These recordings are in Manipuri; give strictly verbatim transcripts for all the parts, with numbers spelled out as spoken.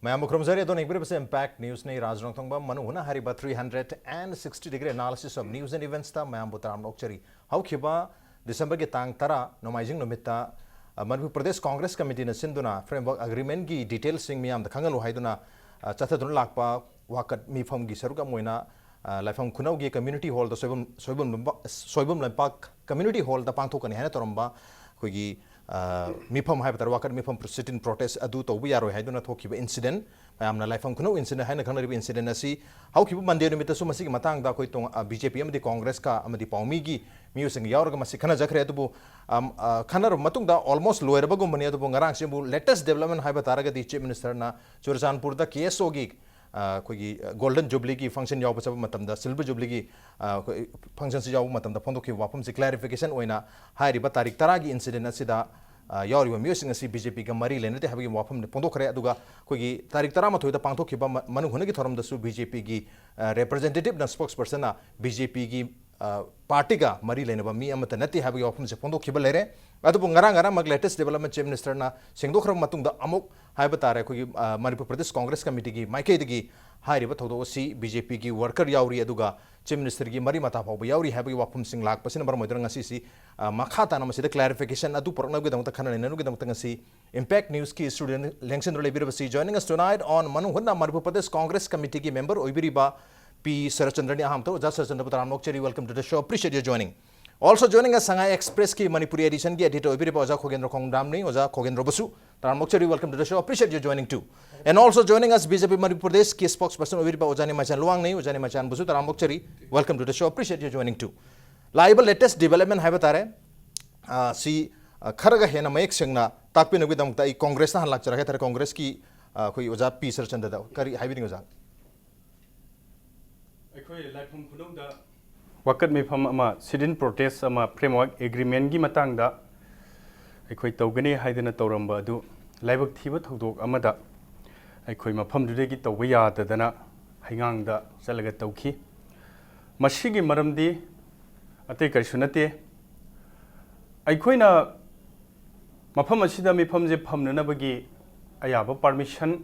ꯃꯌꯥꯝꯕꯨ ꯈꯨꯔꯨꯝꯖꯔꯤ꯫ ꯑꯗꯣꯝꯅ ꯌꯦꯡꯕꯤꯔꯤꯕꯁꯤ Impact News ꯅꯤ꯫ ꯔꯥꯖ ꯔꯣꯡꯊꯣꯡꯕꯝ ꯃꯅꯨꯡ ꯍꯨꯠꯅ ꯍꯥꯏꯔꯤꯕ three hundred and sixty degree analysis of news and events ꯇ ꯃꯌꯥꯝꯕꯨ ꯇꯔꯥꯝꯅ ꯑꯣꯛꯆꯔꯤ꯫ ꯍꯧꯈꯤꯕ December ꯒꯤ ꯇꯥꯡ ꯇꯔꯥ, ꯅꯣꯡꯃꯥꯏꯖꯤꯡ ꯅꯨꯃꯤꯠꯇ, ꯑ, ꯃꯅꯤꯄꯨꯔ ꯄ꯭ꯔꯗꯦꯁ ꯀꯣꯡꯒ꯭ꯔꯦꯁ ꯀꯃꯤꯇꯤꯅ ꯁꯤꯟꯗꯨꯅ Framework Agreement ꯒꯤ detail ꯁꯤꯡ ꯃꯤꯌꯥꯝꯗ ꯈꯪꯍꯜꯂꯨ ꯍꯥꯏꯗꯨꯅ, ꯑ, ꯆꯠꯊꯗꯨꯅ ꯂꯥꯛꯄ ꯋꯥꯀꯠ ꯃꯤꯐꯝꯒꯤ ꯁꯔꯨꯛ ꯑꯃ ꯑꯣꯏꯅ, ꯑ, ꯂꯥꯏꯐꯝ ꯈꯨꯅꯧꯒꯤ community hall ꯗ ꯁꯣꯏꯕꯝ, ꯁꯣꯏꯕꯝ ꯂꯝꯄꯥꯛ, ꯁꯣꯏꯕꯝ ꯂꯝꯄꯥꯛ community hall ꯗ ꯄꯥꯡꯊꯣꯛꯀꯅꯤ ꯍꯥꯏꯅ ꯇꯧꯔꯝꯕ ꯑꯩꯈꯣꯏꯒꯤ, ꯑ, ꯃꯤꯐꯝ ꯍꯥꯏꯕ ꯇꯥꯔꯦ, ꯋꯥꯀꯠ ꯃꯤꯐꯝ, sit-in protest ꯑꯗꯨ ꯇꯧꯕ ꯌꯥꯔꯣꯏ ꯍꯥꯏꯗꯨꯅ ꯊꯣꯛꯈꯤꯕ incident, ꯃꯌꯥꯝꯅ ꯂꯥꯏꯐꯝ ꯈꯨꯅꯧ incident ꯍꯥꯏꯅ ꯈꯪꯅꯔꯤꯕ incident ꯑꯁꯤ ꯍꯧꯈꯤꯕ Monday ꯅꯨꯃꯤꯠꯇꯁꯨ ꯃꯁꯤꯒꯤ ꯃꯇꯥꯡꯗ ꯑꯩꯈꯣꯏ ꯇꯣꯡ-, ꯑ, BJP ꯑꯃꯗꯤ ꯀꯣꯡꯒ꯭ꯔꯦꯁꯀ ꯑꯃꯗꯤ ꯄꯥꯎꯃꯤꯒꯤ ꯃꯤꯑꯣꯏꯁꯤꯡꯒ ꯌꯥꯎꯔꯒ ꯃꯁꯤ ꯈꯟꯅꯖꯈ꯭ꯔꯦ꯫ ꯑꯗꯨꯕꯨ, ꯑꯝ, ꯑ, ꯈꯟꯅꯔꯕ ꯃꯇꯨꯡꯗ almost ꯂꯣꯏꯔꯕꯒꯨꯝꯕꯅꯤ꯫ ꯑꯗꯨꯕꯨ ꯉꯔꯥꯡꯁꯤꯕꯨ latest development ꯍꯥꯏꯕ ꯇꯥꯔꯒꯗꯤ Chief Minister ꯅ ꯆꯨꯔꯆꯥꯟꯄꯨꯔꯗ KSO ꯒꯤ, ꯑ, ꯑꯩꯈꯣꯏꯒꯤ, ꯑ, Golden Jubilee ꯒꯤ function ꯌꯥꯎꯕ ꯆꯠꯄ ꯃꯇꯝꯗ, Silver Jubilee ꯒꯤ, ꯑ, ꯑꯩꯈꯣꯏ function ꯁꯤ ꯌꯥꯎꯕ ꯃꯇꯝꯗ ꯐꯣꯡꯗꯣꯛꯈꯤꯕ ꯋꯥꯐꯝꯁꯤ clarification ꯑꯣꯏꯅ ꯍꯥꯏꯔꯤꯕ ꯇꯥꯔꯤꯛ ꯇꯔꯥꯒꯤ incident ꯑꯁꯤꯗ, ꯑ, ꯌꯥꯎꯔꯤꯕ ꯃꯤꯑꯣꯏꯁꯤꯡ ꯑꯁꯤ BJP ꯒ ꯃꯔꯤ ꯂꯩꯅꯗꯦ ꯍꯥꯏꯕꯒꯤ ꯋꯥꯐꯝ ꯐꯣꯡꯗꯣꯛꯈ꯭ꯔꯦ꯫ ꯑꯗꯨꯒ ꯑꯩꯈꯣꯏꯒꯤ ꯇꯥꯔꯤꯛ ꯇꯔꯥꯃꯥꯊꯣꯏꯗ ꯄꯥꯡꯊꯣꯛꯈꯤꯕ ꯃ-, ꯃꯅꯨꯡ ꯍꯨꯠꯅꯒꯤ ꯊꯧꯔꯝꯗꯁꯨ BJP ꯒꯤ, ꯑ, representative ꯅ, spokesperson ꯅ BJP ꯒꯤ, ꯑ, party ꯒ ꯃꯔꯤ ꯂꯩꯅꯕ ꯃꯤ ꯑꯃꯠꯇ ꯅꯠꯇꯦ ꯍꯥꯏꯕꯒꯤ ꯋꯥꯐꯝꯁꯦ ꯐꯣꯡꯗꯣꯛꯈꯤꯕ ꯂꯩꯔꯦ꯫ ꯑꯗꯨꯕꯨ ꯉꯔꯥꯡ ꯉꯔꯥꯡꯃꯛ latest development Chief Minister ꯅ ꯁꯦꯡꯗꯣꯛꯈ꯭ꯔꯕ ꯃꯇꯨꯡꯗ ꯑꯃꯨꯛ ꯍꯥꯏꯕ ꯇꯥꯔꯦ, ꯑꯩꯈꯣꯏꯒꯤ, ꯑ, ꯃꯅꯤꯄꯨꯔ ꯄ꯭ꯔꯗꯦꯁ ꯀꯣꯡꯒ꯭ꯔꯦꯁ ꯀꯃꯤꯇꯤꯒꯤ ꯃꯥꯏꯀꯩꯗꯒꯤ ꯍꯥꯏꯔꯤꯕ ꯊꯧꯗꯣꯛ ꯑꯁꯤ BJP ꯒꯤ worker ꯌꯥꯎꯔꯤ, ꯑꯗꯨꯒ Chief Minister ꯒꯤ ꯃꯔꯤ ꯃꯇꯥ ꯐꯥꯎꯕ ꯌꯥꯎꯔꯤ ꯍꯥꯏꯕꯒꯤ ꯋꯥꯐꯝꯁꯤꯡ ꯂꯥꯛꯄꯁꯤꯅ ꯃꯔꯝ ꯑꯣꯏꯗꯨꯅ ꯉꯁꯤꯁꯤ, ꯑ, ꯃꯈꯥ ꯇꯥꯅ ꯃꯁꯤꯗ clarification ꯑꯗꯨ ꯄꯨꯔꯛꯅꯕꯒꯤꯗꯃꯛꯇ, ꯈꯟꯅ ꯅꯩꯅꯅꯕꯒꯤꯗꯃꯛꯇ ꯉꯁꯤ Impact News ꯀꯤ studio the ꯂꯦꯡꯁꯤꯟꯗꯨꯅ ꯂꯩꯕꯤꯔꯤꯕꯁꯤ, joining us tonight on ꯃꯅꯨꯡ ꯍꯨꯠꯅ ꯃꯅꯤꯄꯨꯔ ꯄ꯭ꯔꯗꯦꯁ ꯀꯣꯡꯒ꯭ꯔꯦꯁ ꯀꯃꯤꯇꯤꯒꯤ member ꯑꯣꯏꯕꯤꯔꯤꯕ ꯄꯤ ꯁꯔꯠꯆꯟꯗ꯭ꯔꯅꯤ꯫ ꯑꯍꯥꯟꯕꯗ ꯑꯣꯖꯥ ꯁꯔꯠꯆꯟꯗ꯭ꯔꯕꯨ ꯇꯔꯥꯝꯅ ꯑꯣꯛꯆꯔꯤ, welcome to the show, appreciate your joining. Also joining us, Sangai Express ꯀꯤ ꯃꯅꯤꯄꯨꯔꯤ edition ꯒꯤ editor ꯑꯣꯏꯕꯤꯔꯤꯕ ꯑꯣꯖꯥ ꯈꯣꯒꯦꯟꯗ꯭ꯔ ꯈꯣꯡꯗꯥꯝꯅꯤ꯫ ꯑꯣꯖꯥ ꯈꯣꯒꯦꯟꯗ꯭ꯔꯕꯨꯁꯨ ꯇꯔꯥꯝꯅ ꯑꯣꯛꯆꯔꯤ, welcome to the show, appreciate your joining too. And also joining us, BJP Manipur Pradesh ꯀꯤ spokesperson ꯑꯣꯏꯕꯤꯔꯤꯕ ꯑꯣꯖꯥ ꯅꯤꯃꯥꯏꯆꯥꯟ ꯂꯨꯋꯥꯡꯅꯤ꯫ ꯑꯣꯖꯥ ꯅꯤꯃꯥꯏꯆꯥꯟꯕꯨꯁꯨ ꯇꯔꯥꯝꯅ ꯑꯣꯛꯆꯔꯤ, welcome to the show, appreciate your joining too. ꯂꯥꯛꯏꯕ latest development ꯍꯥꯏꯕ ꯇꯥꯔꯦ, ꯑ, ꯁꯤ, ꯑ, ꯈꯔꯒ ꯍꯦꯟꯅ ꯃꯌꯦꯛ ꯁꯦꯡꯅ ꯇꯥꯛꯄꯤꯅꯕꯒꯤꯗꯃꯛꯇ ꯑꯩ ꯀꯣꯡꯒ꯭ꯔꯦꯁꯇ ꯍꯥꯟꯅ ꯂꯥꯛꯆꯔꯒꯦ ꯍꯥꯏ ꯇꯥꯔꯦ꯫ ꯀꯣꯡꯒ꯭ꯔꯦꯁꯀꯤ, ꯑ, ꯑꯩꯈꯣꯏ ꯑꯣꯖꯥ ꯄꯤ ꯁꯔꯠꯆꯟꯗ꯭ꯔꯗ ꯀꯔꯤ ꯍꯥꯏꯕꯤꯅꯤꯡꯉꯤ ꯑꯣꯖꯥ? ꯑꯩꯈꯣꯏ ꯂꯥꯏꯐꯝ ꯈꯨꯅꯧꯗ ꯋꯥꯀꯠ ꯃꯤꯐꯝ ꯑꯃ, sit-in protest ꯑꯃ, Framework Agreement ꯀꯤ ꯃꯇꯥꯡꯗ ꯑꯩꯈꯣꯏ ꯇꯧꯒꯅꯤ ꯍꯥꯏꯗꯅ ꯇꯧꯔꯝꯕ ꯑꯗꯨ ꯂꯥꯏꯕꯛ ꯊꯤꯕ ꯊꯧꯗꯣꯛ ꯑꯃꯗ ꯑꯩꯈꯣꯏ ꯃꯐꯝꯗꯨꯗꯒꯤ ꯇꯧꯕ ꯌꯥꯗꯗꯅ ꯍꯩꯉꯥꯡꯗ ꯆꯠꯂꯒ ꯇꯧꯈꯤ꯫ ꯃꯁꯤꯒꯤ ꯃꯔꯝꯗꯤ ꯑꯇꯩ ꯀꯔꯤꯁꯨ ꯅꯠꯇꯦ꯫ ꯑꯩꯈꯣꯏꯅ ꯃꯐꯝ ꯑꯁꯤꯗ ꯃꯤꯐꯝꯁꯦ ꯐꯝꯅꯅꯕꯒꯤ ꯑꯌꯥꯕ permission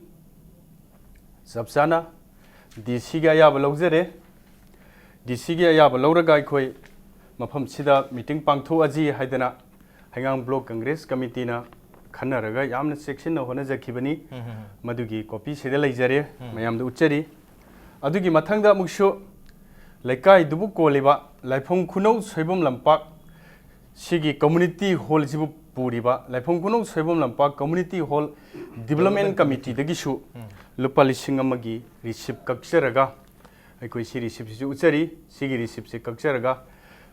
ꯆꯞ ꯆꯥꯅ ꯗꯤ ꯁꯤꯒꯤ ꯑꯌꯥꯕ ꯂꯧꯖꯔꯦ꯫ ꯗꯤ ꯁꯤꯒꯤ ꯑꯌꯥꯕ ꯂꯧꯔꯒ ꯑꯩꯈꯣꯏ ꯃꯐꯝꯁꯤꯗ ꯃꯤꯇꯤꯡ ꯄꯥꯡꯊꯣꯛꯑꯁꯤ ꯍꯥꯏꯗꯅ ꯍꯩꯉꯥꯡ ꯕ꯭ꯂꯣꯛ ꯀꯪꯒ꯭ꯔꯦꯁ ꯀꯃꯤꯇꯤꯅ ꯈꯟꯅꯔꯒ ꯌꯥꯝꯅ ꯆꯦꯛꯁꯤꯟꯅ ꯍꯣꯠꯅꯖꯈꯤꯕꯅꯤ꯫ ꯎꯝ, ꯎꯝ, ꯎꯝ꯫ ꯃꯗꯨꯒꯤ ꯀꯣꯄꯤ ꯁꯤꯗ ꯂꯩꯖꯔꯦ, ꯎꯝ꯫ ꯃꯌꯥꯝꯗ ꯎꯠꯆꯔꯤ꯫ ꯑꯗꯨꯒꯤ ꯃꯊꯪꯗ ꯑꯃꯨꯛꯁꯨ ꯂꯩꯀꯥꯏꯗꯨꯕꯨ ꯀꯣꯜꯂꯤꯕ ꯂꯥꯏꯐꯝ ꯈꯨꯅꯧ ꯁꯣꯏꯕꯝ ꯂꯝꯄꯥꯛ ꯁꯤꯒꯤ ꯀꯝꯃꯨꯅꯤꯇꯤ ꯍꯣꯜꯁꯤꯕꯨ ꯄꯨꯔꯤꯕ ꯂꯥꯏꯐꯝ ꯈꯨꯅꯧ ꯁꯣꯏꯕꯝ ꯂꯝꯄꯥꯛ ꯀꯝꯃꯨꯅꯤꯇꯤ ꯍꯣꯜ ꯗꯤꯕꯂꯞꯃꯦꯟ ꯀꯝꯃꯤꯇꯤꯗꯒꯤꯁꯨ ꯎꯝ꯫ ꯂꯨꯄꯥ ꯂꯤꯁꯤꯡ ꯑꯃꯒꯤ ꯔꯤꯁꯤꯞ ꯀꯛꯆꯔꯒ ꯑꯩꯈꯣꯏ ꯁꯤ ꯔꯤꯁꯤꯞꯁꯤꯁꯨ ꯎꯠꯆꯔꯤ꯫ ꯁꯤꯒꯤ ꯔꯤꯁꯤꯞꯁꯦ ꯀꯛꯆꯔꯒ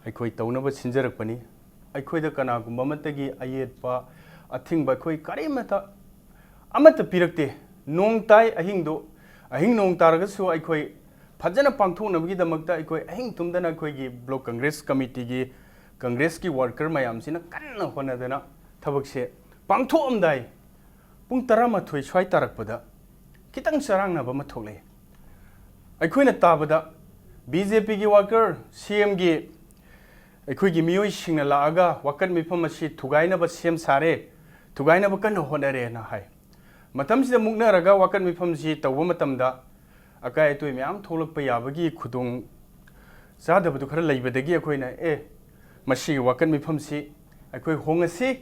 ꯑꯩꯈꯣꯏ ꯇꯧꯅꯕ ꯁꯤꯟꯖꯔꯛꯄꯅꯤ꯫ ꯑꯩꯈꯣꯏꯗ ꯀꯅꯥꯒꯨꯝꯕ ꯑꯃꯠꯇꯒꯤ ꯑꯌꯦꯠꯄ, ꯑꯊꯤꯡꯕ ꯑꯩꯈꯣꯏ ꯀꯔꯤꯃꯠꯇ, ꯑꯃꯠꯇ ꯄꯤꯔꯛꯇꯦ꯫ ꯅꯣꯡ ꯇꯥꯏ ꯑꯍꯤꯡꯗꯣ, ꯑꯍꯤꯡ ꯅꯣꯡ ꯇꯥꯔꯒꯁꯨ ꯑꯩꯈꯣꯏ ꯐꯖꯅ ꯄꯥꯡꯊꯣꯛꯅꯕꯒꯤꯗꯃꯛꯇ ꯑꯩꯈꯣꯏ ꯑꯍꯤꯡ ꯇꯨꯝꯗꯅ ꯑꯩꯈꯣꯏꯒꯤ ꯕ꯭ꯂꯣꯛ ꯀꯪꯒ꯭ꯔꯦꯁ ꯀꯃꯤꯇꯤꯒꯤ, ꯀꯪꯒ꯭ꯔꯦꯁꯀꯤ ꯋꯥꯔꯀꯔ ꯃꯌꯥꯝꯁꯤꯅ ꯀꯟꯅ ꯍꯣꯠꯅꯗꯅ ꯊꯕꯛꯁꯦ ꯄꯥꯡꯊꯣꯛꯑꯝꯗꯥꯏ ꯄꯨꯡ ꯇꯔꯥꯃꯥꯊꯣꯏ ꯁ꯭ꯋꯥꯏ ꯇꯥꯔꯛꯄꯗ ꯈꯤꯇꯪ ꯆꯔꯥꯡꯅꯕ ꯑꯃ ꯊꯣꯛꯂꯛꯑꯦ꯫ ꯑꯩꯈꯣꯏꯅ ꯇꯥꯕꯗ ꯕꯤ ꯖꯦ ꯄꯤꯒꯤ ꯋꯥꯔꯀꯔ, ꯁꯤ ꯑꯦꯝꯒꯤ ꯑꯩꯈꯣꯏꯒꯤ ꯃꯤꯑꯣꯏꯁꯤꯡꯅ ꯂꯥꯛꯑꯒ ꯋꯥꯀꯠ ꯃꯤꯐꯝ ꯑꯁꯤ ꯊꯨꯒꯥꯏꯅꯕ ꯁꯦꯝ ꯁꯥꯔꯦ, ꯊꯨꯒꯥꯏꯅꯕ ꯀꯟꯅ ꯍꯣꯠꯅꯔꯦꯅ ꯍꯥꯏ꯫ ꯃꯇꯝꯁꯤꯗ ꯃꯨꯛꯅꯔꯒ ꯋꯥꯀꯠ ꯃꯤꯐꯝꯁꯤ ꯇꯧꯕ ꯃꯇꯝꯗ ꯑꯀꯥꯏ ꯑꯇꯣꯏ ꯃꯌꯥꯝ ꯊꯣꯛꯂꯛꯄ ꯌꯥꯕꯒꯤ ꯈꯨꯗꯣꯡ ꯆꯥꯗꯕꯗꯨ ꯈꯔ ꯂꯩꯕꯗꯒꯤ ꯑꯩꯈꯣꯏꯅ, "ꯑꯦ, ꯃꯁꯤꯒꯤ ꯋꯥꯀꯠ ꯃꯤꯐꯝꯁꯤ ꯑꯩꯈꯣꯏ ꯍꯣꯡꯉꯁꯤ꯫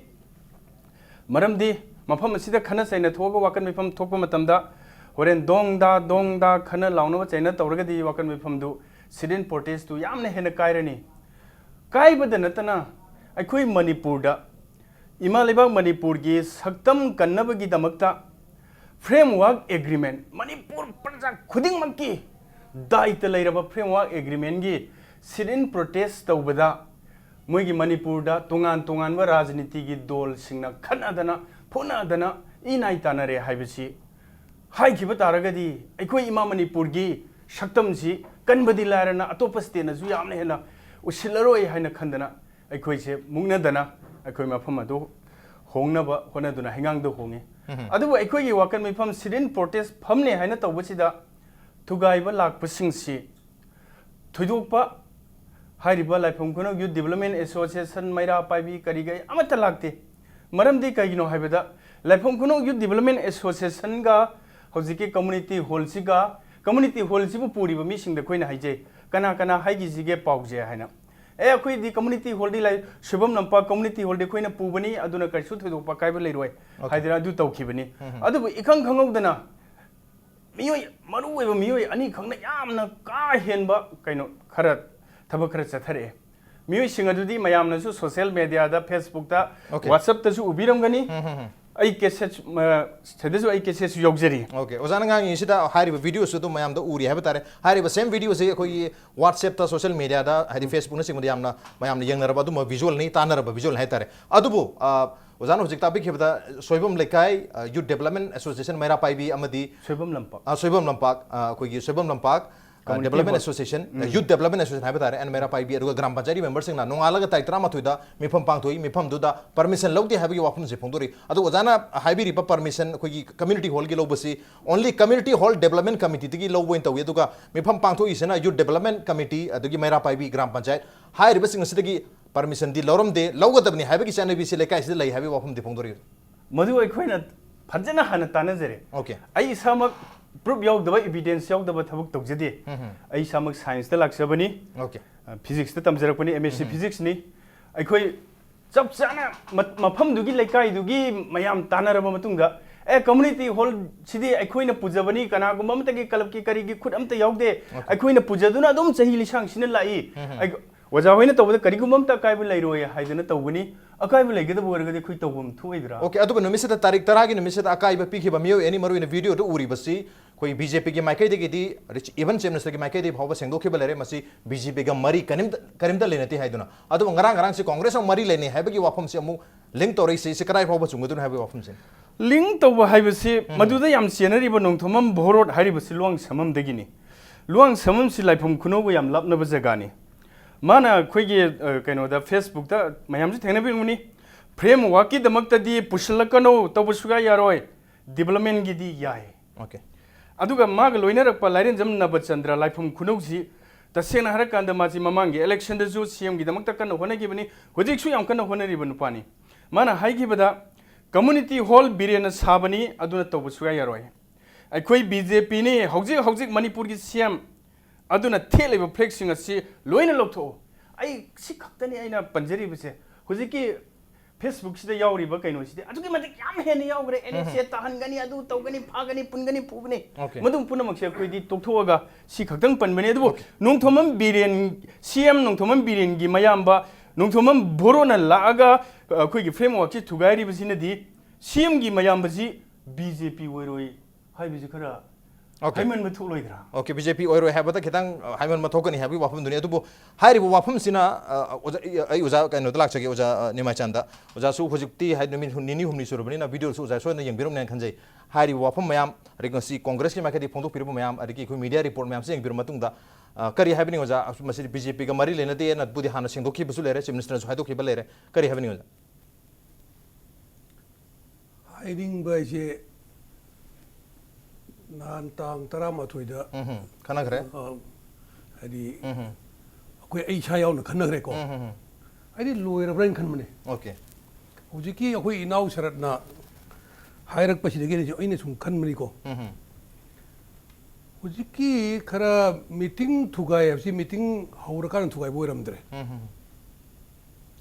ꯃꯔꯝꯗꯤ ꯃꯐꯝ ꯑꯁꯤꯗ ꯈꯠꯅ ꯆꯩꯅ ꯊꯣꯛꯑꯒ ꯋꯥꯀꯠ ꯃꯤꯐꯝ ꯊꯣꯛꯄ ꯃꯇꯝꯗ ꯍꯣꯔꯦꯟ ꯗꯣꯡ ꯗꯥ, ꯗꯣꯡ ꯗꯥ ꯈꯠꯅ ꯂꯥꯎꯅꯕ ꯆꯩꯅ ꯇꯧꯔꯒꯗꯤ ꯋꯥꯀꯠ ꯃꯤꯐꯝꯗꯨ, sit-in protest-ꯇꯨ ꯌꯥꯝꯅ ꯍꯦꯟꯅ ꯀꯥꯏꯔꯅꯤ꯫ ꯀꯥꯏꯕꯗ ꯅꯠꯇꯅ ꯑꯩꯈꯣꯏ ꯃꯅꯤꯄꯨꯔꯗ, ꯏꯃꯥ ꯂꯩꯕꯥꯛ ꯃꯅꯤꯄꯨꯔꯒꯤ ꯁꯛꯇꯝ ꯀꯟꯅꯕꯒꯤꯗꯃꯛꯇ framework agreement, ꯃꯅꯤꯄꯨꯔ ꯄ꯭ꯔꯖꯥ ꯈꯨꯗꯤꯡꯃꯛꯀꯤ ꯗꯥꯏꯇ ꯂꯩꯔꯕ framework agreement-ꯒꯤ sit-in protest ꯇꯧꯕꯗ ꯃꯣꯏꯒꯤ ꯃꯅꯤꯄꯨꯔꯗ ꯇꯣꯉꯥꯟ ꯇꯣꯉꯥꯟꯕ ꯔꯥꯖꯅꯤꯇꯤꯒꯤ ꯗꯣꯜꯁꯤꯡꯅ ꯈꯠꯅꯗꯅ ꯐꯨꯅꯗꯅ ꯏ ꯅꯥꯏ ꯇꯥꯅꯔꯦ ꯍꯥꯏꯕꯁꯤ ꯍꯥꯏꯈꯤꯕ ꯇꯥꯔꯒꯗꯤ ꯑꯩꯈꯣꯏ ꯏꯃꯥ ꯃꯅꯤꯄꯨꯔꯒꯤ ꯁꯛꯇꯝꯁꯤ ꯀꯟꯕꯗꯤ ꯂꯥꯏꯔꯅ ꯑꯇꯣꯞꯄ state-ꯅꯁꯨ ꯌꯥꯝꯅ ꯍꯦꯟꯅ ꯎꯁꯤꯜꯂꯔꯣꯏ ꯍꯥꯏꯅ ꯈꯟꯗꯅ ꯑꯩꯈꯣꯏꯁꯦ ꯃꯨꯛꯅꯗꯅ ꯑꯩꯈꯣꯏ ꯃꯐꯝ ꯑꯗꯨ ꯍꯣꯡꯅꯕ ꯍꯣꯠꯅꯗꯨꯅ ꯍꯩꯉꯥꯡꯗ ꯍꯣꯡꯉꯤ꯫ ꯎꯝ꯫ ꯑꯗꯨꯕꯨ ꯑꯩꯈꯣꯏꯒꯤ ꯋꯥꯀꯠ ꯃꯤꯐꯝ sit-in protest ꯐꯝꯅꯦ ꯍꯥꯏꯅ ꯇꯧꯕꯁꯤꯗ ꯊꯨꯒꯥꯏꯕ ꯂꯥꯛꯄꯁꯤꯡꯁꯤ ꯊꯣꯏꯗꯣꯛꯄ ꯍꯥꯏꯔꯤꯕ ꯂꯥꯏꯐꯝ ꯈꯨꯅꯧ Youth Development Association, ꯃꯩꯔꯥ ꯄꯥꯏꯕꯤ ꯀꯔꯤ ꯀꯔꯤ ꯑꯃꯠꯇ ꯂꯥꯛꯇꯦ꯫ ꯃꯔꯝꯗꯤ ꯀꯩꯒꯤꯅꯣ ꯍꯥꯏꯕꯗ ꯂꯥꯏꯐꯝ ꯈꯨꯅꯧ Youth Development Association-ꯒ ꯍꯧꯖꯤꯛꯀꯤ ꯀꯝꯃꯨꯅꯤꯇꯤ ꯍꯣꯜꯁꯤꯒ, ꯀꯝꯃꯨꯅꯤꯇꯤ ꯍꯣꯜꯁꯤꯕꯨ ꯄꯨꯔꯤꯕ ꯃꯤꯁꯤꯡꯗ ꯑꯩꯈꯣꯏꯅ ꯍꯥꯏꯖꯩ, "ꯀꯅꯥ ꯀꯅꯥ ꯍꯥꯏꯈꯤꯁꯤꯒꯦ ꯄꯥꯎꯁꯦ?" ꯍꯥꯏꯅ꯫ "ꯑꯦ, ꯑꯩꯈꯣꯏꯗꯤ ꯀꯝꯃꯨꯅꯤꯇꯤ ꯍꯣꯜꯗꯤ ꯂꯩ, ꯁꯣꯏꯕꯝ ꯂꯝꯄꯥꯛ ꯀꯝꯃꯨꯅꯤꯇꯤ ꯍꯣꯜꯗꯤ ꯑꯩꯈꯣꯏꯅ ꯄꯨꯕꯅꯤ, ꯑꯗꯨꯅ ꯀꯔꯤꯁꯨ ꯊꯣꯏꯗꯣꯛꯄ ꯑꯀꯥꯏꯕ ꯂꯩꯔꯣꯏ" Okay. ꯍꯥꯏꯗꯅ ꯑꯗꯨ ꯇꯧꯈꯤꯕꯅꯤ꯫ ꯎꯝ, ꯎꯝ꯫ ꯑꯗꯨꯕꯨ ꯏꯈꯪ ꯈꯪꯍꯧꯗꯅ ꯃꯤꯑꯣꯏ, ꯃꯔꯨ ꯑꯣꯏꯕ ꯃꯤꯑꯣꯏ ꯑꯅꯤꯈꯛꯅ ꯌꯥꯝꯅ ꯀꯥ ꯍꯦꯟꯕ ꯀꯩꯅꯣ ꯈꯔ, ꯊꯕꯛ ꯈꯔ ꯆꯠꯊꯔꯛꯑꯦ꯫ ꯃꯤꯑꯣꯏꯁꯤꯡ ꯑꯗꯨꯗꯤ ꯃꯌꯥꯝꯅꯁꯨ social media ꯗ, Facebook ꯇ, Okay. WhatsApp ꯇꯁꯨ ꯎꯕꯤꯔꯝꯒꯅꯤ꯫ ꯎꯝ, ꯎꯝ, ꯎꯝ꯫ ꯑꯩ cassette, ꯑ, ꯁꯤꯗꯁꯨ ꯑꯩ cassette ꯁꯨ ꯌꯥꯎꯖꯔꯤ꯫ Okay, ꯑꯣꯖꯥꯅ ꯉꯥꯡꯉꯤꯁꯤꯗ ꯍꯥꯏꯔꯤꯕ video ꯁꯨ ꯑꯗꯨꯝ ꯃꯌꯥꯝꯗ ꯎꯔꯤ ꯍꯥꯏꯕ ꯇꯥꯔꯦ꯫ ꯍꯥꯏꯔꯤꯕ same video ꯁꯤ ꯑꯩꯈꯣꯏꯒꯤ WhatsApp ꯇ, social media ꯗ, ꯍꯥꯏꯗꯤ ꯎꯝ꯫ Facebook ꯅꯆꯤꯡꯕꯗ ꯌꯥꯝꯅ ꯃꯌꯥꯝꯅ ꯌꯦꯡꯅꯔꯕ ꯑꯗꯨꯝꯕ visual ꯅꯤ, ꯇꯥꯟꯅꯔꯕ visual ꯅꯤ ꯍꯥꯏ ꯇꯥꯔꯦ꯫ ꯑꯗꯨꯕꯨ, ꯑ, ꯑꯣꯖꯥꯅ ꯍꯧꯖꯤꯛ ꯇꯥꯛꯄꯤꯈꯤꯕꯗ ꯁꯣꯏꯕꯝ ꯂꯩꯀꯥꯏ, ꯑ, Youth Development Association ꯃꯩꯔꯥ ꯄꯥꯏꯕꯤ ꯑꯃꯗꯤ, ꯁꯣꯏꯕꯝ ꯂꯝꯄꯥꯛ꯫ ꯑ, ꯁꯣꯏꯕꯝ ꯂꯝꯄꯥꯛ, ꯑ, ꯑꯩꯈꯣꯏꯒꯤ ꯁꯣꯏꯕꯝ ꯂꯝꯄꯥꯛ, ꯑ, Community Development Hall. Association, ꯑ, ꯎꯝ꯫ Youth Development Association ꯍꯥꯏꯕ ꯇꯥꯔꯦ, ꯑꯦꯟ ꯃꯩꯔꯥ ꯄꯥꯏꯕꯤ, ꯑꯗꯨꯒ ꯒ꯭ꯔꯥꯝ ꯄꯟꯆꯥꯌꯠꯀꯤ member ꯁꯤꯡꯅ ꯅꯣꯡꯉꯥꯜꯂꯒ ꯇꯥꯔꯤꯛ ꯇꯔꯥꯃꯥꯊꯣꯏꯗ ꯃꯤꯐꯝ ꯄꯥꯡꯊꯣꯛꯏ, ꯃꯤꯐꯝꯗꯨꯗ permission ꯂꯧꯗꯦ ꯍꯥꯏꯕꯒꯤ ꯋꯥꯐꯝꯁꯦ ꯐꯣꯡꯗꯣꯔꯛꯏ꯫ ꯑꯗꯣ ꯑꯣꯖꯥꯅ ꯍꯥꯏꯕꯤꯔꯤꯕ permission ꯑꯩꯈꯣꯏꯒꯤ community hall ꯒꯤ ꯂꯧꯕꯁꯤ only Community Hall Development Committee ꯗꯒꯤ ꯂꯧꯕ ꯑꯣꯏꯅ ꯇꯧꯏ, ꯑꯗꯨꯒ ꯃꯤꯐꯝ ꯄꯥꯡꯊꯣꯛꯏꯁꯤꯅ Youth Development Committee ꯑꯗꯒꯤ ꯃꯩꯔꯥ ꯄꯥꯏꯕꯤ ꯒ꯭ꯔꯥꯝ ꯄꯟꯆꯥꯌꯠ ꯍꯥꯏꯔꯤꯕꯁꯤꯡ ꯑꯁꯤꯗꯒꯤ permission ꯗꯤ ꯂꯧꯔꯝꯗꯦ, ꯂꯧꯒꯗꯕꯅꯤ ꯍꯥꯏꯕꯒꯤ ꯆꯠꯅꯕꯤꯁꯤ ꯂꯩꯀꯥꯏꯁꯤꯗ ꯂꯩ ꯍꯥꯏꯕꯒꯤ ꯋꯥꯐꯝꯗꯤ ꯐꯣꯡꯗꯣꯔꯛꯏ꯫ ꯃꯗꯨ ꯑꯩꯈꯣꯏꯅ ꯐꯖꯅ ꯍꯥꯟꯅ ꯇꯥꯟꯅꯖꯔꯦ꯫ Okay. ꯑꯩ ꯏꯁꯥꯃꯛ proof ꯌꯥꯎꯗꯕ, evidence ꯌꯥꯎꯗꯕ ꯊꯕꯛ ꯇꯧꯖꯗꯦ꯫ ꯎꯝ, ꯎꯝ꯫ ꯑꯩ ꯏꯁꯥꯃꯛ science ꯇ ꯂꯥꯛꯆꯕꯅꯤ꯫ Okay. ꯑ, physics ꯇ ꯇꯝꯖꯔꯛꯄꯅꯤ, M S C ꯎꯝ, ꯎꯝ꯫ Physics ꯅꯤ꯫ ꯑꯩꯈꯣꯏ ꯆꯞ ꯆꯥꯅ ꯃ-, ꯃꯐꯝꯗꯨꯒꯤ ꯂꯩꯀꯥꯏꯗꯨꯒꯤ ꯃꯌꯥꯝ ꯇꯥꯟꯅꯔꯕ ꯃꯇꯨꯡꯗ, "ꯑꯦ, community hall ꯁꯤꯗꯤ ꯑꯩꯈꯣꯏꯅ ꯄꯨꯖꯕꯅꯤ, ꯀꯅꯥꯒꯨꯝꯕ ꯑꯃꯠꯇꯒꯤ club ꯀꯤ ꯀꯔꯤꯒꯤ ꯈꯨꯠ ꯑꯝꯇ ꯌꯥꯎꯗꯦ, Okay. ꯑꯩꯈꯣꯏꯅ ꯄꯨꯖꯗꯨꯅ ꯑꯗꯨꯝ ꯆꯍꯤ ꯂꯤꯁꯥꯡ ꯁꯤꯅ ꯂꯥꯛꯏ꯫ ꯎꯝ, ꯎꯝ꯫ ꯑꯩ-, ꯑꯣꯖꯥ ꯍꯣꯏꯅ ꯇꯧꯕꯗ ꯀꯔꯤꯒꯨꯝꯕ ꯑꯝꯇ ꯑꯀꯥꯏꯕ ꯂꯩꯔꯣꯏ" ꯍꯥꯏꯗꯅ ꯇꯧꯕꯅꯤ꯫ ꯑꯀꯥꯏꯕ ꯂꯩꯒꯗꯕ ꯑꯣꯏꯔꯒꯗꯤ ꯑꯩꯈꯣꯏ ꯇꯧꯐꯝ ꯊꯣꯛꯑꯣꯏꯗ꯭ꯔꯥ? Okay, ꯑꯗꯨꯕꯨ ꯅꯨꯃꯤꯠꯁꯤꯗ, ꯇꯥꯔꯤꯛ ꯇꯔꯥꯒꯤ ꯅꯨꯃꯤꯠꯁꯤꯗ ꯑꯀꯥꯏꯕ ꯄꯤꯈꯤꯕ ꯃꯤꯑꯣꯏ ꯑꯅꯤ, ꯃꯔꯨꯑꯣꯏꯅ video ꯗ ꯎꯔꯤꯕꯁꯤ ꯑꯩꯈꯣꯏ B J P ꯒꯤ ꯃꯥꯏꯀꯩꯗꯒꯤꯗꯤ, even Chief Minister ꯒꯤ ꯃꯥꯏꯀꯩꯗꯒꯤ ꯐꯥꯎꯕ ꯁꯦꯡꯗꯣꯛꯈꯤꯕ ꯂꯩꯔꯦ꯫ ꯃꯁꯤ B J P ꯒ ꯃꯔꯤ ꯀꯔꯤꯝꯇ, ꯀꯔꯤꯝꯇ ꯂꯩꯅꯗꯦ ꯍꯥꯏꯗꯨꯅ꯫ ꯑꯗꯨꯕꯨ ꯉꯔꯥꯡ, ꯉꯔꯥꯡꯁꯤ ꯀꯣꯡꯒ꯭ꯔꯦꯁ ꯑꯃꯨꯛ ꯃꯔꯤ ꯂꯩꯅꯩ ꯍꯥꯏꯕꯒꯤ ꯋꯥꯐꯝꯁꯤ ꯑꯃꯨꯛ link ꯇꯧꯔꯛꯏꯁꯤ, ꯁꯤ ꯀꯗꯥꯏ ꯐꯥꯎꯕ ꯆꯨꯝꯒꯗꯣꯏꯅꯣ ꯍꯥꯏꯕꯒꯤ ꯋꯥꯐꯝꯁꯤꯅꯤ꯫ Link ꯇꯧꯕ ꯍꯥꯏꯕꯁꯤ ꯎꯝ꯫ ꯃꯗꯨꯗ ꯌꯥꯝ ꯆꯦꯟꯅꯔꯤꯕ ꯅꯣꯡꯊꯣꯝꯕꯝ ꯚꯣꯔꯣꯠ ꯍꯥꯏꯔꯤꯕꯁꯤ ꯂꯨꯋꯥꯡ ꯁꯝꯕꯝꯗꯒꯤꯅꯤ꯫ ꯂꯨꯋꯥꯡ ꯁꯝꯕꯝꯁꯤ ꯂꯥꯏꯐꯝ ꯈꯨꯅꯧꯒ ꯌꯥꯝ ꯂꯥꯞꯅꯕ ꯖꯒꯥꯅꯤ꯫ ꯃꯥꯅ ꯑꯩꯈꯣꯏꯒꯤ, ꯑ, ꯀꯩꯅꯣꯗ, Facebook ꯇ ꯃꯌꯥꯝꯁꯨ ꯊꯦꯡꯅꯕꯤꯔꯝꯒꯅꯤ, "Framework ꯀꯤꯗꯃꯛꯇꯗꯤ ꯄꯨꯁꯤꯜꯂꯛꯀꯅꯨ, ꯇꯧꯕ ꯁꯨꯡꯌꯥ ꯌꯥꯔꯣꯏ, development ꯒꯤꯗꯤ ꯌꯥꯏ"꯫ Okay. ꯑꯗꯨꯒ ꯃꯥꯒ ꯂꯣꯏꯅꯔꯛꯄ ꯂꯥꯏꯔꯦꯟꯖꯝ ꯅꯕꯆꯟꯗ꯭ꯔ ꯂꯥꯏꯐꯝ ꯈꯨꯅꯧꯁꯤ, ꯇꯁꯦꯡꯅ ꯍꯥꯏꯔꯀꯥꯟꯗ, ꯃꯥꯁꯤ ꯃꯃꯥꯡꯒꯤ election ꯗꯁꯨ C M ꯒꯤꯗꯃꯛꯇ ꯀꯟꯅ ꯍꯣꯠꯅꯈꯤꯕꯅꯤ, ꯍꯧꯖꯤꯛꯁꯨ ꯌꯥꯝ ꯀꯟꯅ ꯍꯣꯠꯅꯔꯤꯕ ꯅꯨꯄꯥꯅꯤ꯫ ꯃꯥꯅ ꯍꯥꯏꯈꯤꯕꯗ, "Community hall ꯕꯤꯔꯦꯟꯅ ꯁꯥꯕꯅꯤ, ꯑꯗꯨꯅ ꯇꯧꯕ ꯁꯨꯡꯌꯥ ꯌꯥꯔꯣꯏ"꯫ ꯑꯩꯈꯣꯏ ꯕꯤ ꯖꯦ ꯄꯤꯅꯤ ꯍꯧꯖꯤꯛ ꯍꯧꯖꯤꯛ ꯃꯅꯤꯄꯨꯔꯒꯤ ꯁꯤ ꯑꯦꯝ꯫ ꯑꯗꯨꯅ ꯊꯦꯠꯂꯤꯕ ꯐ꯭ꯂꯦꯛꯁꯤꯡ ꯑꯁꯤ ꯂꯣꯏꯅ ꯂꯧꯊꯣꯛꯎ꯫ ꯑꯩ ꯁꯤ ꯈꯛꯇꯅꯤ ꯑꯩꯅ ꯄꯟꯖꯔꯤꯕꯁꯦ꯫ ꯍꯧꯖꯤꯛꯀꯤ ꯐꯦꯁꯕꯨꯛꯁꯤꯗ ꯌꯥꯎꯔꯤꯕ ꯀꯩꯅꯣꯁꯤꯗꯤ ꯑꯗꯨꯛꯀꯤ ꯃꯇꯤꯛ ꯌꯥꯝ ꯍꯦꯟꯅ ꯌꯥꯎꯈ꯭ꯔꯦ꯫ ꯑꯦꯟ ꯑꯦꯁ ꯑꯦ ꯇꯥꯍꯟꯒꯅꯤ, ꯑꯗꯨ ꯇꯧꯒꯅꯤ, ꯐꯥꯒꯅꯤ, ꯄꯨꯟꯒꯅꯤ, ꯐꯨꯒꯅꯤ꯫ Okay. ꯃꯗꯨ ꯄꯨꯝꯅꯃꯛꯁꯦ ꯑꯩꯈꯣꯏꯗꯤ ꯇꯣꯛꯊꯣꯛꯑꯒ ꯁꯤ ꯈꯛꯇꯪ ꯄꯟꯕꯅꯦ꯫ ꯑꯗꯨꯕꯨ Okay. ꯅꯣꯡꯊꯣꯝꯕꯝ ꯕꯤꯔꯦꯟ, ꯁꯤ ꯑꯦꯝ ꯅꯣꯡꯊꯣꯝꯕꯝ ꯕꯤꯔꯦꯟꯒꯤ ꯃꯌꯥꯝꯕ ꯅꯣꯡꯊꯣꯝꯕꯝ ꯕꯣꯔꯣꯅ ꯂꯥꯛꯑꯒ ꯑꯩꯈꯣꯏꯒꯤ ꯐ꯭ꯔꯦꯝꯋꯥꯔꯛꯁꯤ ꯊꯨꯒꯥꯏꯔꯤꯕꯁꯤꯅꯗꯤ ꯁꯤ ꯑꯦꯝꯒꯤ ꯃꯌꯥꯝꯕꯁꯤ ꯕꯤ ꯖꯦ ꯄꯤ ꯑꯣꯏꯔꯣꯏ ꯍꯥꯏꯕꯁꯤ ꯈꯔ Okay. ꯍꯥꯏꯃꯟꯕ ꯊꯣꯛꯂꯣꯏꯗ꯭ꯔꯥ? Okay, ꯕꯤ ꯖꯦ ꯄꯤ ꯑꯣꯏꯔꯣꯏ ꯍꯥꯏꯕꯗ ꯈꯤꯇꯪ ꯑ, ꯍꯥꯏꯃꯟꯕ ꯊꯣꯛꯀꯅꯤ ꯍꯥꯏꯕꯒꯤ ꯋꯥꯐꯝꯗꯨꯅꯤ꯫ ꯑꯗꯨꯕꯨ ꯍꯥꯏꯔꯤꯕ ꯋꯥꯐꯝꯁꯤꯅ, ꯑ, ꯑꯣꯖꯥ, ꯑꯩ ꯑꯣꯖꯥ ꯀꯩꯅꯣꯗ ꯂꯥꯛꯆꯒꯦ, ꯑꯣꯖꯥ, ꯑ, ꯅꯤꯃꯥꯏꯆꯥꯟꯗ꯫ ꯑꯣꯖꯥꯁꯨ ꯍꯧꯖꯤꯛꯇꯤ ꯍꯥꯏ ꯅꯨꯃꯤꯠ ꯍꯨꯝ-, ꯅꯤꯅꯤ ꯍꯨꯝꯅꯤ ꯁꯨꯔꯕꯅꯤꯅ ꯚꯤꯗꯤꯑꯣꯁꯨ ꯑꯣꯖꯥ ꯁꯣꯏꯗꯅ ꯌꯦꯡꯕꯤꯔꯝꯅꯦꯅ ꯈꯟꯖꯩ꯫ ꯍꯥꯏꯔꯤꯕ ꯋꯥꯐꯝ ꯃꯌꯥꯝ, ꯑꯗꯒꯤ ꯉꯁꯤ ꯀꯣꯡꯒ꯭ꯔꯦꯁꯀꯤ ꯃꯥꯏꯀꯩꯗꯒꯤ ꯐꯣꯡꯗꯣꯛꯄꯤꯔꯤꯕ ꯃꯌꯥꯝ, ꯑꯗꯒꯤ ꯑꯩꯈꯣꯏ ꯃꯤꯗꯤꯌꯥ ꯔꯤꯄꯣꯔꯠ ꯃꯌꯥꯝꯁꯤ ꯌꯦꯡꯕꯤꯔꯕ ꯃꯇꯨꯡꯗ, ꯑ, ꯀꯔꯤ ꯍꯥꯏꯕꯤꯅꯤꯡꯉꯤ ꯑꯣꯖꯥ? ꯃꯁꯤꯗꯤ ꯕꯤ ꯖꯦ ꯄꯤꯒ ꯃꯔꯤ ꯂꯩꯅꯗꯦꯅꯕꯨꯗꯤ ꯍꯥꯟꯅ ꯁꯦꯡꯗꯣꯛꯈꯤꯕꯁꯨ ꯂꯩꯔꯦ, ꯆꯤꯐ ꯃꯤꯅꯤꯁꯇꯔꯅꯁꯨ ꯍꯥꯏꯗꯣꯛꯈꯤꯕ ꯂꯩꯔꯦ꯫ ꯀꯔꯤ ꯍꯥꯏꯕꯤꯅꯤꯡꯉꯤ ꯑꯣꯖꯥ? ꯍꯥꯏꯅꯤꯡꯕ ꯍꯥꯏꯁꯦ ꯅꯍꯥꯟ ꯇꯥꯡ ꯇꯔꯥꯃꯥꯊꯣꯏꯗ ꯎꯝ ꯍꯝ, ꯈꯟꯅꯈ꯭ꯔꯦ꯫ ꯑ, ꯍꯥꯏꯗꯤ ꯎꯝ ꯍꯝ, ꯑꯩꯈꯣꯏ ꯑꯩ ꯏꯁꯥ ꯌꯥꯎꯅ ꯈꯟꯅꯈ꯭ꯔꯦꯀꯣ꯫ ꯎꯝ ꯍꯝ, ꯑꯩꯗꯤ ꯂꯣꯏꯔꯕ꯭ꯔꯥ ꯍꯥꯏꯅ ꯈꯟꯕꯅꯦ꯫ okay꯫ ꯍꯧꯖꯤꯛꯀꯤ ꯑꯩꯈꯣꯏ ꯏꯅꯥꯎ ꯁꯔꯠꯅ ꯍꯥꯏꯔꯛꯄꯁꯤꯗꯒꯤ ꯑꯩꯅꯁꯨ, ꯑꯩꯅ ꯁꯨꯝ ꯈꯟꯕꯅꯤꯀꯣ꯫ ꯎꯝ ꯍꯝ, ꯍꯧꯖꯤꯛꯀꯤ ꯈꯔ ꯃꯤꯇꯤꯡ ꯊꯨꯒꯥꯏ ꯍꯥꯏꯕꯁꯤ ꯃꯤꯇꯤꯡ ꯍꯧꯔꯀꯥꯟꯗ ꯊꯨꯒꯥꯏꯕ ꯑꯣꯏꯔꯝꯗ꯭ꯔꯦ꯫ ꯎꯝ ꯍꯝ,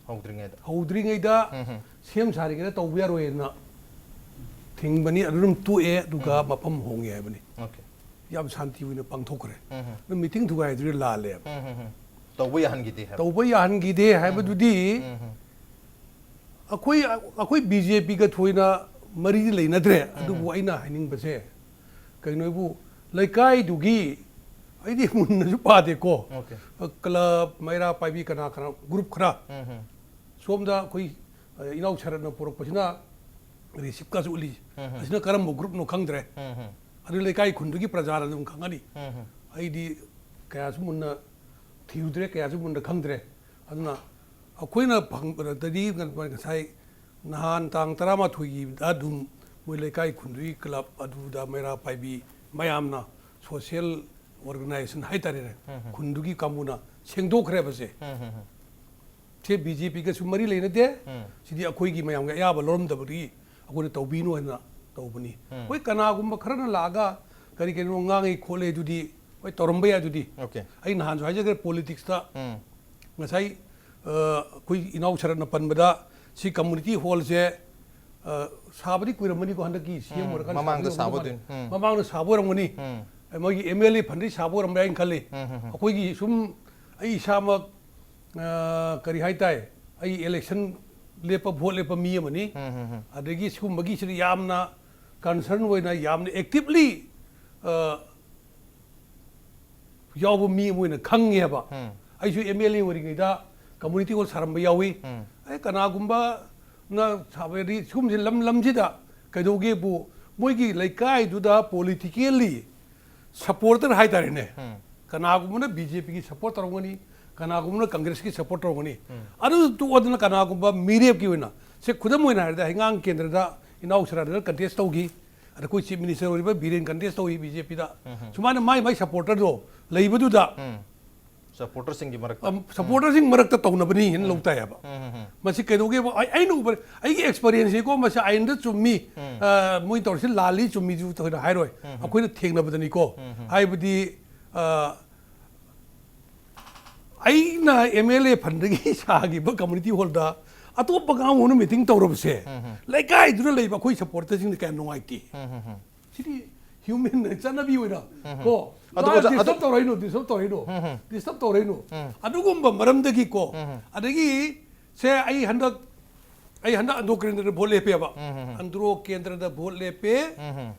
ꯍꯧꯗ꯭ꯔꯤꯉꯩꯗ꯫ ꯍꯧꯗ꯭ꯔꯤꯉꯩꯗ ꯎꯝ ꯍꯝ, ꯁꯦꯝ ꯁꯥꯔꯤꯉꯩꯗ ꯇꯧꯕ ꯌꯥꯔꯣꯏꯅ ꯊꯤꯡꯕꯅꯤ꯫ ꯑꯗꯨ ꯑꯗꯨꯝ ꯇꯣꯛꯑꯦ, ꯑꯗꯨꯒ ꯃꯐꯝ ꯍꯣꯡꯉꯦ ꯍꯥꯏꯕꯅꯤ꯫ okay꯫ ꯌꯥꯝ ꯁꯥꯟꯇꯤ ꯑꯣꯏꯅ ꯄꯥꯡꯊꯣꯛꯈ꯭ꯔꯦ꯫ ꯎꯝ ꯍꯝ, ꯑꯗꯨ ꯃꯤꯇꯤꯡ ꯊꯨꯒꯥꯏꯗꯨꯗꯤ ꯂꯥꯜꯂꯦꯕ꯫ ꯎꯝ ꯍꯝ ꯍꯝ, ꯇꯧꯕ ꯌꯥꯍꯟꯈꯤꯗꯦ ꯍꯥꯏꯕ꯫ ꯇꯧꯕ ꯌꯥꯍꯟꯈꯤꯗꯦ ꯍꯥꯏꯕꯗꯨꯗꯤ ꯎꯝ ꯍꯝ, ꯑꯩꯈꯣꯏ, ꯑꯩꯈꯣꯏ ꯕꯤ ꯖꯦ ꯄꯤꯒ ꯊꯣꯏꯅ ꯃꯔꯤꯗꯤ ꯂꯩꯅꯗ꯭ꯔꯦ꯫ ꯑꯗꯨꯕꯨ ꯑꯩꯅ ꯍꯥꯏꯅꯤꯡꯕꯁꯦ ꯀꯩꯅꯣꯕꯨ ꯂꯩꯀꯥꯏꯗꯨꯒꯤ, ꯑꯩꯗꯤ ꯃꯨꯟꯅꯁꯨ ꯄꯥꯗꯦꯀꯣ꯫ okay꯫ ꯀ꯭ꯂꯕ, ꯃꯩꯔꯥ ꯄꯥꯏꯕꯤ, ꯀꯅꯥ ꯀꯅꯥ ꯒ꯭ꯔꯨꯞ ꯈꯔ ꯎꯝ ꯍꯝ, ꯁꯣꯝꯗ ꯑꯩꯈꯣꯏ, ꯑ, ꯏꯅꯥꯎ ꯁꯔꯠꯅ ꯄꯨꯔꯛꯄꯁꯤꯅ ꯔꯤꯁꯤꯞꯀꯥꯁꯨ ꯎꯠꯂꯤ꯫ ꯎꯝ ꯍꯝ, ꯑꯁꯤꯅ ꯀꯔꯝꯕ ꯒ꯭ꯔꯨꯞꯅꯣ ꯈꯪꯗ꯭ꯔꯦ꯫ ꯎꯝ ꯍꯝ, ꯑꯗꯨ ꯂꯩꯀꯥꯏ ꯈꯨꯟꯗꯨꯒꯤ ꯄ꯭ꯔꯖꯥꯅ ꯑꯗꯨꯝ ꯈꯪꯒꯅꯤ꯫ ꯎꯝ ꯍꯝ, ꯑꯩꯗꯤ ꯀꯌꯥꯁꯨ ꯃꯨꯟꯅ ꯊꯤꯔꯨꯗ꯭ꯔꯦ, ꯀꯌꯥꯁꯨ ꯃꯨꯟꯅ ꯈꯪꯗ꯭ꯔꯦ꯫ ꯑꯗꯨꯅ ꯑꯩꯈꯣꯏꯅ ꯐꯪꯕꯗꯗꯤ ꯉꯁꯥꯏ ꯅꯍꯥꯟ ꯇꯥꯡ ꯇꯔꯥꯃꯥꯊꯣꯏꯒꯤꯗ ꯑꯗꯨꯝ ꯃꯣꯏ ꯂꯩꯀꯥꯏ ꯈꯨꯟꯗꯨꯒꯤ ꯀ꯭ꯂꯕ ꯑꯗꯨꯗ ꯃꯩꯔꯥ ꯄꯥꯏꯕꯤ ꯃꯌꯥꯝꯅ, ꯁꯣꯁꯤꯌꯦꯜ ꯑꯣꯔꯒꯅꯥꯏꯖꯦꯁꯟ ꯍꯥꯏꯇꯥꯔꯦꯅꯦ, ꯎꯝ ꯍꯝ, ꯈꯨꯟꯗꯨꯒꯤ ꯀꯥꯡꯕꯨꯅ ꯁꯦꯡꯗꯣꯛꯈ꯭ꯔꯦꯕꯁꯦ꯫ ꯎꯝ ꯍꯝ ꯍꯝ, ꯁꯦ ꯕꯤ ꯖꯦ ꯄꯤꯒꯁꯨ ꯃꯔꯤ ꯂꯩꯅꯗꯦ꯫ ꯎꯝ꯫ ꯁꯤꯗꯤ ꯑꯩꯈꯣꯏꯒꯤ ꯃꯌꯥꯝꯒꯤ ꯑꯌꯥꯕ ꯂꯧꯔꯝꯗꯕꯗꯒꯤ ꯑꯩꯈꯣꯏꯅ ꯇꯧꯕꯤꯅꯨ ꯍꯥꯏꯅ ꯇꯧꯕꯅꯤ꯫ ꯍꯣꯏ, ꯀꯅꯥꯒꯨꯝꯕ ꯈꯔꯅ ꯂꯥꯛꯑꯒ ꯀꯔꯤ ꯀꯔꯤꯅꯣ ꯉꯥꯡꯉꯤ ꯈꯣꯠꯂꯤ ꯑꯗꯨꯗꯤ ꯍꯣꯏ ꯇꯧꯔꯝꯕ ꯌꯥꯏ꯫ ꯑꯗꯨꯗꯤ Okay. ꯑꯩ ꯅꯍꯥꯟꯁꯨ ꯍꯥꯏꯖꯈ꯭ꯔꯦ, ꯄꯣꯂꯤꯇꯤꯛꯁꯇ ꯎꯝ. ꯉꯁꯥꯏ ꯑ, ꯑꯩꯈꯣꯏ ꯏꯅꯥꯎ ꯁꯔꯠꯅ ꯄꯟꯕꯗ ꯁꯤ ꯀꯝꯃꯨꯅꯤꯇꯤ ꯍꯣꯜꯁꯦ ꯑ, ꯁꯥꯕꯗꯤ ꯀꯨꯏꯔꯝꯃꯅꯤꯀꯣ, ꯍꯟꯗꯛꯀꯤ ꯁꯤ ꯑꯦꯝ ꯎꯝ, ꯑꯣꯏꯔꯀꯥꯟꯗ ꯃꯃꯥꯡꯗ ꯁꯥꯕꯗꯤ ꯑꯣꯏꯔꯝꯗꯧ ꯁꯥꯕ ꯃꯥꯜꯂꯦ꯫ ꯑꯣꯏꯗꯣꯏꯅꯤ꯫ ꯎꯝ. ꯃꯃꯥꯡꯗ ꯁꯥꯕ ꯑꯣꯏꯔꯝꯒꯅꯤ꯫ ꯎꯝ. ꯃꯣꯏꯒꯤ ꯑꯦꯝ ꯑꯦꯜ ꯑꯦ ꯐꯟꯗꯒꯤ ꯁꯥꯕ ꯑꯣꯏꯔꯝꯕ ꯌꯥꯏꯅ ꯈꯜꯂꯤ꯫ ꯎꯝ, ꯎꯝ, ꯎꯝ. ꯑꯩꯈꯣꯏꯒꯤ ꯁꯨꯝ ꯑꯩ ꯏꯁꯥꯃꯛ ꯑ, ꯀꯔꯤ ꯍꯥꯏꯇꯥꯏ, ꯑꯩ ꯏꯂꯦꯛꯁꯟ ꯂꯦꯞꯄ, ꯚꯣꯠ ꯂꯦꯞꯄ ꯃꯤ ꯑꯃꯅꯤ꯫ ꯎꯝ, ꯎꯝ, ꯎꯝ. ꯑꯗꯒꯤ ꯁꯤꯒꯨꯝꯕꯒꯤꯁꯤꯗ ꯌꯥꯝꯅ ꯀꯟꯁꯔꯟ ꯑꯣꯏꯅ ꯌꯥꯝꯅ ꯑꯦꯛꯇꯤꯞꯂꯤ ꯌꯥꯎꯕ ꯃꯤ ꯑꯃ ꯑꯣꯏꯅ ꯈꯪꯉꯦꯕ꯫ ꯎꯝ. ꯑꯩꯁꯨ ꯑꯦꯝ ꯑꯦꯜ ꯑꯦ ꯑꯣꯏꯔꯤꯉꯩꯗ ꯀꯝꯃꯨꯅꯤꯇꯤ ꯍꯣꯜ ꯁꯥꯔꯝꯕ ꯌꯥꯎꯏ꯫ ꯎꯝ. ꯑꯩ ꯀꯅꯥꯒꯨꯝꯕꯅ ꯁꯥꯕꯗꯤ ꯁꯤꯒꯨꯝꯕꯁꯤ ꯂꯝ ꯂꯝꯁꯤꯗ ꯀꯩꯗꯧꯒꯦꯕꯨ, ꯃꯣꯏꯒꯤ ꯂꯩꯀꯥꯏꯗꯨꯗ ꯄꯣꯂꯤꯇꯤꯀꯦꯜꯂꯤ ꯁꯄꯣꯔꯇꯔ ꯍꯥꯏꯇꯥꯔꯦꯅꯦ꯫ ꯎꯝ. ꯀꯅꯥꯒꯨꯝꯕꯅ ꯕꯤ ꯖꯦ ꯄꯤꯒꯤ ꯁꯄꯣꯔꯠ ꯇꯧꯔꯝꯒꯅꯤ, ꯀꯅꯥꯒꯨꯝꯕꯅ ꯀꯪꯒ꯭ꯔꯦꯁꯀꯤ ꯁꯄꯣꯔꯠ ꯇꯧꯔꯝꯒꯅꯤ꯫ ꯎꯝ. ꯑꯗꯨ ꯇꯣꯛꯑꯗꯅ ꯀꯅꯥꯒꯨꯝꯕ ꯃꯤꯔꯦꯞꯀꯤ ꯑꯣꯏꯅ, ꯁꯦ, ꯈꯨꯗꯝ ꯑꯣꯏꯅ ꯍꯥꯏꯔꯕꯗ ꯍꯩꯉꯥꯡ ꯀꯦꯟꯗ꯭ꯔꯗ ꯏꯅꯥꯎ ꯁꯔꯥꯗ ꯀꯟꯇꯦꯁ ꯇꯧꯈꯤ, ꯑꯗ ꯑꯩꯈꯣꯏ ꯆꯤꯐ ꯃꯤꯅꯤꯁꯇꯔ ꯑꯣꯏꯔꯤꯕ ꯕꯤꯔꯦꯟ ꯀꯟꯇꯦꯁ ꯇꯧꯏ ꯕꯤ ꯖꯦ ꯄꯤꯗ꯫ ꯎꯝ. ꯁꯨꯃꯥꯏꯅ ꯃꯥꯏ ꯃꯥꯏ ꯁꯄꯣꯔꯇꯔꯗꯣ ꯂꯩꯕꯗꯨꯗ ꯎꯝ. ꯁꯄꯣꯔꯇꯔꯁꯤꯡꯒꯤ ꯃꯔꯛꯇ ꯑꯝ, ꯁꯄꯣꯔꯇꯔꯁꯤꯡ ꯃꯔꯛꯇ ꯇꯧꯅꯕꯅꯤ ꯍꯥꯏꯅ ꯂꯧ ꯇꯥꯏꯌꯦꯕ꯫ ꯎꯝ, ꯎꯝ, ꯎꯝ. ꯃꯁꯤ ꯀꯩꯗꯧꯒꯦꯕ? ꯑꯩ, ꯑꯩꯅ ꯎꯕ, ꯑꯩꯒꯤ ꯑꯦꯛꯁꯄꯔꯤꯌꯦꯟꯁꯁꯤꯀꯣ, ꯃꯁꯤ ꯑꯥꯏꯟꯗ ꯆꯨꯝꯃꯤ, ꯎꯝ. ꯑ, ꯃꯣꯏ ꯇꯧꯔꯤꯁꯤ ꯂꯥꯜꯂꯤ ꯆꯨꯝꯃꯤꯁꯨ ꯊꯣꯏꯅ ꯍꯥꯏꯔꯣꯏ꯫ ꯎꯝ. ꯑꯩꯈꯣꯏꯅ ꯊꯦꯡꯅꯕꯗꯅꯤꯀꯣ꯫ ꯎꯝ. ꯍꯥꯏꯕꯗꯤ, ꯑ, ꯑꯩꯅ ꯑꯦꯝ ꯑꯦꯜ ꯑꯦ ꯐꯟꯗꯒꯤ ꯁꯥꯈꯤꯕ ꯀꯝꯃꯨꯅꯤꯇꯤ ꯍꯣꯜꯗ ꯑꯇꯣꯞꯄ ꯀꯥꯡꯕꯨꯅ ꯃꯤꯇꯤꯡ ꯇꯧꯔꯕꯁꯦ, ꯎꯝ. ꯂꯩꯀꯥꯏꯗꯨꯗ ꯂꯩꯕ ꯑꯩꯈꯣꯏ ꯁꯄꯣꯔꯇꯔꯁꯤꯡꯗ ꯀꯌꯥ ꯅꯨꯡꯉꯥꯏꯇꯦ꯫ ꯎꯝ, ꯎꯝ, ꯎꯝ. ꯁꯤꯗꯤ ꯍ꯭ꯌꯨꯃꯦꯟ ꯆꯠꯅꯕꯤ ꯑꯣꯏꯅ ꯎꯝ. ꯀꯣ, ꯑꯗꯨ ꯑꯣꯖꯥ, ꯗꯤꯁꯇꯔꯕ ꯑꯗꯨ ꯇꯧꯔꯛꯏꯅꯣ, ꯗꯤꯁꯇꯔꯕ ꯇꯧꯔꯛꯏꯅꯣ, ꯎꯝ. ꯗꯤꯁꯇꯔꯕ ꯇꯧꯔꯛꯏꯅꯣ꯫ ꯎꯝ. ꯑꯗꯨꯒꯨꯝꯕ ꯃꯔꯝꯗꯒꯤꯀꯣ, ꯎꯝ. ꯑꯗꯒꯤ ꯁꯦ, ꯑꯩ ꯍꯟꯗꯛ, ꯑꯩ ꯍꯟꯗꯛ ꯑꯟꯗ꯭ꯔꯣ ꯀꯦꯟꯗ꯭ꯔꯗ ꯚꯣꯠ ꯂꯦꯞꯄꯦꯕ꯫ ꯎꯝ, ꯎꯝ, ꯎꯝ. ꯑꯟꯗ꯭ꯔꯣ ꯀꯦꯟꯗ꯭ꯔꯗ ꯚꯣꯠ ꯂꯦꯞꯄꯦ꯫ ꯎꯝ, ꯎꯝ.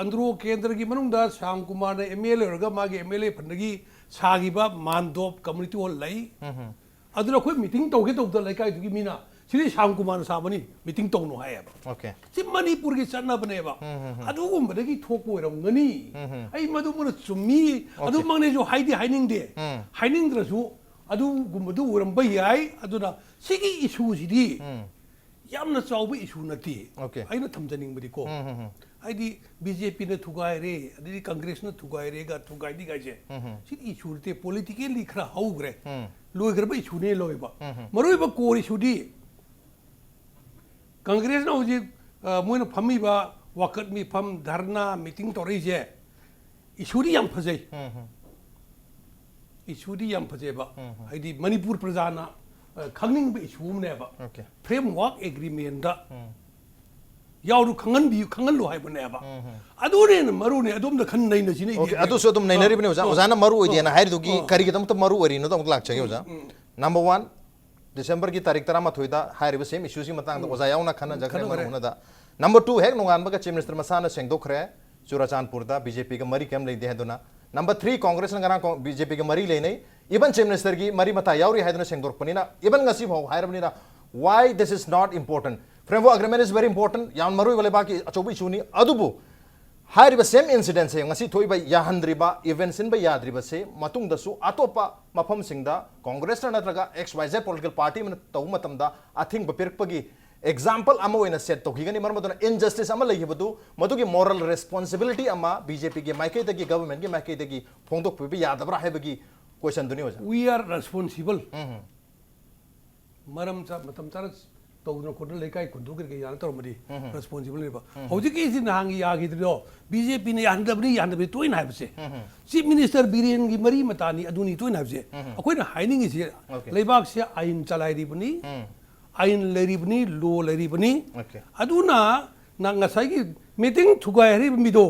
ꯑꯟꯗ꯭ꯔꯣ ꯀꯦꯟꯗ꯭ꯔꯒꯤ ꯃꯅꯨꯡꯗ ꯁ꯭ꯌꯥꯝ ꯀꯨꯃꯥꯔꯅ ꯑꯦꯝ ꯑꯦꯜ ꯑꯦ ꯑꯣꯏꯔꯒ ꯃꯥꯒꯤ ꯑꯦꯝ ꯑꯦꯜ ꯑꯦ ꯐꯟꯗꯒꯤ ꯁꯥꯈꯤꯕ ꯃꯥꯟꯗꯣꯞ ꯀꯝꯃꯨꯅꯤꯇꯤ ꯍꯣꯜ ꯂꯩ꯫ ꯎꯝ, ꯎꯝ. ꯑꯗꯨꯅ ꯑꯩꯈꯣꯏ ꯃꯤꯇꯤꯡ ꯇꯧꯒꯦ ꯇꯧꯕꯗ ꯂꯩꯀꯥꯏꯗꯨꯒꯤ ꯃꯤꯅ, "ꯁꯤꯗꯤ ꯁ꯭ꯌꯥꯝ ꯀꯨꯃꯥꯔꯅ ꯁꯥꯕꯅꯤ, ꯃꯤꯇꯤꯡ ꯇꯧꯅꯨ" ꯍꯥꯏꯌꯦꯕ꯫ Okay. ꯁꯤ ꯃꯅꯤꯄꯨꯔꯒꯤ ꯆꯠꯅꯕꯅꯦꯕ꯫ ꯎꯝ, ꯎꯝ, ꯎꯝ. ꯑꯗꯨꯒꯨꯝꯕꯗꯒꯤ ꯊꯣꯛꯄ ꯑꯣꯏꯔꯝꯒꯅꯤ꯫ ꯎꯝ, ꯎꯝ. ꯑꯩ ꯃꯗꯨꯃꯅ ꯆꯨꯝꯃꯤ, Okay. ꯑꯗꯨꯃꯛꯅꯦꯁꯨ ꯍꯥꯏꯗꯤ ꯍꯥꯏꯅꯤꯡꯗꯦ꯫ ꯎꯝ. ꯍꯥꯏꯅꯤꯡꯗ꯭ꯔꯁꯨ ꯑꯗꯨꯒꯨꯝꯕꯗꯨ ꯑꯣꯏꯔꯝꯕ ꯌꯥꯏ꯫ ꯑꯗꯨꯅ ꯁꯤꯒꯤ ꯏꯁꯨꯁꯤꯗꯤ ꯎꯝ. ꯌꯥꯝꯅ ꯆꯥꯎꯕ ꯏꯁꯨ ꯅꯠꯇꯦ꯫ Okay. ꯑꯩꯅ ꯊꯝꯖꯅꯤꯡꯕꯗꯤꯀꯣ, ꯎꯝ, ꯎꯝ, ꯎꯝ. ꯍꯥꯏꯗꯤ ꯕꯤ ꯖꯦ ꯄꯤꯅ ꯊꯨꯒꯥꯏꯔꯦ, ꯑꯗꯩꯗꯤ ꯀꯪꯒ꯭ꯔꯦꯁꯅ ꯊꯨꯒꯥꯏꯔꯦꯒ ꯊꯨꯒꯥꯏꯗꯦ ꯀꯥꯏꯁꯦ, ꯎꯝ, ꯎꯝ. ꯁꯤꯗꯤ ꯏꯁꯨ ꯅꯠꯇꯦ, ꯄꯣꯂꯤꯇꯤꯀꯦꯜꯂꯤ ꯈꯔ ꯍꯧꯈ꯭ꯔꯦ, ꯎꯝ. ꯂꯣꯏꯈ꯭ꯔꯕ ꯏꯁꯨꯅꯦ ꯂꯧꯋꯦꯕ꯫ ꯎꯝ, ꯎꯝ. ꯃꯔꯨꯑꯣꯏꯕ ꯀꯣꯔ ꯏꯁꯨꯗꯤ ꯀꯪꯒ꯭ꯔꯦꯁꯅ ꯍꯧꯖꯤꯛ ꯑ, ꯃꯣꯏꯅ ꯐꯝꯃꯤꯕ ꯋꯥꯀꯠ ꯃꯤꯐꯝ, ꯙꯔꯅꯥ, ꯃꯤꯇꯤꯡ ꯇꯧꯔꯛꯏꯁꯦ, ꯏꯁꯨꯗꯤ ꯌꯥꯝ ꯐꯖꯩ꯫ ꯏꯁꯨꯗꯤ ꯌꯥꯝ ꯐꯖꯩꯕ꯫ ꯍꯥꯏꯗꯤ ꯃꯅꯤꯄꯨꯔ ꯄ꯭ꯔꯖꯥꯅ, ꯑ, ꯈꯪꯅꯤꯡꯕ ꯏꯁꯨ ꯑꯃꯅꯦꯕ꯫ Okay. Framework Agreementꯗ ꯌꯥꯎꯔꯨ, ꯈꯪꯍꯟꯕꯤꯌꯨ, ꯈꯪꯍꯟꯂꯨ ꯍꯥꯏꯕꯅꯦꯕ꯫ ꯑꯗꯨꯅ ꯍꯦꯟꯅ ꯃꯔꯨꯅꯦ꯫ ꯑꯗꯣꯝꯗ ꯈꯟ ꯅꯩꯅꯁꯤꯅꯦ꯫ Okay, ꯏꯕꯦꯝꯃ꯫ ꯑꯗꯨꯁꯨ ꯑꯗꯨꯝ ꯅꯩꯅꯔꯤꯕꯅꯦ ꯑꯣꯖꯥ꯫ ꯑ, ꯑꯣꯖꯥꯅ ꯃꯔꯨ ꯑ, ꯑꯣꯏꯗꯦꯅ ꯍꯥꯏꯔꯤꯗꯨꯒꯤ ꯑ, ꯀꯔꯤꯒꯤꯗꯃꯛꯇ ꯃꯔꯨ ꯑꯣꯏꯔꯤꯅꯣꯗꯣ ꯑꯃꯨꯛ ꯂꯥꯛꯆꯒꯦ ꯑꯣꯖꯥ꯫ ꯎꯝ. Number one, Decemberꯒꯤ ꯇꯥꯔꯤꯛ ꯇꯔꯥꯃꯥꯊꯣꯏꯗ ꯍꯥꯏꯔꯤꯕ same issueꯁꯤꯒꯤ ꯃꯇꯥꯡꯗ ꯑꯣꯖꯥ ꯌꯥꯎꯅ ꯈꯟꯅꯖꯈ꯭ꯔꯦ ꯈꯟꯅꯈ꯭ꯔꯦ꯫ ꯃꯔꯨꯅꯗ꯫ Number two, ꯍꯦꯛ ꯅꯣꯡꯉꯥꯟꯕꯒ Chief Minister ꯃꯁꯥꯅ ꯁꯦꯡꯗꯣꯛꯈ꯭ꯔꯦ, ꯆꯨꯔꯥꯆꯥꯟꯄꯨꯔꯗ BJPꯒ ꯃꯔꯤ ꯀꯩꯝ ꯂꯩꯇꯦ ꯍꯥꯏꯗꯨꯅ꯫ Number three, Congressꯅ ꯉꯔꯥꯡ ꯀꯣ-, BJPꯒ ꯃꯔꯤ ꯂꯩꯅꯩ, even Chief Ministerꯒꯤ ꯃꯔꯤ ꯃꯇꯥ ꯌꯥꯎꯔꯤ ꯍꯥꯏꯗꯨꯅ ꯁꯦꯡꯗꯣꯔꯛꯄꯅꯤꯅ, even ꯉꯁꯤ ꯐꯥꯎ ꯍꯥꯏꯔꯕꯅꯤꯅ, why this is not important? Framework Agreement is very important, ꯌꯥꯝ ꯃꯔꯨ ꯑꯣꯏꯕ ꯂꯩꯕꯥꯛꯀꯤ ꯑꯆꯧꯕ issueꯅꯤ꯫ ꯑꯗꯨꯕꯨ ꯍꯥꯏꯔꯤꯕ same incidentsꯁꯦ ꯉꯁꯤ ꯊꯣꯛꯏꯕ ꯌꯥꯍꯟꯗ꯭ꯔꯤꯕ, event ꯁꯤꯟꯕ ꯌꯥꯗ꯭ꯔꯤꯕꯁꯦ ꯃꯇꯨꯡꯗꯁꯨ ꯑꯇꯣꯞꯄ ꯃꯐꯝꯁꯤꯡꯗ Congressꯅ ꯅꯠꯇ꯭ꯔꯒ X Y Z political party ꯑꯃꯅ ꯇꯧꯕ ꯃꯇꯝꯗ ꯑꯊꯤꯡꯕ ꯄꯤꯔꯛꯄꯒꯤ example ꯑꯃ ꯑꯣꯏꯅ set ꯇꯧꯈꯤꯒꯅꯤ꯫ ꯃꯔꯝ ꯑꯗꯨꯅ injustice ꯑꯃ ꯂꯩꯈꯤꯕꯗꯨ, ꯃꯗꯨꯒꯤ moral responsibility ꯑꯃ BJPꯒꯤ ꯃꯥꯏꯀꯩꯗꯒꯤ, governmentꯀꯤ ꯃꯥꯏꯀꯩꯗꯒꯤ ꯐꯣꯡꯗꯣꯛꯄꯤꯕ ꯌꯥꯗꯕ꯭ꯔꯥ ꯍꯥꯏꯕꯒꯤ questionꯗꯨꯅꯤ ꯑꯣꯖꯥ꯫ We are responsible. ꯃꯔꯝ ꯆꯥ-, ꯃꯇꯝ ꯆꯥꯅ ꯇꯧꯗꯅ ꯈꯣꯠꯇꯅ ꯂꯩꯀꯥꯏ ꯈꯨꯟꯗꯣꯛ ꯀꯔꯤ ꯀꯔꯤ ꯌꯥꯅ ꯇꯧꯔꯝꯃꯗꯤ responsibleꯅꯦꯕ꯫ ꯍꯧꯖꯤꯛꯀꯤ ꯑꯩꯁꯤ ꯅꯍꯥꯟꯒꯤ ꯌꯥꯈꯤꯗ꯭ꯔꯤꯗꯣ, BJPꯅ ꯌꯥꯍꯟꯗꯕꯅꯤ, ꯌꯥꯍꯟꯗꯕꯅꯤ ꯇꯣꯏꯅ ꯍꯥꯏꯕꯁꯦ꯫ Chief Minister ꯕꯤꯔꯦꯟꯒꯤ ꯃꯔꯤ ꯃꯇꯥꯅꯤ, ꯑꯗꯨꯅꯤ ꯇꯣꯏꯅ ꯍꯥꯏꯕꯁꯦ꯫ ꯑꯩꯈꯣꯏꯅ ꯍꯥꯏꯅꯤꯡꯉꯤꯁꯦ, Okay. ꯂꯩꯕꯥꯛꯁꯦ ꯑꯥꯏꯟ ꯆꯂꯥꯏꯔꯤꯕꯅꯤ, ꯑꯥꯏꯟ ꯂꯩꯔꯤꯕꯅꯤ, law ꯂꯩꯔꯤꯕꯅꯤ꯫ Okay. ꯑꯗꯨꯅ ꯅꯪ ꯉꯁꯥꯏꯒꯤ meeting ꯊꯨꯒꯥꯏ ꯍꯥꯏꯔꯤꯕ ꯃꯤꯗꯣ,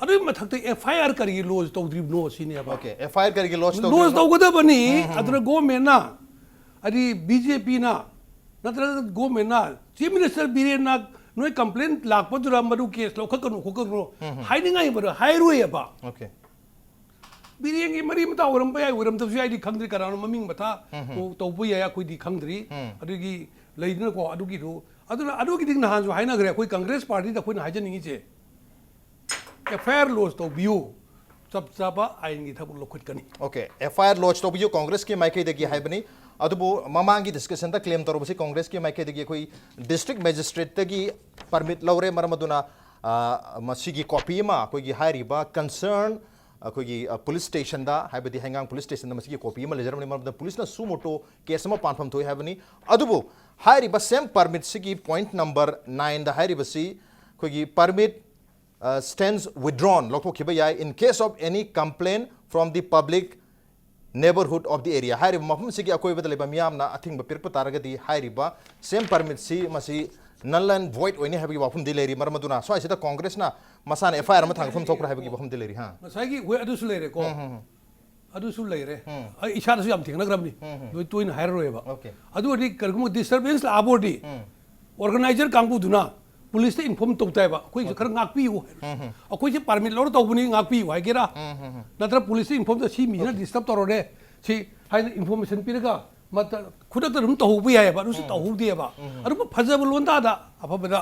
ꯑꯗꯨꯒꯤ ꯃꯊꯛꯇ FIR ꯀꯔꯤꯒꯤ lodge ꯇꯧꯗ꯭ꯔꯤꯕꯅꯣ ꯁꯤꯅꯦꯕ꯫ Okay, FIR ꯀꯔꯤꯒꯤ lodge Lodge ꯇꯧꯗ꯭ꯔꯤꯅꯣ? ꯇꯧꯒꯗꯕꯅꯤ꯫ ꯑꯗꯨꯅ governmentꯅ, ꯍꯥꯏꯗꯤ BJPꯅ, ꯅꯠꯇ꯭ꯔꯒ governmentꯅ, Chief Minister ꯕꯤꯔꯦꯟꯅ ꯅꯣꯏ complaint ꯂꯥꯛꯄꯗꯨꯗ ꯃꯗꯨ case ꯂꯧꯈꯠꯀꯅꯨ ꯈꯣꯠꯀꯅꯨ ꯍꯥꯏꯅꯤꯡꯉꯥꯏ ꯃꯗꯨ ꯍꯥꯏꯔꯣꯏꯑꯕ꯫ Okay. ꯕꯤꯔꯦꯟꯒꯤ ꯃꯔꯤ ꯃꯇꯥ ꯑꯣꯏꯔꯝꯕ ꯌꯥꯏ, ꯑꯣꯏꯔꯝꯗꯕꯁꯨ ꯌꯥꯏ, ꯑꯩꯗꯤ ꯈꯪꯗ꯭ꯔꯤ, ꯀꯅꯥꯅꯣ ꯃꯃꯤꯡ ꯃꯊꯥ ꯇꯧꯕ ꯌꯥꯏ, ꯑꯩꯈꯣꯏꯗꯤ ꯈꯪꯗ꯭ꯔꯤ꯫ ꯑꯗꯨꯒꯤ ꯂꯩꯗꯅꯀꯣ, ꯑꯗꯨꯒꯤꯗꯨ, ꯑꯗꯨꯅ ꯑꯗꯨꯒꯤꯗꯤ ꯅꯍꯥꯟꯁꯨ ꯍꯥꯏꯅꯈ꯭ꯔꯦ꯫ ꯑꯩꯈꯣꯏ Congress partyꯗ ꯑꯩꯈꯣꯏꯅ ꯍꯥꯏꯖꯅꯤꯡꯉꯤꯁꯦ, FIR lodge ꯇꯧꯕꯤꯌꯨ, ꯆꯞ ꯆꯥꯕ ꯑꯥꯏꯟꯒꯤ ꯊꯕꯛ ꯂꯧꯈꯠꯀꯅꯤ꯫ Okay, FIR lodge ꯇꯧꯕꯤꯌꯨ Congressꯀꯤ ꯃꯥꯏꯀꯩꯗꯒꯤ ꯍꯥꯏꯕꯅꯤ꯫ ꯑꯗꯨꯕꯨ ꯃꯃꯥꯡꯒꯤ discussionꯗ claim ꯇꯧꯔꯕꯁꯤ Congressꯀꯤ ꯃꯥꯏꯀꯩꯗꯒꯤ ꯑꯩꯈꯣꯏ district magistrateꯇꯒꯤ permit ꯂꯧꯔꯦ, ꯃꯔꯝ ꯑꯗꯨꯅ, ꯑ, ꯃꯁꯤꯒꯤ copy ꯑꯃ ꯑꯩꯈꯣꯏꯒꯤ ꯍꯥꯏꯔꯤꯕ concern ꯑꯩꯈꯣꯏꯒꯤ, ꯑ, police stationꯗ, ꯍꯥꯏꯕꯗꯤ ꯍꯩꯉꯥꯡ police stationꯗ ꯃꯁꯤꯒꯤ copy ꯑꯃ ꯂꯩꯖꯔꯝꯕꯅꯤ꯫ ꯃꯔꯝ ꯑꯗꯨꯅ policeꯅ suo motu case ꯑꯃ ꯄꯥꯟꯐꯝ ꯊꯣꯛꯏ ꯍꯥꯏꯕꯅꯤ꯫ ꯑꯗꯨꯕꯨ ꯍꯥꯏꯔꯤꯕ ꯁꯦꯝ ꯄꯔꯃꯤꯠꯁꯤꯒꯤ ꯄꯣꯏꯟꯠ ꯅꯝꯕꯔ ꯅꯥꯏꯟꯗ ꯍꯥꯏꯔꯤꯕꯁꯤ ꯑꯩꯈꯣꯏꯒꯤ permit uh, stands withdrawn, ꯂꯧꯊꯣꯛꯈꯤꯕ ꯌꯥꯏ, in case of any complaint from the public neighborhood of the area. ꯍꯥꯏꯔꯤꯕ ꯃꯐꯝꯁꯤꯒꯤ ꯑꯀꯣꯏꯕꯗ ꯂꯩꯕ ꯃꯤꯌꯥꯝꯅ ꯑꯊꯤꯡꯕ ꯄꯤꯔꯛꯄ ꯇꯥꯔꯒꯗꯤ ꯍꯥꯏꯔꯤꯕ ꯁꯦꯝ ꯄꯔꯃꯤꯠꯁꯤ ꯃꯁꯤ null and void ꯑꯣꯏꯅꯤ ꯍꯥꯏꯕꯒꯤ ꯋꯥꯐꯝꯗꯤ ꯂꯩꯔꯤ꯫ ꯃꯔꯝ ꯑꯗꯨꯅ ꯁ꯭ꯋꯥꯏꯁꯤꯗ ꯀꯣꯡꯒ꯭ꯔꯦꯁꯅ ꯃꯁꯥꯅ ꯑꯦꯐ ꯑꯥꯏ ꯑꯥꯔ ꯑꯃ ꯊꯥꯡꯒꯠꯐꯝ ꯊꯣꯛꯄ꯭ꯔꯥ ꯍꯥꯏꯕꯒꯤ ꯋꯥꯐꯝꯗꯤ ꯂꯩꯔꯤ꯫ ꯍꯥ? ꯉꯁꯥꯏꯒꯤ ꯍꯣꯏ, ꯑꯗꯨꯁꯨ ꯂꯩꯔꯦꯀꯣ꯫ ꯎꯝ, ꯎꯝ, ꯎꯝ꯫ ꯑꯗꯨꯁꯨ ꯂꯩꯔꯦ꯫ ꯎꯝ꯫ ꯑꯩ ꯏꯁꯥꯗꯁꯨ ꯌꯥꯝ ꯊꯦꯡꯅꯈ꯭ꯔꯕꯅꯤ꯫ ꯎꯝ, ꯎꯝ꯫ ꯅꯣꯏ ꯇꯣꯏꯅ ꯍꯥꯏꯔꯔꯣꯏꯕ꯫ ꯑꯣꯀꯦ꯫ ꯑꯗꯨ ꯑꯣꯏꯔꯗꯤ ꯀꯔꯤꯒꯨꯝꯕ ꯗꯤꯁꯇꯔꯕꯦꯟꯁ ꯂꯥꯛꯑꯕ ꯑꯣꯏꯔꯗꯤ, ꯎꯝ꯫ ꯑꯣꯔꯒꯅꯥꯏꯖꯔ ꯀꯥꯡꯕꯨꯗꯨꯅ ꯄꯨꯂꯤꯁꯇ ꯏꯟꯐꯣꯔꯝ ꯇꯧ ꯇꯥꯏꯕ, "ꯑꯩꯈꯣꯏꯁꯦ ꯑꯣꯀꯦ꯫ ꯈꯔ ꯉꯥꯛꯄꯤꯌꯨ" ꯍꯥꯏꯔ꯫ ꯎꯝ, ꯎꯝ꯫ "ꯑꯩꯈꯣꯏꯁꯦ ꯄꯥꯔꯃꯤꯠ ꯂꯧꯔ ꯇꯧꯕꯅꯤ, ꯉꯥꯛꯄꯤꯌꯨ" ꯍꯥꯏꯒꯦꯔꯥ? ꯎꯝ, ꯎꯝ, ꯎꯝ꯫ ꯅꯠꯇ꯭ꯔ ꯄꯨꯂꯤꯁꯇ ꯏꯟꯐꯣꯔꯝ ꯇꯧ, "ꯁꯤ ꯃꯤꯁꯤꯅ ꯑꯣꯀꯦ꯫ ꯗꯤꯁꯇꯔꯕ ꯇꯧꯔꯔꯦ", ꯁꯤ ꯍꯥꯏꯅ ꯏꯟꯐꯣꯔꯃꯦꯁꯟ ꯄꯤꯔꯒ ꯃꯇ-, ꯈꯨꯗꯛꯇ ꯑꯗꯨꯝ ꯇꯧꯍꯧꯕ ꯌꯥꯏꯑꯕ꯫ ꯑꯗꯨꯁꯨ ꯎꯝ꯫ ꯇꯧꯍꯧꯗꯦꯕ꯫ ꯎꯝ꯫ ꯑꯗꯨꯕꯨ ꯐꯖꯕ ꯂꯣꯟꯗꯥꯗ ꯑꯐꯕꯗ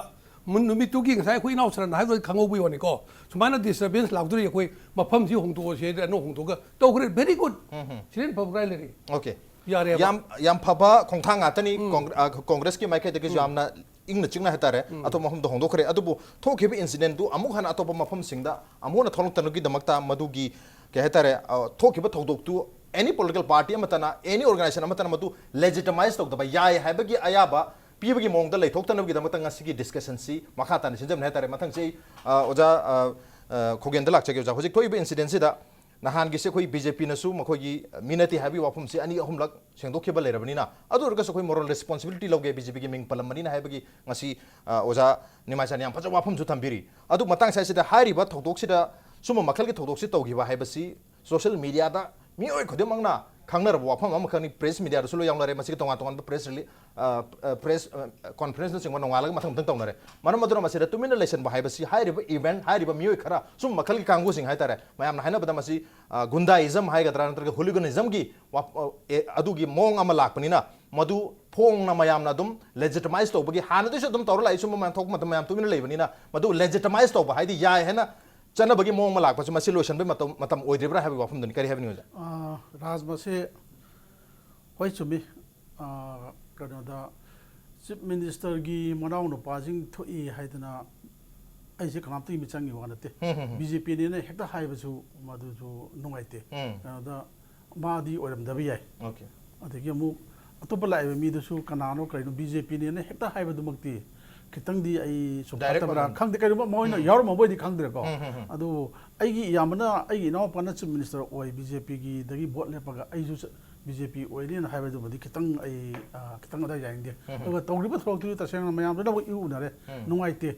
ꯃꯨꯟ-, ꯅꯨꯃꯤꯠꯇꯨꯒꯤ ꯉꯁꯥꯏ ꯑꯩꯈꯣꯏ ꯏꯅꯥꯎ ꯁꯔꯅ ꯍꯥꯏꯕꯗꯣ ꯑꯩ ꯈꯪꯍꯧꯕꯒꯤ ꯋꯥꯅꯤꯀꯣ꯫ ꯁꯨꯃꯥꯏꯅ ꯗꯤꯁꯇꯔꯕꯦꯟꯁ ꯂꯥꯛꯇꯣꯔꯤ, ꯑꯩꯈꯣꯏ ꯃꯐꯝꯁꯤ ꯍꯣꯡꯗꯣꯛꯑꯁꯦ ꯍꯥꯏꯗꯅ ꯑꯅꯧ ꯍꯣꯡꯗꯣꯛꯑꯒ ꯇꯧꯈ꯭ꯔꯦ꯫ Very good. Um, um. ꯁꯤꯗꯩ ꯍꯦꯟꯅ ꯐꯕ ꯀꯗꯥꯏ ꯂꯩꯔꯤ? ꯑꯣꯀꯦ꯫ ꯌꯥꯔꯦꯕ꯫ ꯌꯥꯝ, ꯌꯥꯝ ꯐꯕ ꯈꯣꯡꯊꯥꯡ ꯉꯥꯛꯇꯅꯤ꯫ ꯎꯝ꯫ ꯀꯣꯡꯒ꯭ꯔ-, ꯑ, ꯀꯣꯡꯒ꯭ꯔꯦꯁꯀꯤ ꯃꯥꯏꯀꯩꯗꯒꯤꯁꯨ ꯎꯝ꯫ ꯌꯥꯝꯅ ꯏꯪꯅ ꯆꯤꯛꯅ ꯍꯥꯏꯇꯥꯔꯦ, ꯎꯝ꯫ ꯑꯇꯣꯞꯄ ꯃꯐꯝꯗ ꯍꯣꯡꯗꯣꯛꯈ꯭ꯔꯦ꯫ ꯑꯗꯨꯕꯨ ꯊꯣꯛꯈꯤꯕ ꯏꯟꯁꯤꯗꯦꯟꯠꯇꯨ ꯑꯃꯨꯛ ꯍꯟꯅ ꯑꯇꯣꯞꯄ ꯃꯐꯝꯁꯤꯡꯗ ꯑꯃꯨꯛ ꯍꯟꯅ ꯊꯣꯛꯂꯛꯇꯅꯕꯒꯤꯗꯃꯛꯇ ꯃꯗꯨꯒꯤ, ꯀꯩ ꯍꯥꯏꯇꯥꯔꯦ, ꯑ, ꯊꯣꯛꯈꯤꯕ ꯊꯧꯗꯣꯛꯇꯨ ꯑꯦꯅꯤ ꯄꯣꯂꯤꯇꯤꯀꯦꯜ ꯄꯥꯔꯇꯤ ꯑꯃꯠꯇꯅ, ꯑꯦꯅꯤ ꯑꯣꯔꯒꯅꯥꯏꯖꯦꯁꯟ ꯑꯃꯠꯇꯅ ꯃꯗꯨ ꯂꯦꯖꯤꯇꯃꯥꯏꯖ ꯇꯧꯗꯕ ꯌꯥꯏ ꯍꯥꯏꯕꯒꯤ ꯑꯌꯥꯕ ꯄꯤꯕꯒꯤ ꯃꯑꯣꯡꯗ ꯂꯩꯊꯣꯛꯇꯅꯕꯒꯤꯗꯃꯛꯇ ꯉꯁꯤꯒꯤ ꯗꯤꯁꯀꯁꯟꯁꯤ ꯃꯈꯥ ꯇꯥꯅ ꯁꯤꯟꯖꯕꯅꯤ ꯍꯥꯏꯇꯥꯔꯦ꯫ ꯃꯊꯪꯁꯤ ꯑꯩ, ꯑ, ꯑꯣꯖꯥ, ꯑ, ꯑ, ꯈꯣꯒꯦꯟꯗ ꯂꯥꯛꯆꯒꯦ꯫ ꯑꯣꯖꯥ, ꯍꯧꯖꯤꯛ ꯊꯣꯛꯏꯕ ꯏꯟꯁꯤꯗꯦꯟꯁꯤꯗ ꯅꯍꯥꯟꯒꯤꯁꯦ ꯑꯩꯈꯣꯏ ꯕꯤ ꯖꯦ ꯄꯤꯅꯁꯨ ꯃꯈꯣꯏꯒꯤ ꯃꯤ ꯅꯠꯇꯦ ꯍꯥꯏꯕꯒꯤ ꯋꯥꯐꯝꯁꯤ ꯑꯅꯤ ꯑꯍꯨꯝꯂꯛ ꯁꯦꯡꯗꯣꯛꯈꯤꯕ ꯂꯩꯔꯕꯅꯤꯅ, ꯑꯗꯨ ꯑꯣꯏꯔꯒꯁꯨ ꯑꯩꯈꯣꯏ ꯃꯣꯔꯦꯜ ꯔꯦꯁꯄꯣꯟꯁꯤꯕꯤꯂꯤꯇꯤ ꯂꯧꯒꯦ, ꯕꯤ ꯖꯦ ꯄꯤꯒꯤ ꯃꯤꯡ ꯄꯜꯂꯝꯕꯅꯤꯅ ꯍꯥꯏꯕꯒꯤ ꯉꯁꯤ, ꯑ, ꯑꯣꯖꯥ ꯅꯤꯃꯥꯏꯆꯥꯟ ꯌꯥꯝ ꯐꯖꯕ ꯋꯥꯐꯝꯁꯨ ꯊꯝꯕꯤꯔꯤ꯫ ꯑꯗꯨ ꯃꯇꯥꯡ ꯁ꯭ꯋꯥꯏꯁꯤꯗ ꯍꯥꯏꯔꯤꯕ ꯊꯧꯗꯣꯛꯁꯤꯗ ꯁꯨꯝꯕ ꯃꯈꯜꯒꯤ ꯊꯧꯗꯣꯛꯁꯤ ꯇꯧꯈꯤꯕ ꯍꯥꯏꯕꯁꯤ ꯁꯣꯁꯤꯌꯦꯜ ꯃꯤꯗꯤꯌꯥꯗ ꯃꯤꯑꯣꯏ ꯈꯨꯗꯤꯡꯃꯛꯅ ꯈꯪꯅꯔꯕ ꯋꯥꯐꯝ ꯑꯃꯈꯛꯅꯤ, ꯄ꯭ꯔꯦꯁ ꯃꯤꯗꯤꯌꯥꯗꯁꯨ ꯂꯣꯏ ꯌꯥꯎꯅꯔꯦ꯫ ꯃꯁꯤꯒꯤ ꯇꯣꯉꯥꯟ ꯇꯣꯉꯥꯟꯕ ꯄ꯭ꯔꯦꯁ ꯔꯤꯂꯤ-, ꯑ, ꯑ, ꯄ꯭ꯔꯦꯁ, ꯑ, ꯀꯣꯟꯐꯔꯦꯟꯁꯅꯆꯤꯡꯕ ꯅꯣꯡꯉꯥꯜꯂꯒ ꯃꯊꯪ ꯃꯊꯪ ꯇꯧꯅꯔꯦ꯫ ꯃꯔꯝ ꯑꯗꯨꯅ ꯃꯁꯤꯗ ꯇꯨꯃꯤꯟꯅ ꯂꯩꯁꯟꯕ ꯍꯥꯏꯕꯁꯤ ꯍꯥꯏꯔꯤꯕ ꯏꯚꯦꯟꯠ, ꯍꯥꯏꯔꯤꯕ ꯃꯤꯑꯣꯏ ꯈꯔ, ꯁꯨꯝ ꯃꯈꯜꯒꯤ ꯀꯥꯡꯕꯨꯁꯤꯡ ꯍꯥꯏꯇꯥꯔꯦ, ꯃꯌꯥꯝꯅ ꯍꯥꯏꯅꯕꯗ ꯃꯁꯤ, ꯑ, ꯒꯨꯟꯗꯥꯏꯖꯝ ꯍꯥꯏꯒꯗ꯭ꯔꯥ ꯅꯠꯇ꯭ꯔꯒ ꯍꯨꯂꯤꯒꯅꯤꯖꯝꯒꯤ ꯋꯥ-, ꯑ, ꯑꯦ, ꯑꯗꯨꯒꯤ ꯃꯑꯣꯡ ꯑꯃ ꯂꯥꯛꯄꯅꯤꯅ, ꯃꯗꯨ ꯐꯣꯡꯅ ꯃꯌꯥꯝꯅ ꯑꯗꯨꯝ ꯂꯦꯖꯤꯇꯃꯥꯏꯖ ꯇꯧꯕꯒꯤ, ꯍꯥꯟꯅꯗꯩꯁꯨ ꯑꯗꯨꯝ ꯇꯧꯔ ꯂꯥꯛꯏ, ꯁꯨꯝꯕ ꯃꯌꯥꯝ ꯊꯣꯛꯄ ꯃꯇꯝ ꯃꯌꯥꯝ ꯇꯨꯃꯤꯟꯅ ꯂꯩꯕꯅꯤꯅ, ꯃꯗꯨ ꯂꯦꯖꯤꯇꯃꯥꯏꯖ ꯇꯧꯕ ꯍꯥꯏꯗꯤ ꯌꯥꯏ ꯍꯥꯏꯅ ꯆꯠꯅꯕꯒꯤ ꯃꯑꯣꯡ ꯑꯃ ꯂꯥꯛꯄꯁꯤ, ꯃꯁꯤ ꯂꯣꯏꯁꯤꯟꯕꯒꯤ ꯃꯇꯝ, ꯃꯇꯝ ꯑꯣꯏꯗ꯭ꯔꯤꯕ꯭ꯔꯥ ꯍꯥꯏꯕꯒꯤ ꯋꯥꯐꯝꯗꯨꯅꯤ꯫ ꯀꯔꯤ ꯍꯥꯏꯕꯤꯅꯤꯡꯉꯤ, ꯑꯣꯖꯥ? ꯑꯥ, ꯔꯥꯖ, ꯃꯁꯦ ꯍꯣꯏ, ꯆꯨꯝꯃꯤ꯫ ꯑꯥ, ꯀꯩꯅꯣꯗ, ꯆꯤꯐ ꯃꯤꯅꯤꯁꯇꯔꯒꯤ ꯃꯅꯥꯎ ꯅꯨꯄꯥꯁꯤꯡ ꯊꯣꯛꯏ ꯍꯥꯏꯗꯅ ꯑꯩꯁꯦ ꯀꯅꯥꯝꯇꯒꯤ ꯃꯤꯆꯪꯒꯤ ꯋꯥ ꯅꯠꯇꯦ꯫ ꯎꯝ, ꯎꯝ, ꯎꯝ꯫ ꯕꯤ ꯖꯦ ꯄꯤꯅꯦꯅ ꯍꯦꯛꯇ ꯍꯥꯏꯕꯁꯨ ꯃꯗꯨꯁꯨ ꯅꯨꯡꯉꯥꯏꯇꯦ꯫ ꯎꯝ꯫ ꯀꯩꯅꯣꯗ, ꯃꯥꯗꯤ ꯑꯣꯏꯔꯝꯗꯕ ꯌꯥꯏ꯫ ꯑꯣꯀꯦ꯫ ꯑꯗꯒꯤ ꯑꯃꯨꯛ, ꯑꯇꯣꯞꯄ ꯂꯥꯛꯏꯕ ꯃꯤꯗꯨꯁꯨ ꯀꯅꯥꯅꯣ ꯀꯔꯤꯅꯣ ꯕꯤ ꯖꯦ ꯄꯤꯅꯦꯅ ꯍꯦꯛꯇ ꯍꯥꯏꯕꯗꯨꯃꯛꯇꯤ ꯈꯤꯇꯪꯗꯤ ꯑꯩ Direct ꯆꯨꯝꯐꯥꯠꯇꯕ꯭ꯔꯥ ꯑꯗꯨꯝ ꯈꯪꯗꯦ꯫ ꯀꯔꯤꯒꯨꯝꯕ ꯃꯣꯏꯅ ꯎꯝ꯫ ꯌꯥꯎꯔꯝꯃꯕꯣꯏꯗꯤ ꯈꯪꯗ꯭ꯔꯦꯀꯣ꯫ ꯎꯝ, ꯎꯝ, ꯎꯝ꯫ ꯑꯗꯨꯕꯨ ꯑꯩꯒꯤ ꯏꯌꯥꯝꯕꯅ, ꯑꯩꯒꯤ ꯏꯅꯥꯎꯄꯥꯅ ꯆꯤꯐ ꯃꯤꯅꯤꯁꯇꯔ ꯑꯣꯏ, ꯕꯤ ꯖꯦ ꯄꯤꯒꯤꯗꯒꯤ ꯚꯣꯠ ꯂꯦꯞꯄꯒ ꯑꯩꯁꯨ ꯕꯤ ꯖꯦ ꯄꯤ ꯑꯣꯏꯅꯤꯅ ꯍꯥꯏꯕꯗꯨꯃꯗꯤ ꯈꯤꯇꯪ ꯑꯩ, ꯑ, ꯈꯤꯇꯪ ꯑꯗꯥꯏ ꯌꯥꯅꯤꯡꯗꯦ꯫ ꯎꯝ꯫ ꯑꯗꯨꯒ ꯇꯧꯔꯤꯕ ꯊꯧꯔꯥꯡꯗꯨꯗꯤ ꯇꯁꯦꯡꯅ ꯃꯌꯥꯝ ꯂꯣꯏꯅꯃꯛ ꯏꯎ ꯎꯅꯔꯦ꯫ ꯎꯝ꯫ ꯅꯨꯡꯉꯥꯏꯇꯦ꯫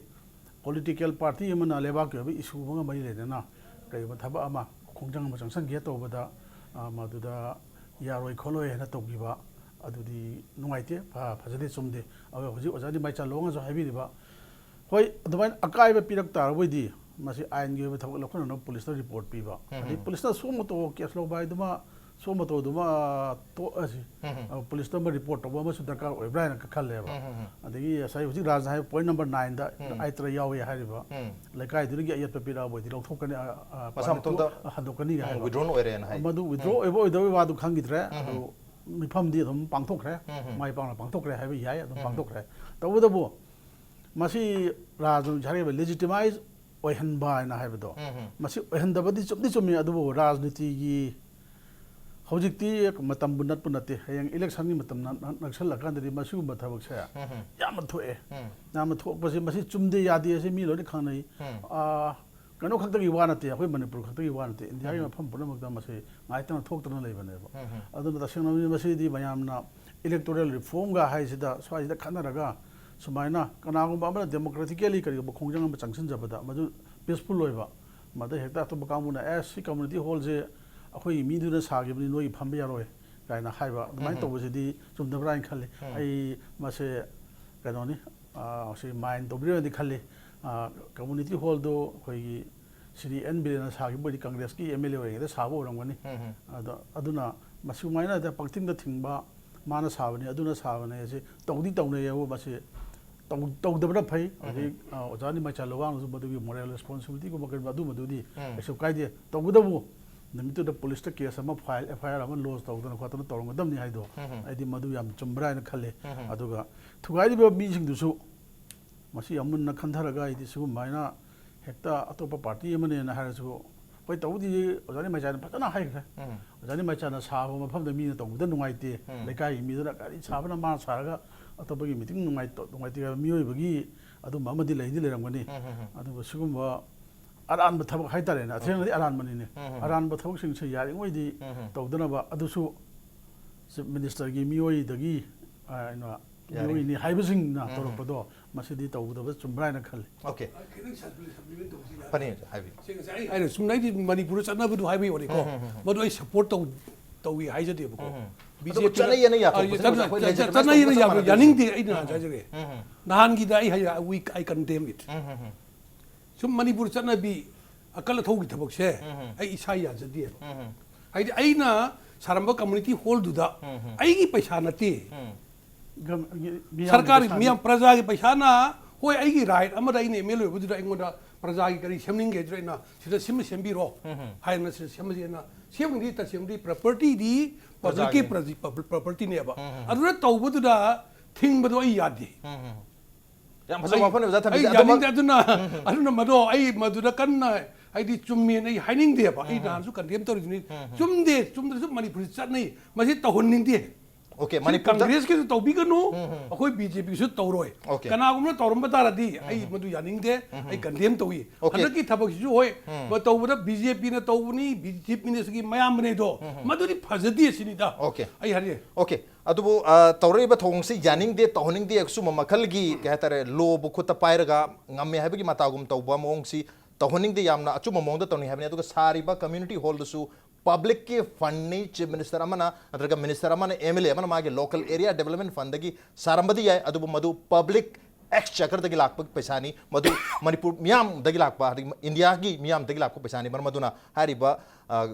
ꯄꯣꯂꯤꯇꯤꯀꯦꯜ ꯄꯥꯔꯇꯤ ꯑꯃꯅ ꯂꯩꯕꯥꯛꯀꯤ ꯑꯣꯏꯕ ꯏꯁꯨ ꯑꯃꯒ ꯃꯔꯤ ꯂꯩꯅꯅ ꯀꯔꯤꯒꯨꯝꯕ ꯊꯕꯛ ꯑꯃ ꯈꯣꯡꯖꯪ ꯑꯃ ꯆꯪꯁꯟꯒꯦ ꯇꯧꯕꯗ, ꯑ, ꯃꯗꯨꯗ ꯌꯥꯔꯣꯏ ꯈꯣꯠꯂꯣꯏ ꯍꯥꯏꯅ ꯇꯧꯈꯤꯕ ꯑꯗꯨꯗꯤ ꯅꯨꯡꯉꯥꯏꯇꯦ, ꯐ-, ꯐꯖꯗꯦ, ꯆꯨꯝꯗꯦ꯫ ꯑꯗꯨꯒ ꯍꯧꯖꯤꯛ ꯑꯣꯖꯥ ꯅꯤꯃꯥꯏꯆꯥ ꯂꯣꯡꯅꯁꯨ ꯍꯥꯏꯕꯤꯔꯤꯕ, ꯍꯣꯏ, ꯑꯗꯨꯃꯥꯏꯅ ꯑꯀꯥꯏꯕ ꯄꯤꯔꯛ ꯇꯥꯔꯕꯣꯏꯗꯤ ꯃꯁꯤ ꯑꯥꯏꯟꯒꯤ ꯑꯣꯏꯕ ꯊꯕꯛ ꯂꯧꯈꯠꯅꯅꯕ ꯄꯨꯂꯤꯁꯇ ꯔꯤꯄꯣꯔꯠ ꯄꯤꯕ, ꯎꯝ꯫ ꯑꯗꯩ ꯄꯨꯂꯤꯁꯅ ꯁꯨꯝ ꯃꯇꯧ ꯀꯦꯁ ꯂꯧꯕ ꯍꯥꯏꯗꯨꯃ, ꯁꯨꯝ ꯃꯇꯧꯗꯨꯃ ꯇꯣꯛꯑꯁꯤ꯫ ꯎꯝ꯫ ꯑ, ꯄꯨꯂꯤꯁꯇ ꯑꯃ ꯔꯤꯄꯣꯔꯠ ꯇꯧꯕ ꯑꯃꯁꯨ ꯗꯔꯀꯥꯔ ꯑꯣꯏꯕ꯭ꯔꯥ ꯍꯥꯏꯅ ꯈꯜꯂꯦꯕ꯫ ꯎꯝ, ꯎꯝ, ꯎꯝ꯫ ꯑꯗꯒꯤ ꯉꯁꯥꯏ ꯍꯧꯖꯤꯛ ꯔꯥꯖꯅ ꯍꯥꯏꯕ ꯄꯣꯏꯟ ꯅꯝꯕꯔ ꯅꯥꯏꯟꯗ ꯎꯝ꯫ ꯑꯥꯏꯇ꯭ꯔ ꯌꯥꯎꯋꯦ ꯍꯥꯏꯔꯤꯕ, ꯎꯝ꯫ ꯂꯩꯀꯥꯏꯗꯨꯗꯒꯤ ꯑꯌꯦꯠꯄ ꯄꯤꯔꯛꯑꯕ ꯑꯣꯏꯗꯤ ꯂꯧꯊꯣꯛꯀꯅꯤ, ꯑ, ꯑ, ꯃꯁꯥ ꯃꯇꯣꯝꯇ ꯍꯟꯗꯣꯛꯀꯅꯤꯒ ꯎꯝ, ꯍꯥꯏꯕ꯫ withdrawn ꯑꯣꯏꯔꯦꯅ ꯍꯥꯏ꯫ ꯃꯗꯨ ꯋꯤꯗ꯭ꯔꯣ ꯎꯝ꯫ ꯑꯣꯏꯕ ꯑꯣꯏꯗꯕꯒꯤ ꯋꯥꯗꯨ ꯈꯪꯈꯤꯗ꯭ꯔꯦ꯫ ꯎꯝ꯫ ꯑꯗꯨ ꯃꯤꯐꯝꯗꯤ ꯑꯗꯨꯝ ꯄꯥꯡꯊꯣꯛꯈ꯭ꯔꯦ, ꯎꯝ꯫ ꯃꯥꯏ ꯄꯥꯛꯅ ꯄꯥꯡꯊꯣꯛꯈ꯭ꯔꯦ ꯍꯥꯏꯕ ꯌꯥꯏ, ꯑꯗꯨꯝ ꯎꯝ꯫ ꯄꯥꯡꯊꯣꯛꯈ꯭ꯔꯦ꯫ ꯇꯧꯕꯇꯕꯨ ꯃꯁꯤ ꯔꯥꯖꯅ ꯍꯧꯖꯤꯛ ꯍꯥꯏꯔꯤꯕ ꯂꯦꯖꯤꯇꯤꯃꯥꯏꯖ ꯑꯣꯏꯍꯟꯕ ꯍꯥꯏꯅ ꯍꯥꯏꯕꯗꯣ, ꯎꯝ꯫ ꯃꯁꯤ ꯑꯣꯏꯍꯟꯗꯕꯗꯤ ꯆꯨꯝꯗꯤ ꯆꯨꯝꯃꯤ, ꯑꯗꯨꯕꯨ ꯔꯥꯖꯅꯤꯇꯤꯒꯤ ꯍꯧꯖꯤꯛꯇꯤ ꯃꯇꯝꯕꯨ ꯅꯠꯄ ꯅꯠꯇꯦ꯫ ꯍꯌꯦꯡ ꯏꯂꯦꯛꯁꯟꯒꯤ ꯃꯇꯝ ꯅꯛ-, ꯅꯛ-, ꯅꯛꯁꯜꯂꯛꯀꯥꯟꯗꯗꯤ ꯃꯁꯤꯒꯨꯝꯕ ꯊꯕꯛꯁꯦ ꯎꯝ꯫ ꯌꯥꯝꯅ ꯊꯣꯛꯑꯦ꯫ ꯎꯝ꯫ ꯌꯥꯝꯅ ꯊꯣꯛꯄꯁꯦ ꯃꯁꯤ ꯆꯨꯝꯗꯦ ꯌꯥꯗꯦ ꯑꯁꯤ ꯃꯤ ꯂꯣꯏꯅ ꯈꯪꯅꯩ꯫ ꯎꯝ꯫ ꯑꯥ, ꯀꯩꯅꯣ ꯈꯛꯇꯒꯤ ꯋꯥ ꯅꯠꯇꯦ, ꯑꯩꯈꯣꯏ ꯃꯅꯤꯄꯨꯔ ꯈꯛꯇꯒꯤ ꯋꯥ ꯅꯠꯇꯦ, ꯏꯟꯗꯤꯌꯥꯒꯤ ꯎꯝ꯫ ꯃꯐꯝ ꯄꯨꯝꯅꯃꯛꯇ ꯃꯁꯤ ꯉꯥꯏꯇꯅ ꯊꯣꯛꯇꯅ ꯂꯩꯕꯅꯦꯕ꯫ ꯎꯝ꯫ ꯑꯗꯨꯅ ꯇꯁꯦꯡꯅ ꯃꯁꯤꯗꯤ ꯃꯌꯥꯝꯅ ꯏꯂꯦꯛꯇꯣꯔꯦꯜ ꯔꯤꯐꯣꯔꯝꯒ ꯍꯥꯏꯁꯤꯗ ꯁ꯭ꯋꯥꯏꯁꯤꯗ ꯈꯟꯅꯔꯒ ꯁꯨꯃꯥꯏꯅ ꯀꯅꯥꯒꯨꯝꯕ ꯑꯃꯅ ꯗꯦꯃꯣꯀ꯭ꯔꯦꯇꯤꯀꯦꯂꯤ ꯀꯔꯤꯒꯨꯝꯕ ꯈꯣꯡꯖꯪ ꯑꯃ ꯆꯪꯁꯤꯟꯖꯕꯗ ꯃꯗꯨ ꯄꯤꯁꯐꯨꯜ ꯑꯣꯏꯕ, ꯃꯗ ꯍꯦꯛꯇ ꯑꯇꯣꯞꯄ ꯀꯥꯡꯕꯨꯅ "ꯑꯦ, ꯁꯤ ꯀꯝꯃꯨꯅꯤꯇꯤ ꯍꯣꯜꯁꯦ ꯑꯩꯈꯣꯏꯒꯤ ꯃꯤꯗꯨꯅ ꯁꯥꯈꯤꯕꯅꯤ, ꯅꯣꯏꯒꯤ ꯐꯝꯕ ꯌꯥꯔꯣꯏ" ꯀꯥꯏꯅ ꯍꯥꯏꯕ ꯑꯗꯨꯃꯥꯏꯅ ꯎꯝ꯫ ꯇꯧꯕꯁꯤꯗꯤ ꯆꯨꯝꯗꯕ꯭ꯔꯥ ꯍꯥꯏꯅ ꯈꯜꯂꯤ꯫ ꯎꯝ꯫ ꯑꯩ ꯃꯁꯦ ꯀꯩꯅꯣꯅꯤ, ꯑꯥ, ꯁꯤ ꯃꯥꯏꯟ ꯇꯧꯕꯤꯔꯣꯏꯅꯗꯤ ꯈꯜꯂꯤ꯫ ꯑꯥ, ꯀꯝꯃꯨꯅꯤꯇꯤ ꯍꯣꯜꯗꯣ ꯑꯩꯈꯣꯏꯒꯤ ꯁ꯭ꯔꯤ ꯑꯦꯟ ꯕꯤꯔꯦꯟꯅ ꯁꯥꯈꯤꯕ ꯑꯣꯏꯗꯤ ꯀꯪꯒ꯭ꯔꯦꯁꯀꯤ ꯑꯦꯝ ꯑꯦꯜ ꯑꯦ ꯑꯣꯏꯔꯤꯉꯩꯗ ꯁꯥꯕ ꯑꯣꯏꯔꯝꯒꯅꯤ꯫ ꯎꯝ, ꯎꯝ꯫ ꯑꯗꯣ ꯑꯗꯨꯅ ꯃꯁꯤꯃꯥꯏꯅ ꯍꯦꯛꯇ ꯄꯪꯊꯤꯡꯗ ꯊꯤꯡꯕ, ꯃꯥꯅ ꯁꯥꯕꯅꯤ, ꯑꯗꯨꯅ ꯁꯥꯕꯅꯤ ꯍꯥꯏꯁꯤ ꯇꯧꯗꯤ ꯇꯧꯅꯩꯌꯦꯕꯨ ꯃꯁꯤ ꯇꯧ-, ꯇꯧꯗꯕꯅ ꯐꯩ꯫ ꯎꯝ, ꯎꯝ꯫ ꯍꯧꯖꯤꯛ, ꯑꯥ, ꯑꯣꯖꯥ ꯅꯤꯃꯥꯏꯆꯥ ꯂꯨꯋꯥꯡꯅꯁꯨ ꯃꯗꯨꯒꯤ ꯃꯣꯔꯦꯜ ꯔꯦꯁꯄꯣꯟꯁꯤꯕꯤꯂꯤꯇꯤꯒꯨꯝꯕ ꯀꯔꯤꯒꯨꯝꯕ ꯑꯗꯨꯝꯕꯗꯨꯗꯤ ꯎꯝ꯫ ꯀꯩꯁꯨ ꯀꯥꯏꯗꯦ꯫ ꯇꯧꯕꯇꯕꯨ ꯅꯨꯃꯤꯠꯇꯨꯗ ꯄꯨꯂꯤꯁꯇ ꯀꯦꯁ ꯑꯃ ꯐꯥꯏꯜ, ꯑꯦꯐ ꯑꯥꯏ ꯑꯥꯔ ꯑꯃ ꯂꯣꯟꯁ ꯇꯧꯗꯅ ꯈꯣꯠꯇꯅ ꯇꯧꯔꯝꯒꯗꯕꯅꯤ ꯍꯥꯏꯗꯣ ꯎꯝ, ꯎꯝ꯫ ꯑꯩꯗꯤ ꯃꯗꯨ ꯌꯥꯝ ꯆꯨꯝꯕ꯭ꯔꯥ ꯍꯥꯏꯅ ꯈꯜꯂꯤ꯫ ꯎꯝ, ꯎꯝ꯫ ꯑꯗꯨꯒ ꯊꯨꯒꯥꯏꯔꯤꯕ ꯃꯤꯁꯤꯡꯗꯨꯁꯨ ꯃꯁꯤ ꯌꯥꯝ ꯃꯨꯟꯅ ꯈꯟꯊꯔꯒ ꯑꯩꯗꯤ ꯁꯤꯒꯨꯝꯕ ꯍꯥꯏꯅ ꯍꯦꯛꯇ ꯑꯇꯣꯞꯄ ꯄꯥꯔꯇꯤ ꯑꯃꯅꯦꯅ ꯍꯥꯏꯔꯁꯨ ꯍꯣꯏ, ꯇꯧꯕꯗꯤ ꯑꯣꯖꯥ ꯅꯤꯃꯩꯆꯥꯅ ꯐꯖꯅ ꯍꯥꯏꯈ꯭ꯔꯦ꯫ ꯑꯣꯖꯥ ꯅꯤꯃꯩꯆꯥꯅ ꯁꯥꯕ ꯃꯐꯝꯗ ꯃꯤꯅ ꯇꯧꯕꯗ ꯅꯨꯡꯉꯥꯏꯇꯦ꯫ ꯂꯩꯀꯥꯏꯒꯤ ꯃꯤꯗꯨꯅ ꯒꯥꯔꯤ ꯁꯥꯕꯅ ꯃꯥ ꯁꯥꯔꯒ ꯑꯇꯣꯞꯄꯒꯤ ꯃꯤꯇꯤꯡ ꯅꯨꯡꯉꯥꯏꯇ-, ꯅꯨꯡꯉꯥꯏꯇꯦ ꯍꯥꯏꯕ ꯃꯤꯑꯣꯏꯕꯒꯤ ꯑꯗꯨꯝꯕ ꯑꯃꯗꯤ ꯂꯩꯗꯤ ꯂꯩꯔꯝꯒꯅꯤ꯫ ꯑꯗꯨꯕꯨ ꯁꯤꯒꯨꯝꯕ ꯑꯔꯥꯟꯕ ꯊꯕꯛ ꯍꯥꯏꯇꯥꯔꯦꯅꯦ, ꯑꯊꯦꯡꯅꯗꯤ ꯑꯔꯥꯟꯕꯅꯤꯅꯦ꯫ ꯑꯔꯥꯟꯕ ꯊꯕꯛꯁꯤꯡꯁꯦ ꯌꯥꯔꯤꯉꯩꯗꯤ ꯇꯧꯗꯅꯕ, ꯑꯗꯨꯁꯨ ꯆꯤꯐ ꯃꯤꯅꯤꯁꯇꯔꯒꯤ ꯃꯤꯑꯣꯏꯗꯒꯤ, ꯑ, ꯀꯩꯅꯣ, ꯌꯥꯔꯤ꯫ ꯃꯤꯑꯣꯏꯅꯤ ꯍꯥꯏꯕꯁꯤꯡꯅ ꯇꯧꯔꯛꯄꯗꯣ, ꯃꯁꯤꯗꯤ ꯇꯧꯒꯗꯕ ꯆꯨꯝꯕ꯭ꯔꯥ ꯍꯥꯏꯅ ꯈꯜꯂꯤ꯫ ꯑꯣꯀꯦ꯫ ꯈꯤꯇꯪ ꯁꯕ꯭ꯂꯤ-, ꯁꯕ꯭ꯂꯤꯃꯦꯟ ꯇꯧꯕꯁꯤ ꯌꯥꯏ꯫ ꯐꯅꯤ, ꯍꯥꯏꯕꯤꯌꯨ꯫ ꯁꯤ ꯉꯁꯥꯏ ꯑꯩ ꯍꯥꯏꯔꯦ, ꯆꯨꯝꯅ ꯑꯩꯗꯤ ꯃꯅꯤꯄꯨꯔꯗ ꯆꯠꯅꯕꯗꯨ ꯍꯥꯏꯕꯒꯤ ꯋꯥꯅꯤꯀꯣ꯫ ꯃꯗꯨ ꯑꯩ ꯁꯄꯣꯔꯠ ꯇꯧ-, ꯇꯧꯏ ꯍꯥꯏꯖꯗꯦꯕꯀꯣ꯫ ꯑꯗꯨꯕꯨ ꯆꯠꯅꯩꯌꯦꯅ ꯌꯥꯊꯣꯛꯄꯁꯦ ꯑꯩꯈꯣꯏ ꯆꯠꯅꯩ-, ꯂꯦꯖꯤꯇꯤꯃꯦꯁꯤ ꯆꯠꯅꯩꯌꯦꯅ ꯆꯞ ꯌꯥ-, ꯃꯥꯟꯅꯗꯣꯏꯅꯤ꯫ ꯌꯥꯅꯤꯡꯗꯦ, ꯑꯩꯅ ꯍꯥꯏꯖꯔꯦ꯫ ꯅꯍꯥꯟꯒꯤꯗ ꯑꯩ ꯍꯥꯏ-, we, I condemn it꯫ ꯁꯨꯝ ꯃꯅꯤꯄꯨꯔ ꯆꯠꯅꯕꯤ ꯑꯀꯜ ꯑꯊꯧꯒꯤ ꯊꯕꯛꯁꯦ ꯑꯩ ꯏꯁꯥ ꯌꯥꯖꯗꯦꯕ꯫ ꯍꯥꯏꯗꯤ ꯑꯩꯅ ꯁꯥꯔꯝꯕ ꯀꯝꯃ꯭ꯌꯨꯅꯤꯇꯤ ꯍꯣꯜꯗꯨꯗ ꯑꯩꯒꯤ ꯄꯩꯁꯥ ꯅꯠꯇꯦ꯫ ꯒꯝ-, ꯃꯤꯌꯥꯝꯒꯤ ꯁꯔꯀꯥꯔꯒꯤ, ꯄꯩꯁꯥꯅꯤ꯫ ꯃꯤꯌꯥꯝ ꯄ꯭ꯔꯖꯥꯒꯤ ꯄꯩꯁꯥꯅ, ꯍꯣꯏ, ꯑꯩꯒꯤ ꯔꯥꯏꯠ ꯑꯃꯗ ꯑꯩꯅ ꯑꯦꯝ ꯑꯦꯜ ꯑꯦ ꯑꯣꯏꯕꯗꯨꯗ ꯑꯩꯉꯣꯟꯗ ꯄ꯭ꯔꯖꯥꯒꯤ ꯀꯔꯤ ꯁꯦꯝꯅꯤꯡꯒꯦ ꯍꯥꯏꯗꯨꯅ ꯑꯩꯅ ꯁꯤꯗ ꯁꯤꯃ ꯁꯦꯝꯕꯤꯔꯣ ꯍꯥꯏꯗꯅ ꯁꯤꯗ ꯁꯦꯝꯃꯁꯦꯅ ꯁꯦꯝꯕꯗꯤ ꯇꯁꯦꯡꯕꯗꯤ ꯄ꯭ꯔꯣꯄꯔꯇꯤꯗꯤ ꯄꯕ꯭ꯂꯤꯛꯀꯤ ꯄ꯭ꯔꯖꯥꯒꯤ꯫ ꯄ꯭ꯔꯣꯄꯔꯇꯤꯅꯦꯕ꯫ ꯑꯗꯨꯗ ꯇꯧꯕꯗꯨꯗ ꯊꯤꯡꯕꯗꯣ ꯑꯩ ꯌꯥꯗꯦ꯫ ꯌꯥꯝ ꯐꯖꯕ ꯋꯥꯐꯝꯅꯤ ꯑꯣꯖꯥ ꯑꯩ ꯊꯝꯕꯤꯁꯦ꯫ ꯑꯗꯨꯃꯛ ꯌꯥꯅꯤꯡꯗꯦ꯫ ꯑꯗꯨꯅ ꯑꯗꯨꯅ ꯃꯗꯣ ꯑꯩ ꯃꯗꯨꯗ ꯀꯟꯅ ꯍꯥꯏꯗꯤ ꯆꯨꯝꯃꯦꯅ ꯑꯩ ꯍꯥꯏꯅꯤꯡꯗꯦꯕ꯫ ꯑꯩ ꯅꯍꯥꯟꯁꯨ ꯀꯟꯗꯦꯝ ꯇꯧꯔꯤꯗꯨꯅꯤ꯫ ꯆꯨꯝꯗꯦ, ꯆꯨꯝꯗ꯭ꯔꯁꯨ ꯃꯅꯤꯄꯨꯔꯁꯤ ꯆꯠꯅꯩ, ꯃꯁꯤ ꯇꯧꯍꯟꯅꯤꯡꯗꯦ꯫ ꯑꯣꯀꯦ, ꯁꯤ ꯃꯅꯤꯄꯨꯔꯗ ꯀꯪꯒ꯭ꯔꯦꯁꯀꯤꯁꯨ ꯇꯧꯕꯤꯒꯅꯨ, ꯑꯩꯈꯣꯏ ꯕꯤ ꯖꯦ ꯄꯤꯒꯤꯁꯨ ꯇꯧꯔꯣꯏ꯫ ꯑꯣꯀꯦ꯫ ꯀꯅꯥꯒꯨꯝꯕꯅ ꯇꯧꯔꯝꯕ ꯇꯥꯔꯗꯤ ꯑꯩ ꯃꯗꯨ ꯌꯥꯅꯤꯡꯗꯦ, ꯑꯩ ꯀꯟꯗꯦꯝ ꯇꯧꯏ꯫ ꯑꯣꯀꯦ꯫ ꯍꯟꯗꯛꯀꯤ ꯊꯕꯛꯁꯤꯁꯨ ꯍꯣꯏ, ꯃ-, ꯇꯧꯕꯗ ꯕꯤ ꯖꯦ ꯄꯤꯅ ꯇꯧꯕꯅꯤ, ꯕꯤ ꯖꯦ ꯄꯤ ꯃꯤꯅꯤꯁꯇꯔꯒꯤ ꯃꯌꯥꯝꯕꯅꯦ ꯑꯗꯣ, ꯃꯗꯨꯗꯤ ꯐꯖꯗꯦ ꯁꯤꯅꯤꯗ ꯑꯣꯀꯦ꯫ ꯑꯩ ꯍꯥꯏꯔꯦ꯫ ꯑꯣꯀꯦ꯫ ꯑꯗꯨꯕꯨ, ꯑ, ꯇꯧꯔꯛꯏꯕ ꯊꯧꯑꯣꯡꯁꯤ ꯌꯥꯅꯤꯡꯗꯦ, ꯇꯧꯍꯟꯅꯤꯡꯗꯦ, ꯑꯁꯨꯝꯕ ꯃꯈꯜꯒꯤ, ꯀꯩ ꯍꯥꯏꯇꯥꯔꯦ, ꯂꯣꯕꯨ ꯈꯨꯠꯇ ꯄꯥꯏꯔꯒ ꯉꯝꯃꯦ ꯍꯥꯏꯕꯒꯤ ꯃꯇꯥꯒꯨꯝ ꯇꯧꯕ ꯃꯑꯣꯡꯁꯤ ꯇꯧꯍꯟꯅꯤꯡꯗꯦ, ꯌꯥꯝꯅ ꯑꯆꯨꯝꯕ ꯃꯑꯣꯡꯗ ꯇꯧꯅꯤꯡ ꯍꯥꯏꯕꯅꯤ꯫ ꯑꯗꯨꯒ ꯁꯥꯔꯤꯕ ꯀꯝꯃ꯭ꯌꯨꯅꯤꯇꯤ ꯍꯣꯜꯗꯨꯁꯨ ꯄꯕ꯭ꯂꯤꯛꯀꯤ ꯐꯟꯅꯤ, ꯆꯤꯐ ꯃꯤꯅꯤꯁꯇꯔ ꯑꯃꯅ ꯅꯠꯇ꯭ꯔꯒ ꯃꯤꯅꯤꯁꯇꯔ ꯑꯃꯅ, ꯑꯦꯝ ꯑꯦꯜ ꯑꯦ ꯑꯃꯅ ꯃꯥꯒꯤ ꯂꯣꯀꯦꯜ ꯑꯦꯔꯤꯌꯥ ꯗꯦꯕꯂꯞꯃꯦꯟ ꯐꯟꯗꯒꯤ ꯁꯥꯔꯝꯕꯗꯤ ꯌꯥꯏ, ꯑꯗꯨꯕꯨ ꯃꯗꯨ ꯄꯕ꯭ꯂꯤꯛ ꯑꯦꯛꯁꯆꯦꯀꯔꯗꯒꯤ ꯂꯥꯛꯄ ꯄꯩꯁꯥꯅꯤ, ꯃꯗꯨ ꯃꯅꯤꯄꯨꯔ ꯃꯤꯌꯥꯝꯗꯒꯤ ꯂꯥꯛꯄ, ꯑꯗꯒꯤ ꯏꯟꯗꯤꯌꯥꯒꯤ ꯃꯤꯌꯥꯝꯗꯒꯤ ꯂꯥꯛꯄ ꯄꯩꯁꯥꯅꯤ꯫ ꯃꯔꯝ ꯑꯗꯨꯅ ꯍꯥꯏꯔꯤꯕ, ꯑ,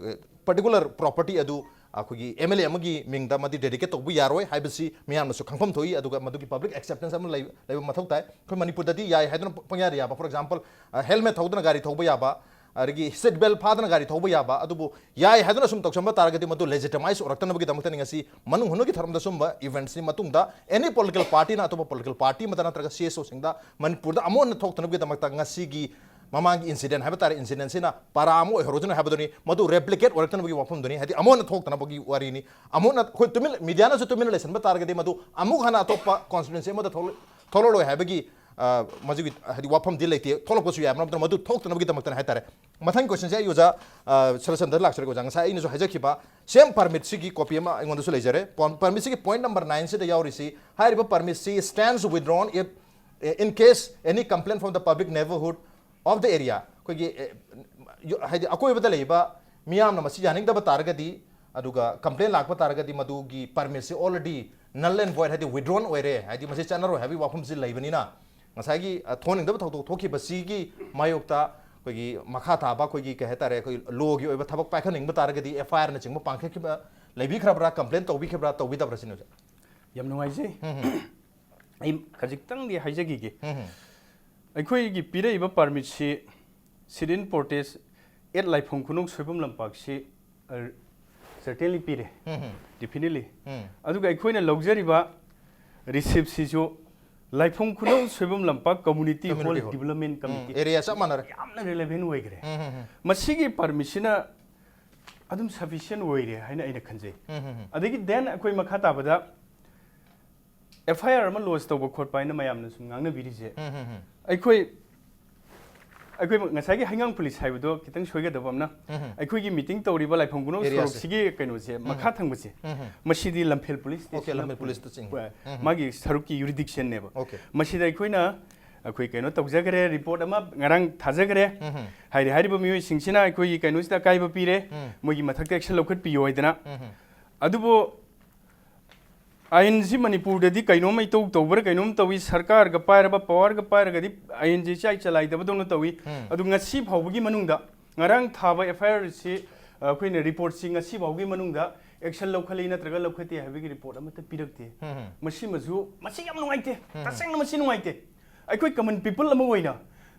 ꯄꯔꯇꯤꯀꯨꯂꯔ ꯄ꯭ꯔꯣꯄꯔꯇꯤ ꯑꯗꯨ ꯑꯩꯈꯣꯏꯒꯤ ꯑꯦꯝ ꯑꯦꯜ ꯑꯦ ꯑꯃꯒꯤ ꯃꯤꯡꯗ ꯃꯗꯨ ꯗꯦꯗꯤꯀꯦꯠ ꯇꯧꯕ ꯌꯥꯔꯣꯏ ꯍꯥꯏꯕꯁꯤ ꯃꯤꯌꯥꯝꯅꯁꯨ ꯈꯪꯐꯝ ꯊꯣꯛꯏ꯫ ꯑꯗꯨꯒ ꯃꯗꯨꯒꯤ ꯄꯕ꯭ꯂꯤꯛ ꯑꯦꯛꯁꯦꯞꯇꯦꯟꯁ ꯑꯃ ꯂꯩ-, ꯂꯩꯕ ꯃꯊꯧ ꯇꯥꯏ꯫ ꯑꯩꯈꯣꯏ ꯃꯅꯤꯄꯨꯔꯗꯗꯤ ꯌꯥꯏ ꯍꯥꯏꯗꯨꯅ ꯄꯪꯌꯥꯗ ꯌꯥꯕ, ꯐꯣꯔ ꯑꯦꯛꯖꯥꯝꯄꯜ, ꯑ, ꯍꯦꯜꯃꯦꯠ ꯊꯧꯗꯨꯅ ꯒꯥꯔꯤ ꯊꯧꯕ ꯌꯥꯕ, ꯑꯗꯒꯤ ꯁꯤꯠ ꯕꯦꯜ ꯐꯥꯗꯅ ꯒꯥꯔꯤ ꯊꯧꯕ ꯌꯥꯕ, ꯑꯗꯨꯕꯨ ꯌꯥꯏ ꯍꯥꯏꯗꯨꯅ ꯁꯨꯝ ꯇꯧꯁꯟꯕ ꯇꯥꯔꯒꯗꯤ ꯃꯗꯨ ꯂꯦꯖꯤꯇꯃꯥꯏꯁ ꯑꯣꯏꯔꯛꯇꯅꯕꯒꯤꯗꯃꯛꯇꯅꯤ ꯉꯁꯤ ꯃꯅꯨꯡ ꯍꯨꯠꯅꯒꯤ ꯊꯧꯔꯝꯗ ꯁꯨꯝꯕ ꯏꯚꯦꯟꯠꯁꯤ ꯃꯇꯨꯡꯗ ꯑꯦꯅꯤ ꯄꯣꯂꯤꯇꯤꯀꯦꯜ ꯄꯥꯔꯇꯤꯅ ꯑꯇꯣꯞꯄ ꯄꯣꯂꯤꯇꯤꯀꯦꯜ ꯄꯥꯔꯇꯤ ꯑꯃꯗ ꯅꯠꯇ꯭ꯔꯒ ꯁꯤ ꯑꯦꯁ ꯑꯣꯁꯤꯡꯗ ꯃꯅꯤꯄꯨꯔꯗ ꯑꯃꯨꯛ ꯍꯟꯅ ꯊꯣꯛꯇꯅꯕꯒꯤꯗꯃꯛꯇ ꯉꯁꯤꯒꯤ ꯃꯃꯥꯡꯒꯤ ꯏꯟꯁꯤꯗꯦꯟ ꯍꯥꯏꯕ ꯇꯥꯔꯦ, ꯏꯟꯁꯤꯗꯦꯟꯁꯤꯅ ꯄꯥꯔꯥ ꯑꯃ ꯑꯣꯏꯍꯧꯔꯁꯅꯨ ꯍꯥꯏꯕꯗꯨꯅꯤ꯫ ꯃꯗꯨ ꯔꯦꯄ꯭ꯂꯤꯀꯦꯠ ꯑꯣꯏꯔꯛꯇꯅꯕꯒꯤ ꯋꯥꯐꯝꯗꯨꯅꯤ, ꯍꯥꯏꯗꯤ ꯑꯃꯨꯛ ꯍꯟꯅ ꯊꯣꯛꯇꯅꯕꯒꯤ ꯋꯥꯔꯤꯅꯤ꯫ ꯑꯃꯨꯛ ꯍꯟꯅ ꯑꯩꯈꯣꯏ ꯇꯨꯃꯤꯟ, ꯃꯤꯗꯤꯌꯥꯅꯁꯨ ꯇꯨꯃꯤꯟꯅ ꯂꯩꯁꯟꯕ ꯇꯥꯔꯒꯗꯤ ꯃꯗꯨ ꯑꯃꯨꯛ ꯍꯟꯅ ꯑꯇꯣꯞꯄ ꯀꯣꯟꯁꯇꯤꯇ꯭ꯋꯦꯟꯁꯤ ꯑꯃꯗ ꯊꯣꯛꯂꯛ-, ꯊꯣꯛꯂꯛꯂꯣꯏ ꯍꯥꯏꯕꯒꯤ, ꯑ, ꯃꯗꯨꯒꯤ ꯍꯥꯏꯗꯤ ꯋꯥꯐꯝꯗꯤ ꯂꯩꯇꯦ꯫ ꯊꯣꯛꯂꯛꯄꯁꯨ ꯌꯥꯏ, ꯃꯔꯝ ꯑꯗꯨꯅ ꯃꯗꯨ ꯊꯣꯛꯇꯅꯕꯒꯤꯗꯃꯛꯇꯅꯤ ꯍꯥꯏꯇꯥꯔꯦ꯫ ꯃꯊꯪ ꯀꯣꯏꯁꯟꯁꯦ ꯑꯩ ꯑꯣꯖꯥ, ꯑ, ꯁꯔꯁꯟꯗ ꯂꯥꯛꯆꯔꯒꯦ꯫ ꯑꯣꯖꯥ, ꯉꯁꯥꯏ ꯑꯩꯅꯁꯨ ꯍꯥꯏꯖꯈꯤꯕ ꯁꯦꯝ ꯄꯔꯃꯤꯠꯁꯤꯒꯤ ꯀꯣꯄꯤ ꯑꯃ ꯑꯩꯉꯣꯟꯗꯁꯨ ꯂꯩꯖꯔꯦ꯫ ꯄꯔꯃꯤꯠꯁꯤꯒꯤ ꯄꯣꯏꯟꯠ ꯅꯝꯕꯔ ꯅꯥꯏꯟꯁꯤꯗ ꯌꯥꯎꯔꯤꯁꯤ, ꯍꯥꯏꯔꯤꯕ ꯄꯔꯃꯤꯠꯁꯤ stands withdrawn if, in case any complaint from the public neighborhood of the area, ꯑꯩꯈꯣꯏꯒꯤ, ꯑꯦ, ꯌꯨ-, ꯍꯥꯏꯗꯤ ꯑꯀꯣꯏꯕꯗ ꯂꯩꯕ ꯃꯤꯌꯥꯝꯅ ꯃꯁꯤ ꯌꯥꯅꯤꯡꯗꯕ ꯇꯥꯔꯒꯗꯤ, ꯑꯗꯨꯒ ꯀꯝꯄ꯭ꯂꯦꯟ ꯂꯥꯛꯄ ꯇꯥꯔꯒꯗꯤ, ꯃꯗꯨꯒꯤ ꯄꯔꯃꯤꯠꯁꯤ already null and void, ꯍꯥꯏꯗꯤ withdrawn ꯑꯣꯏꯔꯦ, ꯍꯥꯏꯗꯤ ꯃꯁꯤ ꯆꯠꯅꯔꯣꯏ ꯍꯥꯏꯕꯒꯤ ꯋꯥꯐꯝꯁꯤ ꯂꯩꯕꯅꯤꯅ, ꯉꯁꯥꯏꯒꯤ, ꯑ, ꯊꯣꯛꯍꯟꯅꯤꯡꯗꯕ ꯊꯧꯗꯣꯛ ꯊꯣꯛꯈꯤꯕꯁꯤꯒꯤ ꯃꯥꯌꯣꯛꯇ ꯑꯩꯈꯣꯏꯒꯤ ꯃꯈꯥ ꯇꯥꯕ ꯑꯩꯈꯣꯏꯒꯤ, ꯀꯩ ꯍꯥꯏꯇꯥꯔꯦ, ꯑꯩꯈꯣꯏ ꯂꯣꯒꯤ ꯑꯣꯏꯕ ꯊꯕꯛ ꯄꯥꯏꯈꯠꯅꯤꯡꯕ ꯇꯥꯔꯒꯗꯤ, ꯑꯦꯐ ꯑꯥꯏ ꯑꯥꯔꯅꯆꯤꯡꯕ ꯄꯥꯡꯈꯠꯈꯤꯕ ꯂꯩꯕꯤꯈ꯭ꯔꯕ꯭ꯔꯥ, ꯀꯝꯄ꯭ꯂꯦꯟ ꯇꯧꯕꯤꯈꯤꯕ꯭ꯔꯥ, ꯇꯧꯕꯤꯗꯕ꯭ꯔꯥ ꯁꯤꯅꯤ, ꯑꯣꯖꯥ꯫ ꯌꯥꯝ ꯅꯨꯡꯉꯥꯏꯖꯩ꯫ ꯎꯝ, ꯎꯝ꯫ ꯑꯩ ꯈꯖꯤꯛꯇꯪꯗꯤ ꯍꯥꯏꯖꯈꯤꯒꯦ꯫ ꯎꯝ, ꯎꯝ꯫ ꯑꯩꯈꯣꯏꯒꯤ ꯄꯤꯔꯛꯏꯕ ꯄꯥꯔꯃꯤꯠꯁꯤ sit-in protest at ꯂꯥꯏꯐꯝ ꯈꯨꯅꯧ ꯁꯣꯏꯕꯝ ꯂꯝꯄꯥꯛꯁꯤ, ꯑ, certainly ꯄꯤꯔꯦ꯫ ꯎꯝ, ꯎꯝ꯫ Definitely꯫ ꯎꯝ꯫ ꯑꯗꯨꯒ ꯑꯩꯈꯣꯏꯅ ꯂꯧꯖꯔꯤꯕ ꯔꯤꯁꯤꯞꯁꯤꯁꯨ ꯂꯥꯏꯐꯝ ꯈꯨꯅꯧ ꯁꯣꯏꯕꯝ ꯂꯝꯄꯥꯛ Community Community Hall Hall꯫ Development ꯎꯝ, Committee꯫ Area ꯆꯞ ꯃꯥꯟꯅꯔꯦ꯫ ꯌꯥꯝꯅ relevant ꯑꯣꯏꯈ꯭ꯔꯦ꯫ ꯎꯝ, ꯎꯝ, ꯎꯝ꯫ ꯃꯁꯤꯒꯤ ꯄꯥꯔꯃꯤꯠꯁꯤꯅ ꯑꯗꯨꯝ sufficient ꯑꯣꯏꯔꯦ ꯍꯥꯏꯅ ꯑꯩꯅ ꯈꯟꯖꯩ꯫ ꯎꯝ, ꯎꯝ, ꯎꯝ꯫ ꯑꯗꯒꯤ then ꯑꯩꯈꯣꯏ ꯃꯈꯥ ꯇꯥꯕꯗ ꯑꯦꯐ ꯑꯥꯏ ꯑꯥꯔ ꯑꯃ ꯂꯣꯟꯆ ꯇꯧꯕ ꯈꯣꯠꯄ ꯍꯥꯏꯅ ꯃꯌꯥꯝꯅ ꯁꯨꯝ ꯉꯥꯡꯅꯕꯤꯔꯤꯁꯦ, ꯎꯝ, ꯎꯝ, ꯎꯝ꯫ ꯑꯩꯈꯣꯏ, ꯑꯩꯈꯣꯏ ꯉꯁꯥꯏꯒꯤ ꯍꯩꯉꯥꯡ ꯄꯨꯂꯤꯁ ꯍꯥꯏꯕꯗꯣ ꯈꯤꯇꯪ ꯁꯣꯏꯒꯗꯕ ꯑꯃꯅ, ꯎꯝ, ꯎꯝ꯫ ꯑꯩꯈꯣꯏꯒꯤ ꯃꯤꯇꯤꯡ ꯇꯧꯔꯤꯕ ꯂꯥꯏꯐꯝ ꯈꯨꯅꯧ Area ꯁꯦ꯫ ꯁꯣꯔꯣꯛꯁꯤꯒꯤ ꯀꯩꯅꯣꯁꯦ, ꯎꯝ, ꯎꯝ꯫ ꯃꯈꯥ ꯊꯪꯕꯁꯦ, ꯎꯝ, ꯎꯝ꯫ ꯃꯁꯤꯗꯤ ꯂꯝꯐꯦꯜ ꯄꯨꯂꯤꯁ Okay, ꯁ꯭ꯇꯦꯁꯟꯅ ꯂꯝꯐꯦꯜ ꯄꯨꯂꯤꯁꯇ ꯆꯤꯡꯉꯤ꯫ ꯎꯝ, ꯎꯝ꯫ ꯃꯥꯒꯤ ꯁꯔꯨꯛꯀꯤ ꯌꯨꯔꯤꯗꯤꯛꯁꯟꯅꯦꯕ꯫ Okay꯫ ꯃꯁꯤꯗ ꯑꯩꯈꯣꯏꯅ, ꯑꯩꯈꯣꯏ ꯀꯩꯅꯣ ꯇꯧꯖꯈ꯭ꯔꯦ, ꯔꯤꯄꯣꯔꯠ ꯑꯃ ꯉꯔꯥꯡ ꯊꯥꯖꯈ꯭ꯔꯦ꯫ ꯎꯝ, ꯎꯝ꯫ ꯍꯥꯏꯔꯤ ꯍꯥꯏꯔꯤꯕ ꯃꯤꯑꯣꯏꯁꯤꯡꯁꯤꯅ ꯑꯩꯈꯣꯏꯒꯤ ꯀꯩꯅꯣꯁꯤꯗ ꯑꯀꯥꯏꯕ ꯄꯤꯔꯦ, ꯎꯝ꯫ ꯃꯣꯏꯒꯤ ꯃꯊꯛꯇ ꯑꯦꯛꯁꯟ ꯂꯧꯈꯠꯄꯤꯌꯣ ꯍꯥꯏꯗꯅ꯫ ꯎꯝ, ꯎꯝ꯫ ꯑꯗꯨꯕꯨ ꯑꯥꯏꯟꯁꯤ ꯃꯅꯤꯄꯨꯔꯗꯗꯤ ꯀꯩꯅꯣꯝ ꯏꯇꯧ ꯇꯧꯕ꯭ꯔꯥ ꯀꯩꯅꯣꯝ ꯇꯧꯏ, ꯁꯔꯀꯥꯔꯒ ꯄꯥꯏꯔꯕ, ꯄꯋꯥꯔꯒ ꯄꯥꯏꯔꯒꯗꯤ ꯑꯥꯏꯟꯁꯤ ꯏꯆꯥꯏ ꯆꯂꯥꯏꯗꯕꯗꯧꯅ ꯇꯧꯏ꯫ ꯎꯝ꯫ ꯑꯗꯨ ꯉꯁꯤ ꯐꯥꯎꯕꯒꯤ ꯃꯅꯨꯡꯗ, ꯉꯔꯥꯡ ꯊꯥꯕ ꯑꯦꯐ ꯑꯥꯏ ꯑꯥꯔꯁꯤ, ꯑ, ꯑꯩꯈꯣꯏꯅ ꯔꯤꯄꯣꯔꯠꯁꯤ ꯉꯁꯤ ꯐꯥꯎꯒꯤ ꯃꯅꯨꯡꯗ ꯑꯦꯛꯁꯟ ꯂꯧꯈꯠꯂꯤ ꯅꯠꯇ꯭ꯔꯒ ꯂꯧꯈꯠꯇꯦ ꯍꯥꯏꯕꯒꯤ ꯔꯤꯄꯣꯔꯠ ꯑꯃꯠꯇ ꯄꯤꯔꯛꯇꯦ꯫ ꯎꯝ, ꯎꯝ꯫ ꯃꯁꯤꯃꯁꯨ, ꯃꯁꯤ ꯌꯥꯝ ꯅꯨꯡꯉꯥꯏꯇꯦ꯫ ꯎꯝ, ꯎꯝ꯫ ꯇꯁꯦꯡꯅ ꯃꯁꯤ ꯅꯨꯡꯉꯥꯏꯇꯦ꯫ ꯑꯩꯈꯣꯏ common people ꯑꯃ ꯑꯣꯏꯅ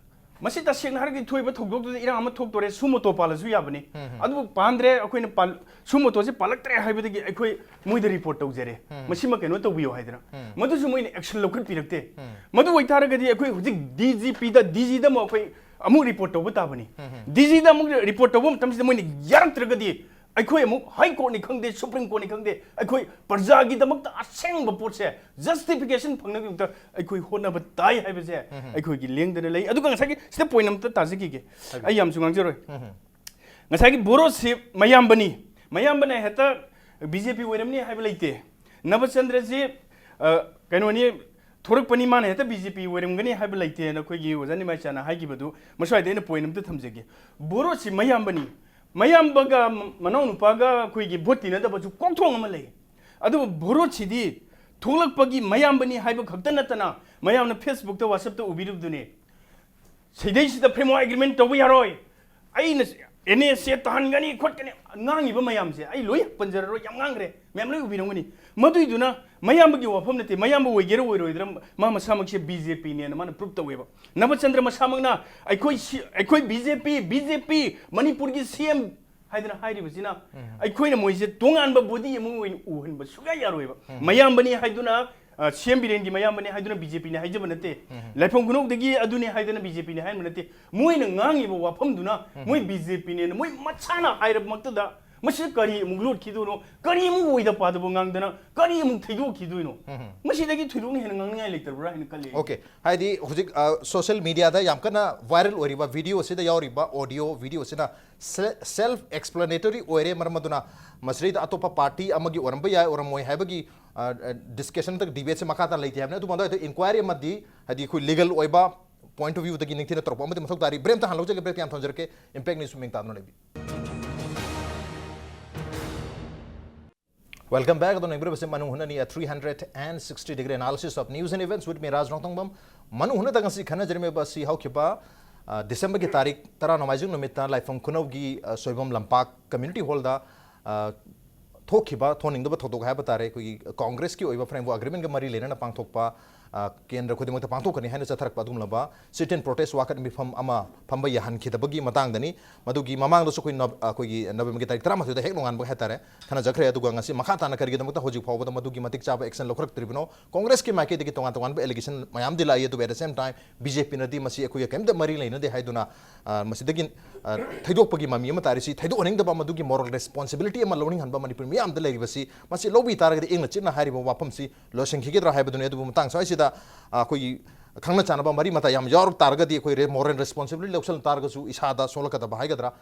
ꯃꯁꯤ ꯇꯁꯦꯡꯅ ꯍꯥꯏꯔꯒꯗꯤ ꯊꯣꯛꯏꯕ ꯊꯧꯗꯣꯛꯇꯨꯗ ꯏꯔꯥꯡ ꯑꯃ ꯊꯣꯛꯇꯣꯔꯦ, ꯁꯨꯃꯣꯇꯣ ꯄꯥꯜꯂꯁꯨ ꯌꯥꯕꯅꯤ꯫ ꯎꯝ, ꯎꯝ꯫ ꯑꯗꯨꯕꯨ ꯄꯥꯟꯗ꯭ꯔꯦ, ꯑꯩꯈꯣꯏꯅ ꯄꯥꯜ-, ꯁꯨꯃꯣꯇꯣꯁꯦ ꯄꯥꯜꯂꯛꯇ꯭ꯔꯦ ꯍꯥꯏꯕꯗꯒꯤ ꯑꯩꯈꯣꯏ ꯃꯣꯏꯗ ꯔꯤꯄꯣꯔꯠ ꯇꯧꯖꯔꯦ꯫ ꯎꯝ꯫ ꯃꯁꯤꯃ ꯀꯩꯅꯣ ꯇꯧꯕꯤꯌꯨ ꯍꯥꯏꯗꯅ꯫ ꯎꯝ꯫ ꯃꯗꯨꯁꯨ ꯃꯣꯏꯅ ꯑꯦꯛꯁꯟ ꯂꯧꯈꯠꯄꯤꯔꯛꯇꯦ꯫ ꯎꯝ꯫ ꯃꯗꯨ ꯑꯣꯏꯇꯥꯔꯒꯗꯤ ꯑꯩꯈꯣꯏ ꯍꯧꯖꯤꯛ ꯗꯤ ꯖꯤ ꯄꯤꯗ, ꯗꯤ ꯖꯤꯗ ꯑꯃꯨꯛ ꯑꯩꯈꯣꯏ, ꯑꯃꯨꯛ ꯔꯤꯄꯣꯔꯠ ꯇꯧꯕ ꯇꯥꯕꯅꯤ꯫ ꯗꯤ ꯖꯤꯗ ꯑꯃꯨꯛ ꯔꯤꯄꯣꯔꯠ ꯇꯧꯕ ꯃꯇꯝꯁꯤꯗ ꯃꯣꯏꯅ ꯌꯥꯔꯛꯇ꯭ꯔꯒꯗꯤ ꯑꯩꯈꯣꯏ ꯑꯃꯨꯛ ꯍꯥꯏ ꯀꯣꯔꯠꯅꯤ ꯈꯪꯗꯦ, ꯁꯨꯄ꯭ꯔꯤꯝ ꯀꯣꯔꯠꯅꯤ ꯈꯪꯗꯦ, ꯑꯩꯈꯣꯏ ꯄ꯭ꯔꯖꯥꯒꯤꯗꯃꯛꯇ ꯑꯁꯦꯡꯕ ꯄꯣꯠꯁꯦ, ꯖꯁꯇꯤꯐꯤꯀꯦꯁꯟ ꯐꯪꯅꯕꯒꯤꯗꯃꯛꯇ ꯑꯩꯈꯣꯏ ꯍꯣꯠꯅꯕ ꯇꯥꯏ ꯍꯥꯏꯕꯁꯦ ꯑꯩꯈꯣꯏꯒꯤ ꯂꯦꯡꯗꯅ ꯂꯩ꯫ ꯑꯗꯨꯒ ꯉꯁꯥꯏꯒꯤ ꯁꯤꯗ ꯄꯣꯏꯟ ꯑꯃꯇ ꯇꯥꯖꯈꯤꯒꯦ, ꯑꯩ ꯌꯥꯝꯁꯨ ꯉꯥꯡꯖꯔꯣꯏ꯫ ꯉꯁꯥꯏꯒꯤ ꯕꯣꯔꯣꯁꯤ ꯃꯌꯥꯝꯕꯅꯤ, ꯃꯌꯥꯝꯕꯅ ꯍꯦꯛꯇ ꯕꯤ ꯖꯦ ꯄꯤ ꯑꯣꯏꯔꯝꯅꯤ ꯍꯥꯏꯕ ꯂꯩꯇꯦ꯫ ꯅꯕꯆꯟꯗ꯭ꯔꯁꯤ, ꯑ, ꯀꯩꯅꯣꯅꯤ, ꯊꯣꯔꯛꯄꯅꯤ, ꯃꯥꯅ ꯍꯦꯛꯇ ꯕꯤ ꯖꯦ ꯄꯤ ꯑꯣꯏꯔꯝꯒꯅꯤ ꯍꯥꯏꯕ ꯂꯩꯇꯦꯅ ꯑꯩꯈꯣꯏꯒꯤ ꯑꯣꯖꯥ ꯅꯤꯃꯥꯏꯆꯥꯅ ꯍꯥꯏꯈꯤꯕꯗꯨ ꯃꯁ꯭ꯋꯥꯏꯗ ꯑꯩꯅ ꯄꯣꯏꯟ ꯑꯝꯇ ꯊꯝꯖꯒꯦ꯫ ꯕꯣꯔꯣꯁꯤ ꯃꯌꯥꯝꯕꯅꯤ, ꯃꯌꯥꯝꯕꯒ ꯃꯅꯥꯎꯅꯨꯄꯥꯒ ꯑꯩꯈꯣꯏꯒꯤ ꯚꯣꯠ ꯇꯤꯟꯅꯗꯕꯁꯨ ꯀꯣꯛꯊꯣꯡ ꯑꯃ ꯂꯩ꯫ ꯑꯗꯨꯕꯨ ꯕꯣꯔꯣꯁꯤꯗꯤ ꯊꯣꯛꯂꯛꯄꯒꯤ ꯃꯌꯥꯝꯕꯅꯤ ꯍꯥꯏꯕ ꯈꯛꯇ ꯅꯠꯇꯅ ꯃꯌꯥꯝꯅ ꯐꯦꯁꯕꯨꯛꯇ, ꯋꯥꯆꯞꯇ ꯎꯕꯤꯔꯤꯕꯗꯨꯅꯤ꯫ ꯁꯤꯗꯩꯁꯤꯗ ꯐ꯭ꯔꯦꯝꯋꯥꯔꯛ ꯑꯦꯒ꯭ꯔꯤꯃꯦꯟ ꯇꯧꯕ ꯌꯥꯔꯣꯏ, ꯑꯩꯅ ꯑꯦꯟ ꯑꯦꯁ ꯑꯦ ꯇꯥꯍꯟꯒꯅꯤ ꯈꯣꯠꯀꯅꯤ, ꯉꯥꯡꯉꯤꯕ ꯃꯌꯥꯝꯁꯦ ꯑꯩ ꯂꯣꯏ ꯄꯟꯖꯔꯔꯣꯏ, ꯌꯥꯝ ꯉꯥꯡꯈ꯭ꯔꯦ, ꯃꯌꯥꯝ ꯂꯣꯏ ꯎꯕꯤꯔꯝꯒꯅꯤ꯫ ꯃꯗꯨꯏꯗꯨꯅ ꯃꯌꯥꯝꯕꯒꯤ ꯋꯥꯐꯝ ꯅꯠꯇꯦ, ꯃꯌꯥꯝꯕ ꯑꯣꯏꯒꯦꯔꯥ ꯑꯣꯏꯔꯣꯏꯗ꯭ꯔꯥ ꯃꯥ ꯃꯁꯥꯃꯛꯁꯦ ꯕꯤ ꯖꯦ ꯄꯤꯅꯦꯅ ꯃꯥꯅ ꯄ꯭ꯔꯨꯞ ꯇꯧꯋꯦꯕ꯫ ꯅꯕꯆꯟꯗ꯭ꯔ ꯃꯁꯥꯃꯛꯅ ꯑꯩꯈꯣꯏ ꯁꯤ-, ꯑꯩꯈꯣꯏ ꯕꯤ ꯖꯦ ꯄꯤ, ꯕꯤ ꯖꯦ ꯄꯤ, ꯃꯅꯤꯄꯨꯔꯒꯤ ꯁꯤ ꯑꯦꯝ ꯍꯥꯏꯗꯅ ꯍꯥꯏꯔꯤꯕꯁꯤꯅ ꯑꯩꯈꯣꯏꯅ ꯃꯣꯏꯁꯦ ꯇꯣꯉꯥꯟꯕ ꯕꯣꯗꯤ ꯑꯃ ꯑꯣꯏꯅ ꯎꯍꯟꯕ ꯁꯨꯡꯌꯥ ꯌꯥꯔꯣꯏꯕ꯫ ꯃꯌꯥꯝꯕꯅꯤ ꯍꯥꯏꯗꯨꯅ, ꯑ, ꯁꯤ ꯑꯦꯝ ꯕꯤꯔꯦꯟꯒꯤ ꯃꯌꯥꯝꯕꯅꯤ ꯍꯥꯏꯗꯨꯅ ꯕꯤ ꯖꯦ ꯄꯤꯅꯤ ꯍꯥꯏꯖꯕ ꯅꯠꯇꯦ꯫ ꯂꯥꯏꯐꯝ ꯈꯨꯅꯧꯗꯒꯤ ꯑꯗꯨꯅꯤ ꯍꯥꯏꯗꯅ ꯕꯤ ꯖꯦ ꯄꯤꯅꯤ ꯍꯥꯏꯕ ꯅꯠꯇꯦ꯫ ꯃꯣꯏꯅ ꯉꯥꯡꯉꯤꯕ ꯋꯥꯐꯝꯗꯨꯅ ꯃꯣꯏ ꯕꯤ ꯖꯦ ꯄꯤꯅꯦꯅ ꯃꯣꯏ ꯃꯁꯥꯅ ꯍꯥꯏꯔꯕꯃꯛꯇꯗ ꯃꯁꯤꯗ ꯀꯔꯤ ꯑꯃꯨꯛ ꯂꯣꯠꯈꯤꯗꯣꯏꯅꯣ? ꯀꯔꯤ ꯑꯃꯨꯛ ꯑꯣꯏꯗ ꯄꯥꯗꯕ ꯉꯥꯡꯗꯅ ꯀꯔꯤ ꯑꯃꯨꯛ ꯊꯩꯗꯣꯛꯈꯤꯗꯣꯏꯅꯣ? ꯃꯁꯤꯗꯒꯤ ꯊꯣꯏꯗꯣꯛꯅ ꯍꯦꯟꯅ ꯉꯥꯡꯅꯤꯡꯉꯥꯏ ꯂꯩꯇꯕ꯭ꯔꯥ ꯍꯥꯏꯅ ꯈꯜꯂꯤ꯫ ꯑꯣꯀꯦ, ꯍꯥꯏꯗꯤ ꯍꯧꯖꯤꯛ, ꯑ, ꯁꯣꯁꯤꯌꯦꯜ ꯃꯤꯗꯤꯌꯥꯗ ꯌꯥꯝ ꯀꯟꯅ ꯚꯥꯏꯔꯦꯜ ꯑꯣꯏꯔꯤꯕ ꯚꯤꯗꯤꯑꯣ ꯑꯁꯤꯗ ꯌꯥꯎꯔꯤꯕ ꯑꯣꯗꯤꯑꯣ ꯚꯤꯗꯤꯑꯣ ꯑꯁꯤꯅ ꯁꯦ-, ꯁꯦꯜꯐ ꯑꯦꯛꯁꯄ꯭ꯂꯦꯅꯦꯇꯔꯤ ꯑꯣꯏꯔꯦ꯫ ꯃꯔꯝ ꯑꯗꯨꯅ ꯃꯁꯤꯗꯩꯗ ꯑꯇꯣꯞꯄ ꯄꯥꯔꯇꯤ ꯑꯃꯒꯤ ꯑꯣꯏꯔꯝꯕ ꯌꯥꯏ, ꯑꯣꯏꯔꯝꯃꯣꯏ ꯍꯥꯏꯕꯒꯤ, ꯑ, ꯑ, ꯗꯤꯁꯀꯁꯟ ꯅꯠꯇ꯭ꯔꯒ ꯗꯤꯕꯦꯠꯁꯦ ꯃꯈꯥ ꯇꯥꯅ ꯂꯩꯇꯦ ꯍꯥꯏꯕꯅꯤ꯫ ꯑꯗꯨꯝꯕ ꯑꯗꯨꯋꯥꯏꯗ ꯏꯟꯀ꯭ꯋꯥꯏꯔꯤ ꯑꯃꯗꯤ ꯍꯥꯏꯗꯤ ꯑꯩꯈꯣꯏ ꯂꯤꯒꯜ ꯑꯣꯏꯕ ꯄꯣꯏꯟꯠ ꯑꯣꯐ ꯚ꯭ꯌꯨꯗꯒꯤ ꯅꯤꯡꯊꯤꯅ ꯇꯧꯔꯛꯄ ꯑꯃꯗꯤ ꯃꯊꯧ ꯇꯥꯔꯤ꯫ ꯕ꯭ꯔꯦꯛ ꯑꯝꯇ ꯍꯥꯟꯅ ꯂꯧꯖꯒꯦ, ꯕ꯭ꯔꯦꯛ ꯌꯥꯝ ꯊꯝꯖꯔꯛꯀꯦ꯫ ꯏꯝꯄꯦꯛ ꯅ꯭ꯌꯨꯁ ꯃꯤꯡ ꯇꯥꯗꯨꯅ ꯂꯩꯕꯤ꯫ Welcome back. ꯑꯗꯣ ꯅꯪꯕꯤꯔꯕꯁꯤ ꯃꯅꯨꯡ ꯍꯨꯠꯅꯅꯤ, a three hundred and sixty degree analysis of news and events with me, ꯔꯥꯖ ꯔꯣꯡꯊꯣꯡꯕꯝ꯫ ꯃꯅꯨꯡ ꯍꯨꯠꯅꯗ ꯉꯁꯤ ꯈꯟꯅꯖꯔꯝꯃꯤꯕ ꯑꯁꯤ ꯍꯧꯈꯤꯕ, ꯑ, ꯗꯤꯁꯦꯝꯕꯔꯒꯤ ꯇꯥꯔꯤꯛ ꯇꯔꯥ ꯅꯣꯡꯃꯥꯏꯖꯤꯡ ꯅꯨꯃꯤꯠꯇ ꯂꯥꯏꯐꯝ ꯈꯨꯅꯧꯒꯤ, ꯑ, ꯁꯣꯏꯕꯝ ꯂꯝꯄꯥꯛ ꯀꯝꯃ꯭ꯌꯨꯅꯤꯇꯤ ꯍꯣꯜꯗ, ꯑ, ꯊꯣꯛꯈꯤꯕ, ꯊꯣꯛꯅꯤꯡꯗꯕ ꯊꯧꯗꯣꯛ ꯍꯥꯏꯕ ꯇꯥꯔꯦ, ꯑꯩꯈꯣꯏꯒꯤ ꯀꯣꯡꯒ꯭ꯔꯦꯁꯀꯤ ꯑꯣꯏꯕ ꯐ꯭ꯔꯦꯝꯋꯥꯔꯛ ꯑꯦꯒ꯭ꯔꯤꯃꯦꯟꯒ ꯃꯔꯤ ꯂꯩꯅꯅ ꯄꯥꯡꯊꯣꯛꯄ ꯑ, ꯀꯦꯟꯗ꯭ꯔ ꯈꯨꯗꯤꯡꯃꯛꯇ ꯄꯥꯡꯊꯣꯛꯀꯅꯤ ꯍꯥꯏꯅ ꯆꯠꯊꯔꯛꯄ ꯑꯗꯨꯒꯨꯝꯂꯕ sit-in protest ꯋꯥꯀꯠ ꯃꯤꯐꯝ ꯑꯃ ꯐꯝꯕ ꯌꯥꯍꯟꯈꯤꯗꯕꯒꯤ ꯃꯇꯥꯡꯗꯅꯤ꯫ ꯃꯗꯨꯒꯤ ꯃꯃꯥꯡꯗꯁꯨ ꯑꯩꯈꯣꯏ ꯅꯣ-, ꯑꯩꯈꯣꯏꯒꯤ ꯅꯕꯦꯝꯕꯔꯒꯤ ꯇꯥꯔꯤꯛ ꯇꯔꯥꯃꯥꯊꯣꯏꯗ ꯍꯦꯛ ꯅꯣꯡꯉꯥꯟꯕꯒ ꯍꯥꯏꯇꯥꯔꯦ, ꯈꯟꯅꯖꯈ꯭ꯔꯦ꯫ ꯑꯗꯨꯒ ꯉꯁꯤ ꯃꯈꯥ ꯇꯥꯅ ꯀꯔꯤꯒꯤꯗꯃꯛꯇ ꯍꯧꯖꯤꯛ ꯐꯥꯎꯕꯗ ꯃꯗꯨꯒꯤ ꯃꯇꯤꯛ ꯆꯥꯕ action ꯂꯧꯈꯠꯂꯛꯇ꯭ꯔꯤꯕꯅꯣ? ꯀꯣꯡꯒ꯭ꯔꯦꯁꯀꯤ ꯃꯥꯏꯀꯩꯗꯒꯤ ꯇꯣꯉꯥꯟ ꯇꯣꯉꯥꯟꯕ allegation ꯃꯌꯥꯝꯗꯤ ꯂꯥꯛꯏ, ꯑꯗꯨꯕꯨ at the same time B J ꯄꯤꯅꯗꯤ ꯃꯁꯤ ꯑꯩꯈꯣꯏꯒ ꯀꯔꯤꯝꯇ ꯃꯔꯤ ꯂꯩꯅꯗꯦ ꯍꯥꯏꯗꯨꯅ, ꯑ, ꯃꯁꯤꯗꯒꯤ, ꯑ, ꯊꯩꯗꯣꯛꯄꯒꯤ ꯃꯃꯤ ꯑꯃ ꯇꯥꯔꯤꯁꯤ, ꯊꯩꯗꯣꯛꯍꯟꯅꯤꯡꯗꯕ ꯃꯗꯨꯒꯤ moral responsibility ꯑꯃ ꯂꯧꯅꯤꯡꯍꯟꯕ ꯃꯅꯤꯄꯨꯔ ꯃꯤꯌꯥꯝꯗ ꯂꯩꯔꯤꯕꯁꯤ, ꯃꯁꯤ ꯂꯧꯕꯤ ꯇꯥꯔꯒꯗꯤ ꯏꯪꯅ ꯆꯤꯛꯅ ꯍꯥꯏꯔꯤꯕ ꯋꯥꯐꯝꯁꯤ ꯂꯣꯏꯁꯤꯟꯈꯤꯒꯗ꯭ꯔꯥ ꯍꯥꯏꯕꯗꯨꯅꯤ꯫ ꯑꯗꯨꯕꯨ ꯃꯇꯥꯡ ꯁ꯭ꯋꯥꯏꯁꯤꯗ, ꯑ, ꯑꯩꯈꯣꯏꯒꯤ ꯈꯪꯅ ꯆꯥꯟꯅꯕ ꯃꯔꯤ ꯃꯇꯥ ꯌꯥꯝ ꯌꯥꯎꯔꯛ ꯇꯥꯔꯒꯗꯤ ꯑꯩꯈꯣꯏ ꯔꯦ-, moral responsibility ꯂꯧꯁꯤꯜ ꯇꯥꯔꯒꯁꯨ ꯏꯁꯥꯗ ꯁꯣꯛꯂꯛꯀꯗꯕ ꯍꯥꯏꯒꯗ꯭ꯔꯥ,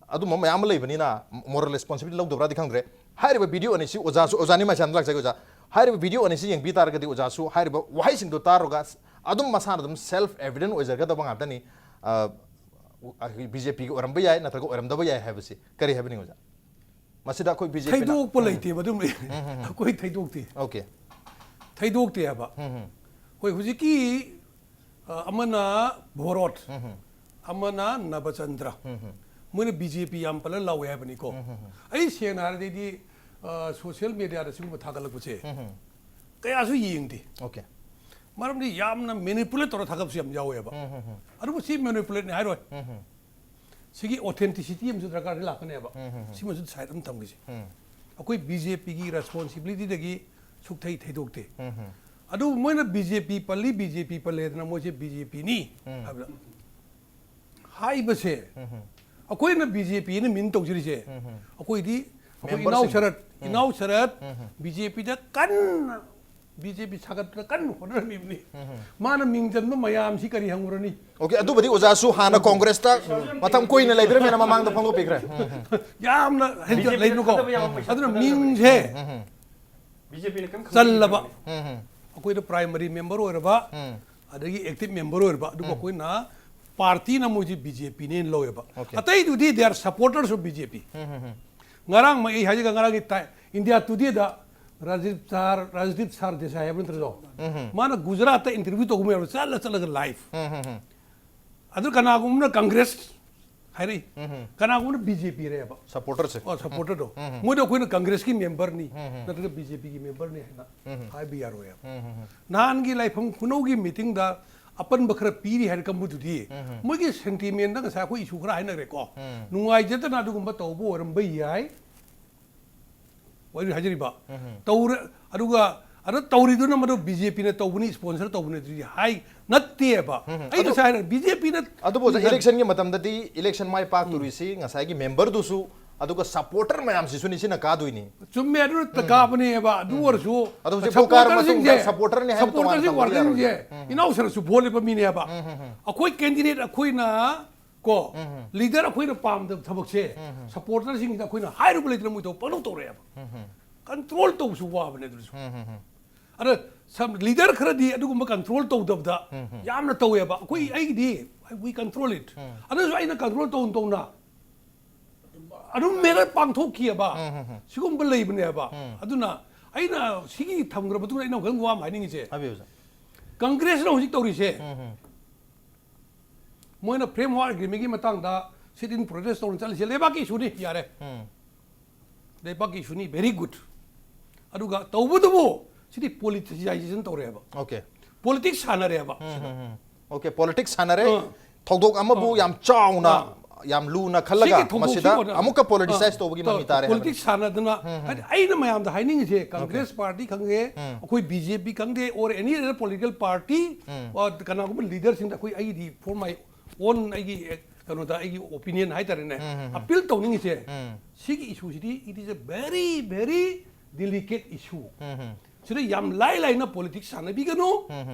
ꯑꯗꯨꯝꯕ ꯃꯌꯥꯝ ꯑꯃ ꯂꯩꯕꯅꯤꯅ moral responsibility ꯂꯧꯗꯕ꯭ꯔꯥꯗꯤ ꯈꯪꯗ꯭ꯔꯦ꯫ ꯍꯥꯏꯔꯤꯕ video ꯑꯅꯤꯁꯤ ꯑꯣꯖꯥꯁꯨ, ꯑꯣꯖꯥꯅꯤ ꯃꯥꯏꯁꯥꯟꯗ ꯂꯥꯛꯆꯒꯦ ꯑꯣꯖꯥ, ꯍꯥꯏꯔꯤꯕ video ꯑꯅꯤꯁꯤ ꯌꯦꯡꯕꯤ ꯇꯥꯔꯒꯗꯤ ꯑꯣꯖꯥꯁꯨ ꯍꯥꯏꯔꯤꯕ ꯋꯥꯍꯩꯁꯤꯡꯗꯣ ꯇꯥꯔꯒ ꯑꯗꯨꯝ ꯃꯁꯥꯅ ꯑꯗꯨꯝ self evident ꯑꯣꯏꯖꯒꯗꯕ ꯉꯥꯛꯇꯅꯤ꯫ ꯑ, ꯕꯤ ꯖꯦ ꯄꯤꯒꯤ ꯑꯣꯏꯔꯝꯕ ꯌꯥꯏ ꯅꯠꯇ꯭ꯔꯒ ꯑꯣꯏꯔꯝꯗꯕ ꯌꯥꯏ ꯍꯥꯏꯕꯁꯤ ꯀꯔꯤ ꯍꯥꯏꯕꯅꯤ ꯑꯣꯖꯥ? ꯃꯁꯤꯗ ꯑꯩꯈꯣꯏ ꯕꯤ ꯖꯦ ꯄꯤꯅ ꯊꯩꯗꯣꯛꯄ ꯎꯝ꯫ ꯂꯩꯇꯦꯕ ꯑꯗꯨꯝ꯫ ꯎꯝ, ꯎꯝ, ꯎꯝ꯫ ꯑꯩꯈꯣꯏ ꯊꯩꯗꯣꯛꯇꯦ꯫ Okay꯫ ꯊꯩꯗꯣꯛꯇꯦ ꯍꯥꯏꯕ꯫ ꯎꯝ, ꯎꯝ꯫ ꯑꯩꯈꯣꯏ ꯍꯧꯖꯤꯛꯀꯤ, ꯑ, ꯑꯃꯅ ꯚꯣꯔꯣꯠ, ꯎꯝ, ꯎꯝ꯫ ꯑꯃꯅ ꯅꯕꯆꯟꯗ꯭ꯔ꯫ ꯎꯝ, ꯎꯝ꯫ ꯃꯣꯏꯅ ꯕꯤ ꯖꯦ ꯄꯤ ꯌꯥꯝ ꯄꯜꯂ ꯂꯥꯎꯋꯦ ꯍꯥꯏꯕꯅꯤꯀꯣ꯫ ꯎꯝ, ꯎꯝ, ꯎꯝ꯫ ꯑꯩ ꯁꯦꯡꯅ ꯍꯥꯏꯔꯗꯤ, ꯑ, social media ꯗ ꯁꯤꯒꯨꯝꯕ ꯊꯥꯒꯠꯂꯛꯄꯁꯦ ꯎꯝ, ꯎꯝ꯫ ꯀꯌꯥꯁꯨ ꯌꯦꯡꯗꯦ꯫ Okay꯫ ꯃꯔꯝꯗꯤ ꯌꯥꯝꯅ manipulate ꯇꯧꯔ ꯊꯥꯒꯠꯄꯁꯨ ꯌꯥꯝ ꯌꯥꯎꯋꯦꯕ꯫ ꯎꯝ, ꯎꯝ, ꯎꯝ꯫ ꯑꯗꯨꯕꯨ ꯁꯤ manipulate ꯅꯤ ꯍꯥꯏꯔꯣꯏ꯫ ꯎꯝ, ꯎꯝ꯫ ꯁꯤꯒꯤ authenticity ꯑꯃꯁꯨ ꯗꯔꯀꯥꯔ ꯂꯥꯛꯀꯅꯦꯕ꯫ ꯎꯝ, ꯎꯝ, ꯎꯝ꯫ ꯁꯤꯃꯁꯨ side ꯑꯃ ꯊꯝꯈꯤꯁꯦ꯫ ꯎꯝ꯫ ꯑꯩꯈꯣꯏ ꯕꯤ ꯖꯦ ꯄꯤꯒꯤ responsibility ꯗꯒꯤ ꯁꯨꯛꯊꯩ ꯊꯩꯗꯣꯛꯇꯦ꯫ ꯎꯝ, ꯎꯝ꯫ ꯑꯗꯨꯕꯨ ꯃꯣꯏꯅ ꯕꯤ ꯖꯦ ꯄꯤ ꯄꯜꯂꯤ, ꯕꯤ ꯖꯦ ꯄꯤ ꯄꯜꯂꯦꯗꯅ ꯃꯣꯏꯁꯦ ꯕꯤ ꯖꯦ ꯄꯤ ꯅꯤ ꯎꯝ꯫ ꯍꯥꯏꯕꯗ ꯍꯥꯏꯕꯁꯦ ꯎꯝ, ꯎꯝ꯫ ꯑꯩꯈꯣꯏꯅ ꯕꯤ ꯖꯦ ꯄꯤ ꯅ mean ꯇꯧꯖꯔꯤꯁꯦ꯫ ꯎꯝ, ꯎꯝ꯫ ꯑꯩꯈꯣꯏꯗꯤ ꯑꯩꯈꯣꯏ member ꯁꯤꯡ꯫ ꯏꯅꯥꯎ ꯁꯔꯠ, ꯎꯝ꯫ ꯏꯅꯥꯎ ꯁꯔꯠ ꯎꯝ, ꯎꯝ꯫ ꯕꯤ ꯖꯦ ꯄꯤ ꯗ ꯀꯟꯅ, ꯕꯤ ꯖꯦ ꯄꯤ ꯁꯥꯒꯠꯄꯗ ꯀꯟꯅ ꯍꯣꯠꯅꯔꯝꯃꯤꯕꯅꯤ꯫ ꯎꯝ, ꯎꯝ꯫ ꯃꯥꯅ ꯃꯤꯡ ꯆꯟꯕ ꯃꯌꯥꯝꯁꯤ ꯀꯔꯤ ꯍꯪꯉꯨꯔꯅꯤ? Okay, ꯑꯗꯨꯕꯨꯗꯤ ꯑꯣꯖꯥꯁꯨ ꯍꯥꯟꯅ ꯀꯣꯡꯒ꯭ꯔꯦꯁꯇ ꯃꯇꯝ ꯀꯨꯏꯅ ꯂꯩꯕꯤꯔꯝꯃꯦꯅ ꯃꯃꯥꯡꯗ ꯐꯣꯡꯗꯣꯛꯄꯤꯈ꯭ꯔꯦ꯫ ꯎꯝ, ꯎꯝ꯫ ꯌꯥꯝꯅ ꯍꯦꯟꯖ-, ꯕꯤ ꯖꯦ ꯄꯤ ꯂꯩꯕꯀꯣ꯫ ꯈꯠꯅꯕ ꯌꯥꯎꯕ ꯄꯩꯁꯥ ꯑꯗꯨꯅ ꯈꯠꯅꯕ ꯃꯤꯡꯁꯦ ꯎꯝ, ꯎꯝ꯫ ꯕꯤ ꯖꯦ ꯄꯤ ꯅ ꯀꯔꯤꯝ ꯆꯜꯂꯕ꯫ ꯈꯪꯕꯤꯗꯕꯅꯤ꯫ ꯎꯝ, ꯎꯝ꯫ ꯑꯩꯈꯣꯏꯅ primary member ꯑꯣꯏꯔꯕ, ꯎꯝ꯫ ꯑꯗꯒꯤ active member ꯑꯣꯏꯔꯕ, ꯑꯗꯨꯕꯨ ꯎꯝ꯫ ꯑꯩꯈꯣꯏꯅ party ꯅ ꯃꯣꯏꯁꯤ ꯕꯤ ꯖꯦ ꯄꯤ ꯅꯦꯅ ꯂꯧꯋꯦꯕ꯫ Okay꯫ ꯑꯇꯩꯗꯨꯗꯤ they are supporters of B J P꯫ ꯎꯝ, ꯎꯝ, ꯎꯝ꯫ ꯉꯔꯥꯡ ꯑꯩ ꯍꯥꯏꯖꯒ ꯉꯔꯥꯡꯒꯤ ꯇꯥꯏ-, India Today ꯗ ꯔꯥꯖꯗꯤꯞ ꯁꯥꯔ, ꯔꯥꯖꯗꯤꯞ ꯁꯥꯔ ꯗꯦꯁꯥꯏ ꯍꯥꯏꯕ ꯅꯠꯇ꯭ꯔꯣ? ꯎꯝ, ꯎꯝ꯫ ꯃꯥꯅ ꯒꯨꯖꯔꯥꯠꯇ interview ꯇꯧꯕ ꯃꯌꯥꯝꯗꯣ ꯆꯠꯂ ꯆꯠꯂꯒ live꯫ ꯎꯝ, ꯎꯝ, ꯎꯝ꯫ ꯑꯗꯨ ꯀꯅꯥꯒꯨꯝꯕꯅ ꯀꯪꯒ꯭ꯔꯦꯁ ꯍꯥꯏꯔꯛꯏ꯫ ꯀꯅꯥꯒꯨꯝꯕꯅ ꯕꯤ ꯖꯦ ꯄꯤ ꯔꯦꯕ꯫ ꯁꯄꯣꯔꯇꯔꯁꯦ꯫ ꯑꯣ, ꯁꯄꯣꯔꯇꯔꯗꯣ꯫ ꯃꯣꯏꯗ ꯑꯩꯈꯣꯏꯅ ꯀꯪꯒ꯭ꯔꯦꯁꯀꯤ ꯃꯦꯝꯕꯔꯅꯤ, ꯅꯠꯇ꯭ꯔꯒ ꯕꯤ ꯖꯦ ꯄꯤꯒꯤ ꯃꯦꯝꯕꯔꯅꯤ ꯍꯥꯏꯅ ꯍꯥꯏꯕ ꯌꯥꯔꯣꯏꯕ꯫ ꯅꯍꯥꯟꯒꯤ ꯂꯥꯏꯐꯝ ꯈꯨꯅꯧꯒꯤ ꯃꯤꯇꯤꯡꯗ ꯑꯄꯟꯕ ꯈꯔ ꯄꯤꯔꯤ ꯍꯥꯏꯅ ꯀꯝꯕꯨꯗꯨꯗꯤ, ꯃꯣꯏꯒꯤ ꯁꯦꯟꯇꯤꯃꯦꯟꯗ ꯉꯁꯥꯏ ꯑꯩꯈꯣꯏ ꯏꯁꯨ ꯈꯔ ꯍꯥꯏꯅꯈ꯭ꯔꯦꯀꯣ꯫ ꯅꯨꯡꯉꯥꯏꯖꯗꯅ ꯑꯗꯨꯒꯨꯝꯕ ꯇꯧꯕ ꯑꯣꯏꯔꯝꯕ ꯌꯥꯏ꯫ ꯋꯥꯔꯤ ꯍꯥꯏꯖꯔꯤꯕ꯫ ꯇꯧꯔ-, ꯑꯗꯨꯒ ꯑꯗ ꯇꯧꯔꯤꯗꯨꯅ ꯃꯗꯨ ꯕꯤ ꯖꯦ ꯄꯤꯅ ꯇꯧꯕꯅꯤ, ꯁ꯭ꯄꯣꯟꯁꯔ ꯇꯧꯕꯅꯤ ꯑꯗꯨꯗꯤ ꯍꯥꯏ ꯅꯠꯇꯦꯕ꯫ ꯑꯩ ꯑꯗꯨ, ꯉꯁꯥꯏ ꯍꯥꯏꯔꯦ, ꯕꯤ ꯖꯦ ꯄꯤꯅ ꯑꯗꯨꯕꯨ ꯏꯂꯦꯛꯁꯟꯒꯤ ꯃꯇꯝꯗꯗꯤ ꯏꯂꯦꯛꯁꯟ ꯃꯥꯏ ꯄꯥꯛꯇꯣꯔꯤꯁꯤ ꯉꯁꯥꯏꯒꯤ ꯃꯦꯝꯕꯔꯗꯨꯁꯨ ꯑꯗꯨꯒ ꯁꯄꯣꯔꯇꯔ ꯃꯌꯥꯝꯁꯤꯁꯨꯅꯤ ꯁꯤꯅ ꯀꯥꯗꯣꯏꯅꯤ꯫ ꯆꯨꯝꯃꯦ, ꯑꯗꯨ ꯀꯥꯕꯅꯦꯕ꯫ ꯑꯗꯨ ꯑꯣꯏꯔꯁꯨ ꯑꯗꯣ ꯍꯧꯖꯤꯛ ꯄꯣꯠ ꯀꯥꯔ ꯃꯇꯨꯡꯗ ꯁꯄꯣꯔꯇꯔꯁꯤꯡꯁꯦ, ꯁꯄꯣꯔꯇꯔꯅꯤ ꯍꯥꯏꯅ ꯇꯣꯉꯥꯟꯅ ꯁꯄꯣꯔꯇꯔꯁꯤꯡ ꯊꯝꯕꯗꯤ ꯋꯥꯔꯀꯔꯁꯤꯡꯁꯦ ꯌꯥꯔꯣꯏ꯫ ꯏꯅꯥꯎ ꯁꯔꯁꯨ ꯚꯣꯠ ꯂꯦꯞꯄ ꯃꯤꯅꯦꯕ꯫ ꯑꯩꯈꯣꯏ ꯀꯦꯟꯗꯤꯗꯦꯠ ꯑꯩꯈꯣꯏꯅ ꯀꯣ, ꯂꯤꯗꯔ ꯑꯩꯈꯣꯏꯅ ꯄꯥꯝꯗꯕ ꯊꯕꯛꯁꯦ ꯁꯄꯣꯔꯇꯔꯁꯤꯡꯁꯤꯗ ꯑꯩꯈꯣꯏꯅ ꯍꯥꯏꯔꯨꯕ ꯂꯩꯇꯅ ꯃꯣꯏ ꯇꯧ-, ꯄꯪꯇꯧ ꯇꯧꯔꯛꯑꯦꯕ꯫ ꯀꯟꯇ꯭ꯔꯣꯜ ꯇꯧꯕꯁꯨ ꯋꯥꯕꯅꯦ ꯑꯗꯨꯁꯨ꯫ ꯑꯗ ꯁꯝ-, ꯂꯤꯗꯔ ꯈꯔꯗꯤ ꯑꯗꯨꯒꯨꯝꯕ ꯀꯟꯇ꯭ꯔꯣꯜ ꯇꯧꯗꯕꯗ ꯌꯥꯝꯅ ꯇꯧꯋꯦꯕ꯫ ꯑꯩꯈꯣꯏ, ꯑꯩꯒꯤꯗꯤ, we control it꯫ ꯑꯗꯨꯁꯨ ꯑꯩꯅ ꯀꯟꯇ꯭ꯔꯣꯜ ꯇꯧꯅ ꯇꯧꯅ ꯑꯗꯨꯝ ꯃꯦꯔꯠ ꯄꯥꯡꯊꯣꯛꯈꯤꯑꯕ꯫ ꯁꯤꯒꯨꯝꯕ ꯂꯩꯕꯅꯦꯕ꯫ ꯑꯗꯨꯅ ꯑꯩꯅ ꯁꯤꯒꯤ ꯊꯝꯈ꯭ꯔ ꯃꯇꯨꯡꯗ ꯑꯩꯅ ꯑꯃꯨꯛ ꯋꯥ ꯑꯃ ꯍꯥꯏꯅꯤꯡꯉꯤꯁꯦ, ꯍꯥꯏꯕꯤꯌꯨ, ꯁꯥꯔ꯫ ꯀꯪꯒ꯭ꯔꯦꯁꯅ ꯍꯧꯖꯤꯛ ꯇꯧꯔꯤꯁꯦ, ꯃꯣꯏꯅ ꯐ꯭ꯔꯦꯝꯋꯥꯔꯛ ꯑꯦꯒ꯭ꯔꯤꯃꯦꯟꯒꯤ ꯃꯇꯥꯡꯗ ꯁꯤꯠ ꯏꯟ ꯄ꯭ꯔꯣꯇꯦꯁ ꯇꯧꯔ ꯆꯠꯂꯤꯁꯦ ꯂꯩꯕꯥꯛꯀꯤ ꯏꯁꯨꯅꯤ, ꯌꯥꯔꯦ꯫ ꯂꯩꯕꯥꯛꯀꯤ ꯏꯁꯨꯅꯤ, very good꯫ ꯑꯗꯨꯒ ꯇꯧꯕꯗꯨꯕꯨ ꯁꯤꯗꯤ ꯄꯣꯂꯤꯇꯤꯁꯥꯏꯖꯦꯁꯟ ꯇꯧꯔꯦꯕ꯫ ꯑꯣꯀꯦ꯫ ꯄꯣꯂꯤꯇꯤꯛꯁ ꯁꯥꯟꯅꯔꯦꯕ ꯁꯤꯗ꯫ ꯑꯣꯀꯦ, ꯄꯣꯂꯤꯇꯤꯛꯁ ꯁꯥꯟꯅꯔꯦ꯫ ꯊꯧꯗꯣꯛ ꯑꯃꯕꯨ ꯌꯥꯝ ꯆꯥꯎꯅ, ꯌꯥꯝ ꯂꯨꯅ ꯈꯜꯂꯒ ꯁꯤꯒꯤ ꯊꯧꯗꯣꯛꯁꯤ ꯃꯁꯤꯗ ꯑꯣꯏꯅ, ꯑꯃꯨꯛꯀ ꯄꯣꯂꯤꯇꯤꯁꯥꯏꯖ ꯇꯧꯕꯒꯤ ꯃꯃꯤ ꯇꯥꯔꯦ ꯍꯥꯏꯕꯅꯤ꯫ ꯄꯣꯂꯤꯇꯤꯛꯁ ꯁꯥꯟꯅꯗꯅ, ꯍꯥꯏꯗꯤ ꯑꯩꯅ ꯃꯌꯥꯝꯗ ꯍꯥꯏꯅꯤꯡꯉꯤꯁꯦ, ꯀꯪꯒ꯭ꯔꯦꯁ ꯄꯥꯔꯇꯤ ꯈꯪꯗꯦ, ꯑꯩꯈꯣꯏ ꯕꯤ ꯖꯦ ꯄꯤ ꯈꯪꯗꯦ, or any other political party, or ꯀꯅꯥꯒꯨꯝꯕ ꯂꯤꯗꯔꯁꯤꯡꯗ ꯑꯩꯈꯣꯏ, ꯑꯩꯒꯤꯗꯤ for my own, ꯑꯩꯒꯤ, ꯑꯦ, ꯀꯩꯅꯣꯗ, ꯑꯩꯒꯤ ꯑꯣꯄꯤꯅꯤꯌꯟ ꯍꯥꯏꯇꯥꯔꯦꯅꯦ, ꯑꯄꯤꯜ ꯇꯧꯅꯤꯡꯉꯤꯁꯦ, ꯁꯤꯒꯤ ꯏꯁꯨꯁꯤꯗꯤ, it is a very, very delicate issue꯫ ꯁꯤꯗ ꯌꯥꯝ ꯂꯥꯏ ꯂꯥꯏꯅ ꯄꯣꯂꯤꯇꯤꯛꯁ ꯁꯥꯟꯅꯕꯤꯒꯅꯨ꯫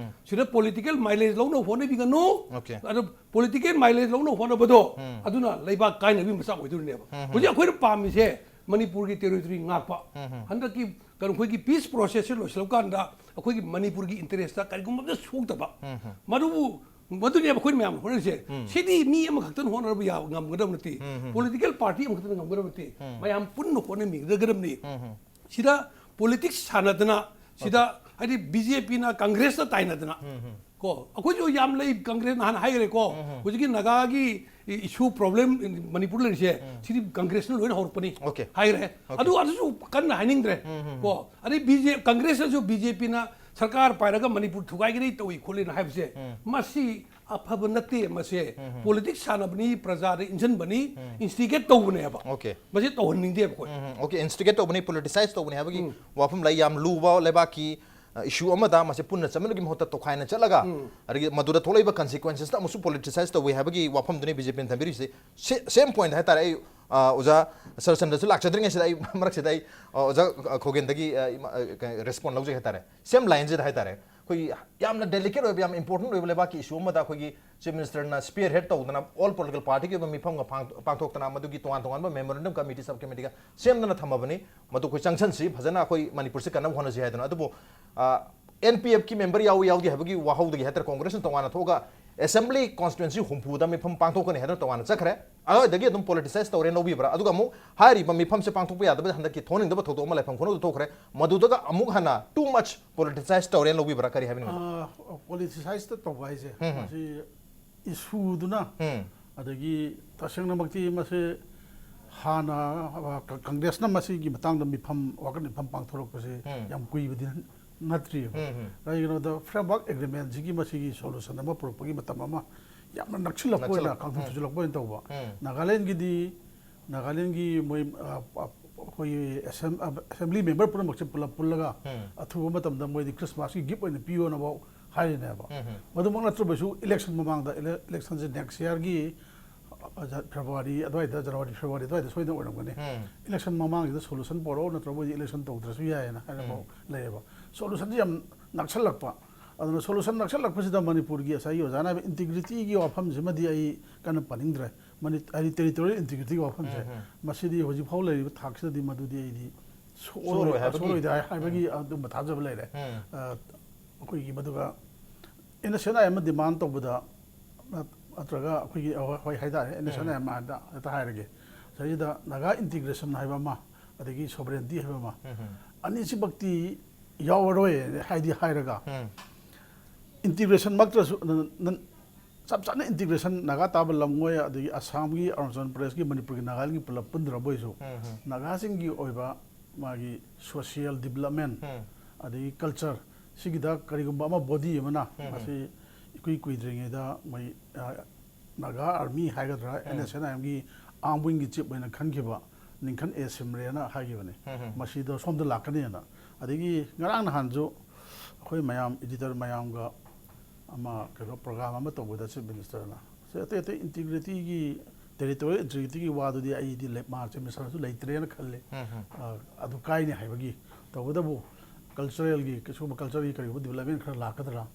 ꯁꯤꯗ ꯄꯣꯂꯤꯇꯤꯀꯦꯜ ꯃꯥꯏꯂꯦꯖ ꯂꯧꯅꯕ ꯍꯣꯠꯅꯕꯤꯒꯅꯨ꯫ ꯑꯣꯀꯦ꯫ ꯑꯗꯣ ꯄꯣꯂꯤꯇꯤꯀꯦꯜ ꯃꯥꯏꯂꯦꯖ ꯂꯧꯅꯕ ꯍꯣꯠꯅꯕꯗꯣ, ꯑꯗꯨꯅ ꯂꯩꯕꯥꯛ ꯀꯥꯏꯅꯕꯒꯤ ꯃꯆꯥꯛ ꯑꯣꯏꯗꯣꯔꯤꯅꯦꯕ꯫ ꯍꯧꯖꯤꯛ ꯑꯩꯈꯣꯏꯅ ꯄꯥꯝꯃꯤꯁꯦ ꯃꯅꯤꯄꯨꯔꯒꯤ ꯇꯦꯔꯤꯇꯣꯔꯤ ꯉꯥꯛꯄ꯫ ꯍꯟꯗꯛꯀꯤ ꯀꯩꯅꯣ, ꯑꯩꯈꯣꯏꯒꯤ ꯄꯤꯁ ꯄ꯭ꯔꯣꯁꯦꯁꯁꯦ ꯂꯣꯏꯁꯤꯜꯂꯀꯥꯟꯗ ꯑꯩꯈꯣꯏꯒꯤ ꯃꯅꯤꯄꯨꯔꯒꯤ ꯏꯟꯇꯔꯦꯁꯇ ꯀꯔꯤꯒꯨꯝꯕ ꯑꯃꯇ ꯁꯣꯛꯇꯕ, ꯃꯗꯨꯕꯨ, ꯃꯗꯨꯅꯦꯕ ꯑꯩꯈꯣꯏꯅ ꯃꯌꯥꯝ ꯍꯣꯠꯅꯔꯤꯁꯦ꯫ ꯁꯤꯗꯤ ꯃꯤ ꯑꯃꯈꯛꯇꯅ ꯍꯣꯠꯅꯔꯕ ꯌꯥꯕ, ꯉꯝꯒꯗꯕ ꯅꯠꯇꯦ꯫ ꯄꯣꯂꯤꯇꯤꯀꯦꯜ ꯄꯥꯔꯇꯤ ꯑꯃꯈꯛꯇꯅ ꯉꯝꯒꯗꯕ ꯅꯠꯇꯦ꯫ ꯃꯌꯥꯝ ꯄꯨꯟꯅ ꯍꯣꯠꯅꯃꯤꯟꯅꯒꯗꯕꯅꯤ꯫ ꯁꯤꯗ ꯄꯣꯂꯤꯇꯤꯛꯁ ꯁꯥꯟꯅꯗꯅ, ꯁꯤꯗ ꯍꯥꯏꯗꯤ ꯕꯤ ꯖꯦ ꯄꯤꯅ ꯀꯪꯒ꯭ꯔꯦꯁꯇ ꯇꯥꯏꯅꯗꯅ, ꯀꯣ, ꯑꯩꯈꯣꯏꯁꯨ ꯌꯥꯝ ꯂꯩ, ꯀꯪꯒ꯭ꯔꯦꯁꯅ ꯍꯥꯟꯅ ꯍꯥꯏꯈ꯭ꯔꯦꯀꯣ꯫ ꯍꯧꯖꯤꯛꯀꯤ ꯅꯥꯒꯥꯒꯤ issue problem ꯃꯅꯤꯄꯨꯔ ꯂꯩꯔꯤꯁꯦ ꯁꯤꯗꯤ ꯀꯪꯒ꯭ꯔꯦꯁꯅ ꯂꯣꯏꯅ ꯍꯧꯔꯛꯄꯅꯤ꯫ Okay. ꯍꯥꯏꯈ꯭ꯔꯦ꯫ Okay. ꯑꯗꯨ ꯑꯗꯨꯁꯨ ꯀꯟꯅ ꯍꯥꯏꯅꯤꯡꯗ꯭ꯔꯦ꯫ ꯎꯝ, ꯎꯝ, ꯎꯝ꯫ ꯀꯣ ꯑꯗꯩ ꯕꯤ ꯖꯦ ꯀꯪꯒ꯭ꯔꯦꯁꯅꯁꯨ ꯕꯤ ꯖꯦ ꯄꯤꯅ ꯁꯔꯀꯥꯔ ꯄꯥꯏꯔꯒ ꯃꯅꯤꯄꯨꯔ ꯊꯨꯒꯥꯏꯒꯅꯤ ꯇꯧꯏ ꯈꯣꯠꯂꯤꯅ ꯍꯥꯏꯕꯁꯦ ꯎꯝ꯫ ꯃꯁꯤ ꯑꯐꯕ ꯅꯠꯇꯦ꯫ ꯃꯁꯦ ꯎꯝ, ꯎꯝ꯫ ꯄꯣꯂꯤꯇꯤꯛꯁ ꯁꯥꯟꯅꯕꯅꯤ, ꯄ꯭ꯔꯖꯥꯗ ꯏꯟꯁꯤꯟꯕꯅꯤ, ꯎꯝ꯫ Instigate ꯇꯧꯕꯅꯦꯕ꯫ Okay. ꯃꯁꯤ ꯇꯧꯍꯟꯅꯤꯡꯗꯦꯕ ꯑꯩꯈꯣꯏ꯫ ꯎꯝ, ꯎꯝ꯫ Okay, instigate ꯇꯧꯕꯅꯤ, politicize ꯇꯧꯕꯅꯤ ꯍꯥꯏꯕꯒꯤ ꯎꯝ꯫ ꯋꯥꯐꯝ ꯂꯩ꯫ ꯌꯥꯝ ꯂꯨꯕ ꯂꯩꯕꯥꯛꯀꯤ ꯏꯁꯨ ꯑꯃꯗ ꯃꯁꯤ ꯄꯨꯟꯅ ꯆꯠꯃꯤꯟꯅꯕꯒꯤ ꯃꯍꯨꯠꯇ ꯇꯣꯈꯥꯏꯅ ꯆꯠꯂꯒ ꯎꯝ꯫ ꯑꯗꯒꯤ ꯃꯗꯨꯗ ꯊꯣꯛꯂꯛꯏꯕ consequences ꯇ ꯑꯃꯨꯛꯁꯨ politicize ꯇꯧꯏ ꯍꯥꯏꯕꯒꯤ ꯋꯥꯐꯝꯗꯨꯅꯤ ꯕꯤ ꯖꯦ ꯄꯤꯅ ꯊꯝꯕꯤꯔꯤꯁꯦ꯫ ꯁꯦ-, same point ꯍꯥꯏꯇꯥꯔꯦ꯫ ꯑꯩ, ꯑ, ꯑꯣꯖꯥ ꯁꯔꯆꯟꯗ꯭ꯔꯁꯨ ꯂꯥꯛꯆꯗ꯭ꯔꯤꯉꯩꯁꯤꯗ ꯑꯩ ꯃꯔꯛꯁꯤꯗ ꯑꯩ, ꯑ, ꯑꯣꯖꯥ, ꯑ, ꯈꯣꯒꯦꯟꯗꯒꯤ, ꯑ, ꯏꯃꯥ-, ꯑ, ꯀ-, response ꯂꯧꯖꯒꯦ ꯍꯥꯏꯇꯥꯔꯦ꯫ Same line ꯁꯤꯗ ꯍꯥꯏꯇꯥꯔꯦ꯫ ꯑꯩꯈꯣꯏꯒꯤ ꯌꯥꯝꯅ delicate ꯑꯣꯏꯕ, ꯌꯥꯝ important ꯑꯣꯏꯕ ꯂꯩꯕꯥꯛꯀꯤ ꯏꯁꯨ ꯑꯃꯗ ꯑꯩꯈꯣꯏꯒꯤ Chief Minister ꯅ spearhead ꯇꯧꯗꯅ all political party ꯒꯤ ꯑꯣꯏꯕ ꯃꯤꯐꯝꯒ ꯄꯥꯡ-, ꯄꯥꯡꯊꯣꯛꯇꯅ ꯃꯗꯨꯒꯤ ꯇꯣꯉꯥꯟ ꯇꯣꯉꯥꯟꯕ memorandum committee, sub committee ꯒ ꯁꯦꯝꯗꯅ ꯊꯝꯃꯕꯅꯤ꯫ ꯃꯗꯨ ꯑꯩꯈꯣꯏ ꯆꯪꯁꯟꯁꯤ, ꯐꯖꯅ ꯑꯩꯈꯣꯏ ꯃꯅꯤꯄꯨꯔꯁꯤ ꯀꯟꯅꯕ ꯍꯣꯠꯅꯁꯤ ꯍꯥꯏꯗꯅ꯫ ꯑꯗꯨꯕꯨ, ꯑ, N P F ꯀꯤ member ꯌꯥꯎꯏ ꯌꯥꯎꯗꯦ ꯍꯥꯏꯕꯒꯤ ꯋꯥꯍꯧꯗꯒꯤ ꯍꯥꯏꯇꯥꯔꯦ, ꯀꯣꯡꯒ꯭ꯔꯦꯁꯅ ꯇꯣꯉꯥꯟꯅ ꯊꯣꯛꯑꯒ assembly constituency ꯍꯨꯝꯐꯨꯗ ꯃꯤꯐꯝ ꯄꯥꯡꯊꯣꯛꯀꯅꯤ ꯍꯥꯏꯗꯅ ꯇꯣꯉꯥꯟꯅ ꯆꯠꯈ꯭ꯔꯦ꯫ ꯑꯗꯨꯗꯒꯤ ꯑꯗꯨꯝ politicize ꯇꯧꯔꯦꯅ ꯂꯧꯕꯤꯕ꯭ꯔꯥ? ꯑꯗꯨꯒ ꯑꯃꯨꯛ ꯍꯥꯏꯔꯤꯕ ꯃꯤꯐꯝꯁꯦ ꯄꯥꯡꯊꯣꯛꯄ ꯌꯥꯗꯕ ꯍꯟꯗꯛꯀꯤ ꯊꯣꯛꯍꯟꯅꯤꯡꯗꯕ ꯊꯧꯗꯣꯛ ꯑꯃ ꯂꯥꯏꯐꯝ ꯈꯨꯅꯧꯗ ꯊꯣꯛꯈ꯭ꯔꯦ꯫ ꯃꯗꯨꯗꯒ ꯑꯃꯨꯛ ꯍꯟꯅ too much politicize ꯇꯧꯔꯦꯅ ꯂꯧꯕꯤꯕ꯭ꯔꯥ? ꯀꯔꯤ ꯍꯥꯏꯕꯤꯅꯤꯡꯕ? ꯑ, politicize ꯇꯧꯕ ꯍꯥꯏꯁꯦ, ꯎꯝ, ꯎꯝ꯫ ꯃꯁꯤ ꯏꯁꯨꯗꯨꯅ, ꯎꯝ꯫ ꯑꯗꯒꯤ ꯇꯁꯦꯡꯅꯃꯛꯇꯤ ꯃꯁꯤ ꯍꯥꯟꯅ, ꯑ, ꯀ-, ꯀꯪꯒ꯭ꯔꯦꯁꯅ ꯃꯁꯤꯒꯤ ꯃꯇꯥꯡꯗ ꯃꯤꯐꯝ, ꯋꯥꯀꯠ ꯃꯤꯐꯝ ꯄꯥꯡꯊꯣꯔꯛꯄꯁꯦ ꯎꯝ꯫ ꯌꯥꯝ ꯀꯨꯏꯕꯗꯤ ꯅꯠꯇ꯭ꯔꯤꯕ꯫ ꯎꯝ, ꯎꯝ꯫ ꯀꯔꯤꯒꯤꯅꯣꯗ framework agreement ꯁꯤꯒꯤ ꯃꯁꯤꯒꯤ solution ꯑꯃ ꯄꯨꯔꯛꯄꯒꯤ ꯃꯇꯝ ꯑꯃ ꯌꯥꯝꯅ ꯅꯛꯁꯤꯜꯂꯛꯄ ꯑꯣꯏꯅ, ꯅꯛꯁꯤꯜꯂꯛ-, frame ꯎꯝ꯫ ꯊꯨꯖꯤꯜꯂꯛꯄ ꯑꯣꯏꯅ ꯇꯧꯕ꯫ ꯎꯝ꯫ ꯅꯥꯒꯥꯂꯦꯟꯒꯤꯗꯤ, ꯅꯥꯒꯥꯂꯦꯟꯒꯤ ꯃꯣꯏ, ꯑ, ꯑ, ꯑꯩꯈꯣꯏꯒꯤ ꯑꯦꯁꯦꯝ-, ꯑ, assembly member ꯄꯨꯝꯅꯃꯛꯁꯦ ꯄꯨꯂꯞ ꯄꯨꯜꯂꯒ ꯎꯝ꯫ ꯑꯊꯨꯕ ꯃꯇꯝꯗ ꯃꯣꯏꯗꯤ Christmas ꯀꯤ gift ꯑꯣꯏꯅ ꯄꯤꯌꯣꯅꯐꯥꯎ ꯍꯥꯏꯔꯤꯅꯦꯕ꯫ ꯎꯝ, ꯎꯝ꯫ ꯃꯗꯨꯃꯛ ꯅꯠꯇ꯭ꯔꯕꯁꯨ election ꯃꯃꯥꯡꯗ, ele-, election ꯁꯦ next year ꯒꯤ, ꯑ, ꯖ-, February ꯑꯗꯨꯋꯥꯏꯗ, January, February ꯑꯗꯨꯋꯥꯏꯗ ꯁꯣꯏꯗꯅ ꯑꯣꯏꯔꯝꯒꯅꯤ꯫ ꯎꯝ꯫ Election ꯃꯃꯥꯡꯁꯤꯗ solution ꯄꯣꯔꯛꯑꯣ, ꯅꯠꯇ꯭ꯔꯒ ꯃꯣꯏꯗꯤ election ꯇꯧꯗ꯭ꯔꯁꯨ ꯌꯥꯏꯌꯦꯅ ꯍꯥꯏꯅꯐꯥꯎ ꯎꯝ꯫ ꯂꯩꯌꯦꯕ꯫ Solution ꯁꯦ ꯌꯥꯝ ꯅꯛꯁꯜꯂꯛꯄ꯫ ꯑꯗꯨꯅ solution ꯅꯛꯁꯜꯂꯛꯄꯁꯤꯗ ꯃꯅꯤꯄꯨꯔꯒꯤ ꯉꯁꯥꯏꯒꯤ ꯑꯣꯖꯥꯅ ꯍꯥꯏꯕ integrity ꯒꯤ ꯋꯥꯐꯝꯁꯤꯃꯗꯤ ꯑꯩ ꯀꯟꯅ ꯄꯟꯅꯤꯡꯗ꯭ꯔꯦ꯫ ꯃꯅꯤ-, ꯍꯥꯏꯗꯤ territorial integrity ꯒꯤ ꯋꯥꯐꯝꯁꯦ, ꯎꯝ, ꯎꯝ꯫ ꯃꯁꯤꯗꯤ ꯍꯧꯖꯤꯛ ꯐꯥꯎ ꯂꯩꯔꯤꯕ ꯊꯥꯛꯁꯤꯗꯗꯤ ꯃꯗꯨꯗꯤ ꯑꯩꯗꯤ ꯁꯣꯛꯑꯔꯣꯏ ꯁꯣꯛꯑꯔꯣꯏ ꯍꯥꯏꯕꯒꯤ ꯁꯣꯛꯑꯔꯣꯏꯗꯤ ꯍꯥꯏ-, ꯍꯥꯏꯕꯒꯤ ꯎꯝ꯫ ꯑꯗꯨꯝꯕ ꯊꯥꯖꯕ ꯂꯩꯔꯦ꯫ ꯎꯝ꯫ ꯑ, ꯑꯩꯈꯣꯏꯒꯤ ꯃꯗꯨꯒ N S N I M ꯅ demand ꯇꯧꯕꯗ, ꯅꯠ-, ꯅꯠꯇ꯭ꯔꯒ ꯑꯩꯈꯣꯏꯒꯤ, ꯑ, ꯍꯣꯏ ꯍꯥꯏꯇꯥꯔꯦ, N S N I M ꯎꯝ꯫ ꯍꯥꯏꯅ ꯍꯦꯛꯇ ꯍꯥꯏꯔꯒꯦ꯫ ꯁꯤꯗꯩꯁꯤꯗ Naga integration ꯍꯥꯏꯕ ꯑꯃ, ꯑꯗꯒꯤ sovereignty ꯍꯥꯏꯕ ꯑꯃ, ꯎꯝ, ꯎꯝ꯫ ꯑꯅꯤꯁꯤꯃꯛꯇꯤ ꯌꯥꯎꯔꯔꯣꯏ ꯍꯥꯏꯗꯤ ꯍꯥꯏꯔꯒ, ꯎꯝ꯫ Integration ꯃꯛꯇ꯭ꯔꯁꯨ, ꯅ-, ꯅ-, ꯆꯞ ꯆꯥꯅ ꯏꯟꯇꯤꯒ꯭ꯔꯦꯁꯟ ꯅꯥꯒꯥ ꯇꯥꯕ ꯂꯝ ꯑꯣꯏ, ꯑꯗꯒꯤ ꯑꯁꯥꯝꯒꯤ, ꯑꯔꯨꯅꯥꯆꯜ ꯄ꯭ꯔꯗꯦꯁꯀꯤ, ꯃꯅꯤꯄꯨꯔꯒꯤ, ꯅꯥꯒꯥꯂꯦꯟꯒꯤ ꯄꯨꯂꯞ ꯄꯨꯟꯗ꯭ꯔꯕ ꯑꯣꯏꯁꯨ, ꯅꯥꯒꯥꯁꯤꯡꯒꯤ ꯑꯣꯏꯕ ꯃꯥꯒꯤ ꯁꯣꯁꯤꯌꯦꯜ ꯗꯤꯕꯂꯞꯃꯦꯟ, ꯑꯗꯒꯤ ꯀꯜꯆꯔ, ꯁꯤꯒꯤꯗ ꯀꯔꯤꯒꯨꯝꯕ ꯑꯃ ꯕꯣꯗꯤ ꯑꯃꯅ ꯃꯁꯤ ꯏꯀꯨꯏ ꯀꯨꯏꯗ꯭ꯔꯤꯉꯩꯗ ꯃꯣꯏ, ꯑ, ꯅꯥꯒꯥ ꯑꯥꯔꯃꯤ ꯍꯥꯏꯒꯗ꯭ꯔꯥ, ꯑꯦꯟ ꯑꯦꯁ ꯑꯦꯟ ꯑꯥꯏ ꯑꯦꯝꯒꯤ ꯑꯥꯔꯝ ꯋꯤꯡꯒꯤ ꯆꯤꯞ ꯑꯣꯏꯅ ꯈꯟꯈꯤꯕ ꯅꯤꯡꯈꯟ ꯑꯦ ꯁꯤꯝꯔꯦꯅ ꯍꯥꯏꯈꯤꯕꯅꯤ꯫ ꯃꯁꯤꯗ ꯁꯣꯝꯗ ꯂꯥꯛꯀꯅꯤꯅ꯫ ꯑꯗꯒꯤ ꯉꯔꯥꯡ ꯅꯍꯥꯟꯁꯨ ꯑꯩꯈꯣꯏ ꯃꯌꯥꯝ, ꯏꯗꯤꯇꯔ ꯃꯌꯥꯝꯒ ꯑꯃ ꯀꯩꯅꯣ ꯄ꯭ꯔꯣꯒ꯭ꯔꯥꯝ ꯑꯃ ꯇꯧꯕꯗ ꯆꯤꯞ ꯃꯤꯅꯤꯁꯇꯔꯅ ꯁꯤ ꯑꯇꯩ ꯑꯇꯩ ꯏꯟꯇꯤꯒ꯭ꯔꯤꯇꯤꯒꯤ, ꯇꯦꯔꯤꯇꯣꯔꯤꯌꯦꯜ ꯏꯟꯇꯤꯒ꯭ꯔꯤꯇꯤꯒꯤ ꯋꯥꯗꯨꯗꯤ ꯑꯩꯗꯤ ꯂꯩ-, ꯃꯥ ꯆꯤꯞ ꯃꯤꯅꯤꯁꯇꯔꯁꯨ ꯂꯩꯇ꯭ꯔꯦꯅ ꯈꯜꯂꯤ꯫ ꯑ, ꯑꯗꯨ ꯀꯥꯏꯅꯤ ꯍꯥꯏꯕꯒꯤ꯫ ꯇꯧꯕꯇꯕꯨ ꯀꯜꯆꯔꯦꯜꯒꯤ, ꯁꯤꯒꯨꯝꯕ ꯀꯜꯆꯔꯒꯤ ꯀꯔꯤꯒꯨꯝꯕ ꯗꯤꯕꯂꯞꯃꯦꯟ ꯈꯔ ꯂꯥꯛꯀꯗ꯭ꯔꯥ,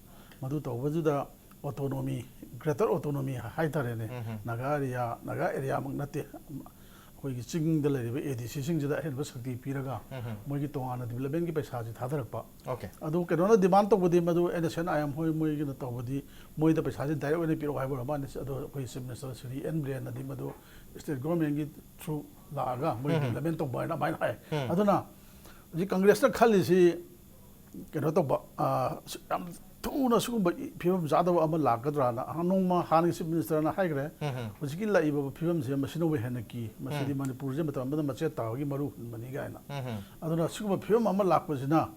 ꯃꯗꯨ ꯇꯧꯕꯗꯨꯗ ꯑꯣꯇꯣꯅꯣꯃꯤ, ꯒ꯭ꯔꯦꯇꯔ ꯑꯣꯇꯣꯅꯣꯃꯤ ꯍꯥꯏꯇꯥꯔꯦꯅꯦ, ꯅꯥꯒꯥ ꯑꯦꯔꯤꯌꯥ, ꯅꯥꯒꯥ ꯑꯦꯔꯤꯌꯥꯃꯛ ꯅꯠꯇꯦ, ꯑꯩꯈꯣꯏꯒꯤ ꯆꯤꯡꯗ ꯂꯩꯔꯤꯕ ꯑꯦ ꯗꯤ ꯁꯤꯁꯤꯡꯁꯤꯗ ꯑꯍꯦꯟꯕ ꯁꯛꯇꯤ ꯄꯤꯔꯒ ꯃꯣꯏꯒꯤ ꯇꯣꯉꯥꯟꯅ ꯗꯤꯕꯂꯞꯃꯦꯟꯒꯤ ꯄꯩꯁꯥꯁꯤ ꯊꯥꯗꯔꯛꯄ꯫ ꯑꯣꯀꯦ꯫ ꯑꯗꯨ ꯀꯩꯅꯣꯅ ꯗꯤꯃꯥꯟ ꯇꯧꯕꯗꯤ, ꯃꯗꯨ N S N I M ꯍꯣꯏ ꯃꯣꯏꯒꯤꯅ ꯇꯧꯕꯗꯤ, ꯃꯣꯏꯗ ꯄꯩꯁꯥꯁꯦ ꯗꯥꯏꯔꯦꯛ ꯑꯣꯏꯅ ꯄꯤꯔꯛꯑꯣ ꯍꯥꯏꯕ ꯑꯣꯏꯔ ꯃꯥꯜꯂꯦ꯫ ꯑꯗꯣ ꯑꯩꯈꯣꯏ ꯆꯤꯞ ꯃꯤꯅꯤꯁꯇꯔ ꯁ꯭ꯔꯤ ꯑꯦꯟ ꯕꯤꯔꯦꯟꯅꯗꯤ ꯃꯗꯨ ꯁ꯭ꯇꯦꯠ ꯒꯣꯔꯃꯦꯟꯒꯤ ꯊ꯭ꯔꯨ ꯂꯥꯛꯑꯒ ꯃꯣꯏ ꯗꯤꯕꯂꯞꯃꯦꯟ ꯇꯧꯕ ꯍꯥꯏꯅ ꯑꯗꯨꯃꯥꯏꯅ ꯍꯥꯏ꯫ ꯑꯗꯨꯅ ꯍꯧꯖꯤꯛ ꯀꯪꯒ꯭ꯔꯦꯁꯅ ꯈꯜꯂꯤꯁꯤ ꯀꯩꯅꯣ ꯇꯧꯕ, ꯑ, ꯌꯥꯝ ꯊꯨꯅ ꯁꯤꯒꯨꯝꯕ ꯐꯤꯕꯝ ꯆꯥꯗꯕ ꯑꯃ ꯂꯥꯛꯀꯗ꯭ꯔꯥꯅ꯫ ꯑꯍ, ꯅꯣꯡꯃ ꯍꯥꯟꯅꯒꯤ ꯆꯤꯞ ꯃꯤꯅꯤꯁꯇꯔꯅ ꯍꯥꯏꯈ꯭ꯔꯦ, ꯍꯧꯖꯤꯛꯀꯤ ꯂꯥꯛꯏꯕ ꯐꯤꯕꯝꯁꯦ ꯃꯁꯤꯅꯕꯨ ꯍꯦꯟꯅ ꯀꯤ, ꯃꯁꯤꯗꯤ ꯃꯅꯤꯄꯨꯔꯁꯦ ꯃꯇꯝ ꯑꯃꯗ ꯃꯆꯦꯠ ꯇꯥꯕꯒꯤ ꯃꯔꯨ ꯍꯨꯟꯕꯅꯤ ꯀꯥꯏꯅ꯫ ꯑꯗꯨꯅ ꯁꯤꯒꯨꯝꯕ ꯐꯤꯕꯝ ꯑꯃ ꯂꯥꯛꯄꯁꯤꯅ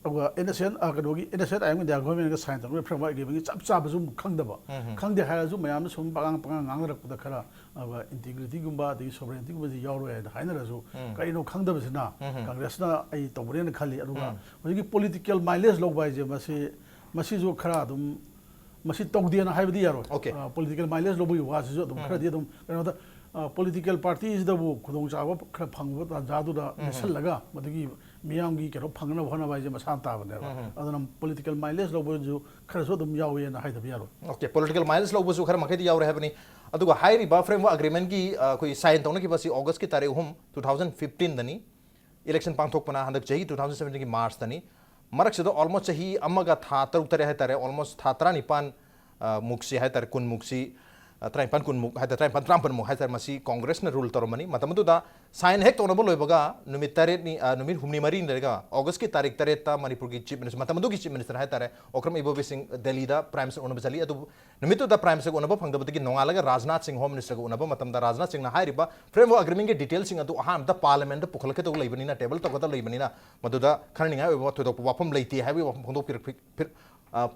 ꯑꯗꯨꯒ ꯑꯦꯟ ꯑꯦꯁ ꯑꯦꯟ, ꯑ, ꯀꯩꯅꯣꯒꯤ N S N I M India ꯒꯣꯔꯃꯦꯟꯒ ꯁꯥꯏꯟ ꯇꯧꯅꯕ ꯐ꯭ꯔꯦꯝꯋꯥꯔꯛ ꯑꯦꯒ꯭ꯔꯤꯃꯦꯟꯒꯤ ꯆꯞ ꯆꯥꯕꯁꯨ ꯑꯃꯨꯛ ꯈꯪꯗꯕ꯫ ꯈꯪꯗꯦ ꯍꯥꯏꯔꯁꯨ ꯃꯌꯥꯝꯅ ꯁꯨꯝ ꯄꯉꯥꯡ ꯄꯉꯥꯡ ꯉꯥꯡꯅꯔꯛꯄꯗ ꯈꯔ, ꯑꯗꯨꯒ ꯏꯟꯇꯤꯒ꯭ꯔꯤꯇꯤꯒꯨꯝꯕ ꯑꯗꯒꯤ ꯁꯣꯚꯔꯦꯟꯇꯤꯒꯨꯝꯕꯁꯤ ꯌꯥꯎꯔꯣꯏ ꯍꯥꯏꯅ ꯍꯥꯏꯅꯔꯁꯨ ꯀꯔꯤꯅꯣ ꯈꯪꯗꯕꯁꯤꯅ ꯀꯪꯒ꯭ꯔꯦꯁꯅ ꯑꯩ ꯇꯧꯕꯅꯦꯅ ꯈꯜꯂꯤ꯫ ꯑꯗꯨꯒ ꯍꯧꯖꯤꯛꯀꯤ ꯄꯣꯂꯤꯇꯤꯀꯦꯜ ꯃꯥꯏꯂꯦꯖ ꯂꯧꯕ ꯍꯥꯏꯁꯦ ꯃꯁꯤ, ꯃꯁꯤꯁꯨ ꯈꯔ ꯑꯗꯨꯝ ꯃꯁꯤ ꯇꯧꯗꯦꯅ ꯍꯥꯏꯕꯗꯤ ꯌꯥꯔꯣꯏ꯫ ꯑꯣꯀꯦ꯫ ꯄꯣꯂꯤꯇꯤꯀꯦꯜ ꯃꯥꯏꯂꯦꯖ ꯂꯧꯕꯒꯤ ꯋꯥꯁꯤꯁꯨ ꯑꯗꯨꯝ ꯈꯔꯗꯤ ꯑꯗꯨꯝ ꯀꯩꯅꯣꯗ, ꯄꯣꯂꯤꯇꯤꯀꯦꯜ ꯄꯥꯔꯇꯤꯁꯤꯗꯕꯨ ꯈꯨꯗꯣꯡꯆꯥꯕ ꯈꯔ ꯐꯪꯕ ꯇꯥꯟꯖꯥꯗꯨꯗ ꯂꯦꯞꯁꯤꯜꯂꯒ ꯃꯗꯨꯒꯤ ꯃꯤꯌꯥꯝꯒꯤ ꯀꯩꯅꯣ ꯐꯪꯅꯕ ꯍꯣꯠꯅꯕ ꯍꯥꯏꯁꯦ ꯃꯁꯥꯅ ꯇꯥꯕꯅꯦꯕ꯫ ꯑꯗꯨꯅ ꯄꯣꯂꯤꯇꯤꯀꯦꯜ ꯃꯥꯏꯂꯦꯖ ꯂꯧꯕꯁꯨ ꯈꯔꯁꯨ ꯑꯗꯨꯝ ꯌꯥꯎꯋꯦꯅ ꯍꯥꯏꯗꯕ ꯌꯥꯔꯣꯏ꯫ ꯑꯣꯀꯦ, ꯄꯣꯂꯤꯇꯤꯀꯦꯜ ꯃꯥꯏꯂꯦꯖ ꯂꯧꯕꯁꯨ ꯈꯔ ꯃꯈꯩꯗꯤ ꯌꯥꯎꯔꯦ ꯍꯥꯏꯕꯅꯤ꯫ ꯑꯗꯨꯒ ꯍꯥꯏꯔꯤꯕ ꯐ꯭ꯔꯦꯝꯋꯥꯔꯛ ꯑꯦꯒ꯭ꯔꯤꯃꯦꯟꯒꯤ, ꯑ, ꯑꯩꯈꯣꯏ ꯁꯥꯏꯟ ꯇꯧꯅꯈꯤꯕ ꯑꯁꯤ ꯑꯣꯒꯁꯀꯤ ꯇꯥꯔꯤꯛ ꯑꯍꯨꯝ, two thousand fifteenꯗꯅꯤ꯫ ꯏꯂꯦꯛꯁꯟ ꯄꯥꯡꯊꯣꯛꯄꯅ ꯍꯟꯗꯛ ꯆꯍꯤꯒꯤ two thousand seventeenꯒꯤ ꯃꯥꯔꯆꯇꯅꯤ꯫ ꯃꯔꯛꯁꯤꯗ almost ꯆꯍꯤ ꯑꯃꯒ ꯊꯥ ꯇꯔꯨꯛ ꯇꯔꯦꯠ ꯍꯥꯏꯇꯥꯔꯦ, almost ꯊꯥ ꯇꯔꯥꯅꯤꯄꯥꯟ, ꯑ, ꯃꯨꯛꯁꯤ ꯍꯥꯏꯇꯥꯔꯦ, ꯀꯨꯟ ꯃꯨꯛꯁꯤ, ꯇꯔꯥꯅꯤꯄꯥꯟ ꯀꯨꯟꯃꯨꯛ ꯍꯥꯏꯇꯥꯔꯦ, ꯇꯔꯥꯅꯤꯄꯥꯟ ꯇꯔꯥꯃꯥꯄꯟꯃꯨꯛ ꯍꯥꯏꯇꯥꯔꯦ, ꯃꯁꯤ ꯀꯣꯡꯒ꯭ꯔꯦꯁꯅ ꯔꯨꯜ ꯇꯧꯔꯝꯕꯅꯤ꯫ ꯃꯇꯝ ꯑꯗꯨꯗ ꯁꯥꯏꯟ ꯍꯦꯛ ꯇꯧꯅꯕ ꯂꯣꯏꯕꯒ ꯅꯨꯃꯤꯠ ꯇꯔꯦꯠꯅꯤ, ꯑ, ꯅꯨꯃꯤꯠ ꯍꯨꯝꯅꯤ ꯃꯔꯤꯅꯤ ꯂꯩꯔꯒ ꯑꯣꯒꯁꯀꯤ ꯇꯥꯔꯤꯛ ꯇꯔꯦꯠꯇ ꯃꯅꯤꯄꯨꯔꯒꯤ ꯆꯤꯐ ꯃꯤꯅꯤꯁꯇꯔ, ꯃꯇꯝ ꯑꯗꯨꯒꯤ ꯆꯤꯐ ꯃꯤꯅꯤꯁꯇꯔ ꯍꯥꯏꯇꯥꯔꯦ, ꯑꯣꯀ꯭ꯔꯝ ꯏꯕꯣꯕꯤ ꯁꯤꯡ ꯗꯦꯜꯂꯤꯗ ꯄ꯭ꯔꯥꯏꯝ ꯃꯤꯅꯤꯁꯇꯔ ꯎꯅꯕ ꯆꯠꯂꯤ꯫ ꯑꯗꯨꯕꯨ ꯅꯨꯃꯤꯠꯇꯨꯗ ꯄ꯭ꯔꯥꯏꯝ ꯃꯤꯅꯤꯁꯇꯔꯒ ꯎꯅꯕ ꯐꯪꯗꯕꯗꯒꯤ ꯅꯣꯡꯉꯥꯜꯂꯒ ꯔꯥꯖꯅꯥꯊ ꯁꯤꯡ ꯍꯣꯝ ꯃꯤꯅꯤꯁꯇꯔꯒ ꯎꯅꯕ ꯃꯇꯝꯗ ꯔꯥꯖꯅꯥꯊ ꯁꯤꯡꯅ ꯍꯥꯏꯔꯤꯕ ꯐ꯭ꯔꯦꯝꯋꯔꯛ ꯑꯦꯒ꯭ꯔꯤꯃꯦꯟꯒꯤ ꯗꯤꯇꯦꯜꯁꯤꯡ ꯑꯗꯨ ꯑꯍꯥꯟꯕꯗ ꯄꯥꯔꯂꯤꯌꯥꯃꯦꯟꯗ ꯄꯨꯈꯠꯂꯛꯀꯗꯧ ꯂꯩꯕꯅꯤꯅ, ꯇꯦꯕꯜ ꯇꯧꯒꯗꯧ ꯂꯩꯕꯅꯤꯅ, ꯃꯗꯨꯗ ꯈꯟꯅꯅꯤꯡꯉꯥꯏ ꯑꯣꯏꯕ ꯊꯣꯏꯗꯣꯛꯄ ꯋꯥꯐꯝ ꯂꯩꯇꯦ ꯍꯥꯏꯕꯒꯤ ꯋꯥꯐꯝ ꯐꯣꯡꯗꯣꯛꯄꯤꯔꯛ-, ꯄꯤꯔꯛ-, ꯑ,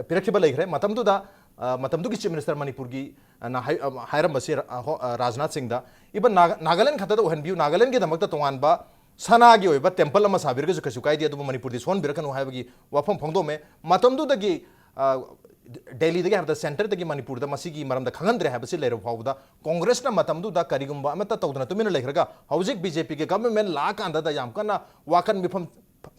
ꯄꯤꯔꯛꯈꯤꯕ ꯂꯩꯈ꯭ꯔꯦ꯫ ꯃꯇꯝꯗꯨꯗ, ꯑ, ꯃꯇꯝꯗꯨꯒꯤ ꯆꯤꯐ ꯃꯤꯅꯤꯁꯇꯔ ꯃꯅꯤꯄꯨꯔꯒꯤ, ꯑ, ꯅ ꯍꯥꯏ-, ꯑ, ꯍꯥꯏꯔꯝꯕꯁꯤ, ꯑ, ꯍꯣ-, ꯑ, ꯔꯥꯖꯅꯥꯊ ꯁꯤꯡꯗ, "ꯏꯕꯟ ꯅꯥꯒ-, ꯅꯥꯒꯥꯂꯦꯟ ꯈꯛꯇꯗ ꯑꯣꯏꯍꯟꯕꯤꯌꯨ, ꯅꯥꯒꯥꯂꯦꯟꯒꯤꯗꯃꯛꯇ ꯇꯣꯉꯥꯟꯕ ꯁꯅꯥꯒꯤ ꯑꯣꯏꯕ ꯇꯦꯝꯄꯜ ꯑꯃ ꯁꯥꯕꯤꯔꯒꯁꯨ ꯀꯩꯁꯨ ꯀꯥꯏꯗꯦ, ꯑꯗꯨꯕꯨ ꯃꯅꯤꯄꯨꯔꯗꯤ ꯁꯣꯛꯍꯟꯕꯤꯔꯛꯀꯅꯨ" ꯍꯥꯏꯕꯒꯤ ꯋꯥꯐꯝ ꯐꯣꯡꯗꯣꯛꯑꯝꯃꯦ꯫ ꯃꯇꯝꯗꯨꯗꯒꯤ, ꯑ, ꯗꯦꯜꯂꯤꯗꯒꯤ ꯍꯥꯏꯕꯗ ꯁꯦꯟꯇꯔꯗꯒꯤ ꯃꯅꯤꯄꯨꯔꯗ ꯃꯁꯤꯒꯤ ꯃꯔꯝꯗ ꯈꯪꯍꯟꯗ꯭ꯔꯦ ꯍꯥꯏꯕꯁꯤ ꯂꯩꯔꯕ ꯐꯥꯎꯕꯗ ꯀꯣꯡꯒ꯭ꯔꯦꯁꯅ ꯃꯇꯝꯗꯨꯗ ꯀꯔꯤꯒꯨꯝꯕ ꯑꯃꯠꯇ ꯇꯧꯗꯅ ꯇꯨꯃꯤꯟꯅ ꯂꯩꯈ꯭ꯔꯒ ꯍꯧꯖꯤꯛ ꯕꯤꯖꯦꯄꯤꯒꯤ ꯒꯚꯔꯟꯃꯦꯟ ꯂꯥꯛꯑꯀꯥꯟꯗꯗ ꯌꯥꯝ ꯀꯟꯅ ꯋꯥꯀꯟ ꯃꯤꯐꯝ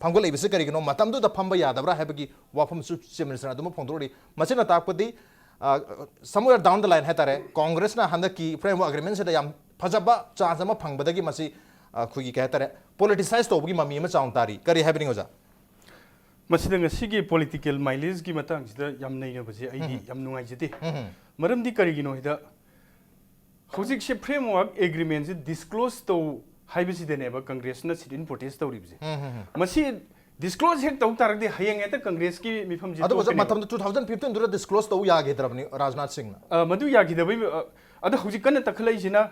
ꯐꯝꯒꯠꯂꯛꯏꯕꯁꯤ ꯀꯔꯤꯒꯤꯅꯣ? ꯃꯇꯝꯗꯨꯗ ꯐꯝꯕ ꯌꯥꯗꯕ꯭ꯔꯥ ꯍꯥꯏꯕꯒꯤ ꯋꯥꯐꯝꯁꯨ ꯆꯤꯐ ꯃꯤꯅꯤꯁꯇꯔꯅ ꯑꯗꯨꯃꯛ ꯐꯣꯡꯗꯣꯛꯂꯤ꯫ ꯃꯁꯤꯅ ꯇꯥꯛꯄꯗꯤ, ꯑ, somewhere down the line ꯍꯥꯏꯇꯥꯔꯦ, ꯀꯣꯡꯒ꯭ꯔꯦꯁꯅ ꯍꯟꯗꯛꯀꯤ ꯐ꯭ꯔꯦꯝꯋꯔꯛ ꯑꯦꯒ꯭ꯔꯤꯃꯦꯟꯁꯤꯗ ꯌꯥꯝ ꯐꯖꯕ ꯆꯥꯟꯁ ꯑꯃ ꯐꯪꯕꯗꯒꯤ ꯃꯁꯤ, ꯑ, ꯑꯩꯈꯣꯏꯒꯤ ꯀꯩ ꯍꯥꯏꯇꯥꯔꯦ, ꯄꯣꯂꯤꯇꯤꯁꯥꯏꯁ ꯇꯧꯕꯒꯤ ꯃꯃꯤ ꯑꯃ ꯆꯥꯎꯅ ꯇꯥꯔꯤ꯫ ꯀꯔꯤ ꯍꯥꯏꯕꯅꯤ ꯑꯣꯖꯥ? ꯃꯁꯤꯗ ꯉꯁꯤꯒꯤ ꯄꯣꯂꯤꯇꯤꯀꯦꯜ ꯃꯥꯏꯂꯦꯖꯀꯤ ꯃꯇꯥꯡꯁꯤꯗ ꯌꯥꯝ ꯅꯩꯅꯕꯁꯦ ꯑꯩꯗꯤ ꯎꯝ꯫ ꯌꯥꯝ ꯅꯨꯡꯉꯥꯏꯖꯗꯦ꯫ ꯎꯝ꯫ ꯃꯔꯝꯗꯤ ꯀꯔꯤꯒꯤꯅꯣ ꯍꯥꯏꯗ, ꯍꯧꯖꯤꯛꯁꯦ ꯐ꯭ꯔꯦꯝꯋꯔꯛ ꯑꯦꯒ꯭ꯔꯤꯃꯦꯟꯁꯦ ꯗꯤꯁꯀ꯭ꯂꯣꯖ ꯇꯧ ꯍꯥꯏꯕꯁꯤꯗꯅꯦꯕ ꯀꯪꯒ꯭ꯔꯦꯁꯅ ꯁꯤꯠ ꯏꯟ ꯄ꯭ꯔꯣꯇꯦꯁ ꯇꯧꯔꯤꯕꯁꯦ꯫ ꯎꯝ, ꯎꯝ, ꯎꯝ꯫ ꯃꯁꯤ ꯗꯤꯁꯀ꯭ꯂꯣꯖ ꯍꯦꯛ ꯇꯧ ꯇꯥꯔꯒꯗꯤ ꯍꯌꯦꯡ ꯍꯦꯛꯇ ꯀꯪꯒ꯭ꯔꯦꯁꯀꯤ ꯃꯤꯐꯝꯁꯦ ꯑꯗꯨꯒ ꯇꯣꯛꯀꯅꯦꯕ꯫ ꯃꯇꯝꯗ two thousand fifteen ꯗꯨꯗ ꯗꯤꯁꯀ꯭ꯂꯣꯖ ꯇꯧ ꯌꯥꯈꯤꯗ꯭ꯔꯕꯅꯤ ꯔꯥꯖꯅꯥꯊ ꯁꯤꯡꯅ꯫ ꯑ, ꯃꯗꯨ ꯌꯥꯈꯤꯗꯕꯩ, ꯑ, ꯑꯗꯣ ꯍꯧꯖꯤꯛ ꯀꯟꯅ ꯇꯛꯈꯠꯂꯛꯏꯁꯤꯅ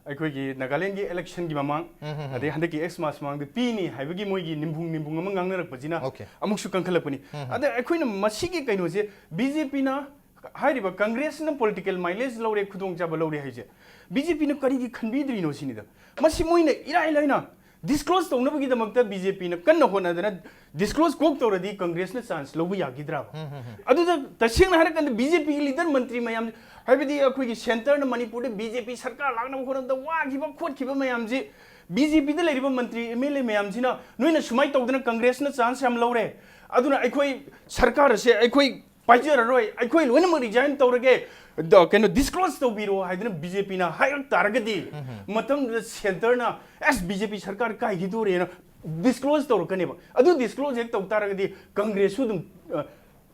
ꯑꯩꯈꯣꯏꯒꯤ ꯅꯥꯒꯥꯂꯦꯟꯒꯤ ꯏꯂꯦꯛꯁꯟꯒꯤ ꯃꯃꯥꯡ, ꯎꯝ, ꯎꯝ, ꯎꯝ꯫ ꯑꯗꯩ ꯍꯟꯗꯛꯀꯤ ꯑꯦꯛꯁ ꯃꯥꯁ ꯃꯃꯥꯡꯗ ꯄꯤꯅꯤ ꯍꯥꯏꯕꯒꯤ ꯃꯣꯏꯒꯤ ꯅꯤꯝꯐꯨꯡ ꯅꯤꯝꯐꯨꯡ ꯑꯃ ꯉꯥꯡꯅꯔꯛꯄꯁꯤꯅ ꯑꯣꯀꯦ꯫ ꯑꯃꯨꯛꯁꯨ ꯀꯟꯈꯠꯂꯛꯄꯅꯤ꯫ ꯎꯝ, ꯎꯝ꯫ ꯑꯗ ꯑꯩꯈꯣꯏꯅ ꯃꯁꯤꯒꯤ ꯀꯩꯅꯣꯁꯦ ꯕꯤ ꯖꯦ ꯄꯤꯅ ꯍꯥꯏꯔꯤꯕ ꯀꯪꯒ꯭ꯔꯦꯁꯅ ꯄꯣꯂꯤꯇꯤꯀꯦꯜ ꯃꯥꯏꯂꯦꯖ ꯂꯧꯔꯦ, ꯈꯨꯗꯣꯡꯆꯥꯕ ꯂꯧꯔꯦ ꯍꯥꯏꯁꯦ ꯕꯤ ꯖꯦ ꯄꯤꯅ ꯀꯔꯤꯒꯤ ꯈꯟꯕꯤꯗ꯭ꯔꯤꯅꯣ ꯁꯤꯅꯤꯗ꯫ ꯃꯁꯤ ꯃꯣꯏꯅ ꯏꯔꯥꯏ ꯂꯥꯏꯅ ꯗꯤꯁꯀ꯭ꯂꯣꯖ ꯇꯧꯅꯕꯒꯤꯗꯃꯛꯇ ꯕꯤ ꯖꯦ ꯄꯤꯅ ꯀꯟꯅ ꯍꯣꯠꯅꯗꯅ ꯗꯤꯁꯀ꯭ꯂꯣꯖ ꯀꯣꯛ ꯇꯧꯔꯗꯤ ꯀꯪꯒ꯭ꯔꯦꯁꯅ ꯆꯥꯟꯁ ꯂꯧꯕ ꯌꯥꯈꯤꯗ꯭ꯔꯕ? ꯎꯝ, ꯎꯝ, ꯎꯝ꯫ ꯑꯗꯨꯗ ꯇꯁꯦꯡꯅ ꯍꯥꯏꯔꯀꯥꯟꯗ ꯕꯤ ꯖꯦ ꯄꯤꯒꯤ ꯂꯤꯗꯔ ꯃꯟꯇ꯭ꯔꯤ ꯃꯌꯥꯝ, ꯍꯥꯏꯕꯗꯤ ꯑꯩꯈꯣꯏꯒꯤ ꯁꯦꯟꯇꯔꯅ ꯃꯅꯤꯄꯨꯔꯗ ꯕꯤ ꯖꯦ ꯄꯤ ꯁꯔꯀꯥꯔ ꯂꯥꯛꯅꯕ ꯍꯣꯠꯅꯕꯗ ꯋꯥꯈꯤꯕ ꯈꯣꯠꯈꯤꯕ ꯃꯌꯥꯝꯁꯤ, ꯕꯤ ꯖꯦ ꯄꯤꯗ ꯂꯩꯔꯤꯕ ꯃꯟꯇ꯭ꯔꯤ ꯑꯦꯝ ꯑꯦꯜ ꯑꯦ ꯃꯌꯥꯝꯁꯤꯅ ꯅꯣꯏꯅ ꯁꯨꯃꯥꯏꯅ ꯇꯧꯗꯅ ꯀꯪꯒ꯭ꯔꯦꯁꯅ ꯆꯥꯟꯁ ꯌꯥꯝ ꯂꯧꯔꯦ, ꯑꯗꯨꯅ ꯑꯩꯈꯣꯏ ꯁꯔꯀꯥꯔ ꯑꯁꯦ ꯑꯩꯈꯣꯏ ꯄꯥꯏꯖꯔꯔꯣꯏ, ꯑꯩꯈꯣꯏ ꯂꯣꯏꯅꯃꯛ ꯔꯤꯖꯥꯏꯟ ꯇꯧꯔꯒꯦ, ꯗ-, ꯀꯩꯅꯣ, ꯗꯤꯁꯀ꯭ꯂꯣꯖ ꯇꯧꯕꯤꯔꯣ ꯍꯥꯏꯗꯅ ꯕꯤ ꯖꯦ ꯄꯤꯅ ꯍꯥꯏꯔꯛ ꯇꯥꯔꯒꯗꯤ, ꯎꯝ꯫ ꯃꯇꯝꯗꯨꯗ ꯁꯦꯟꯇꯔꯅ, "ꯑꯁ, ꯕꯤ ꯖꯦ ꯄꯤ ꯁꯔꯀꯥꯔ ꯀꯥꯏꯈꯤꯗꯣꯔꯦꯅ" ꯗꯤꯁꯀ꯭ꯂꯣꯖ ꯇꯧꯔꯛꯀꯅꯦꯕ꯫ ꯑꯗꯨ ꯗꯤꯁꯀ꯭ꯂꯣꯖ ꯍꯦꯛ ꯇꯧ ꯇꯥꯔꯒꯗꯤ ꯀꯪꯒ꯭ꯔꯦꯁꯁꯨ ꯑꯗꯨꯝ, ꯑ,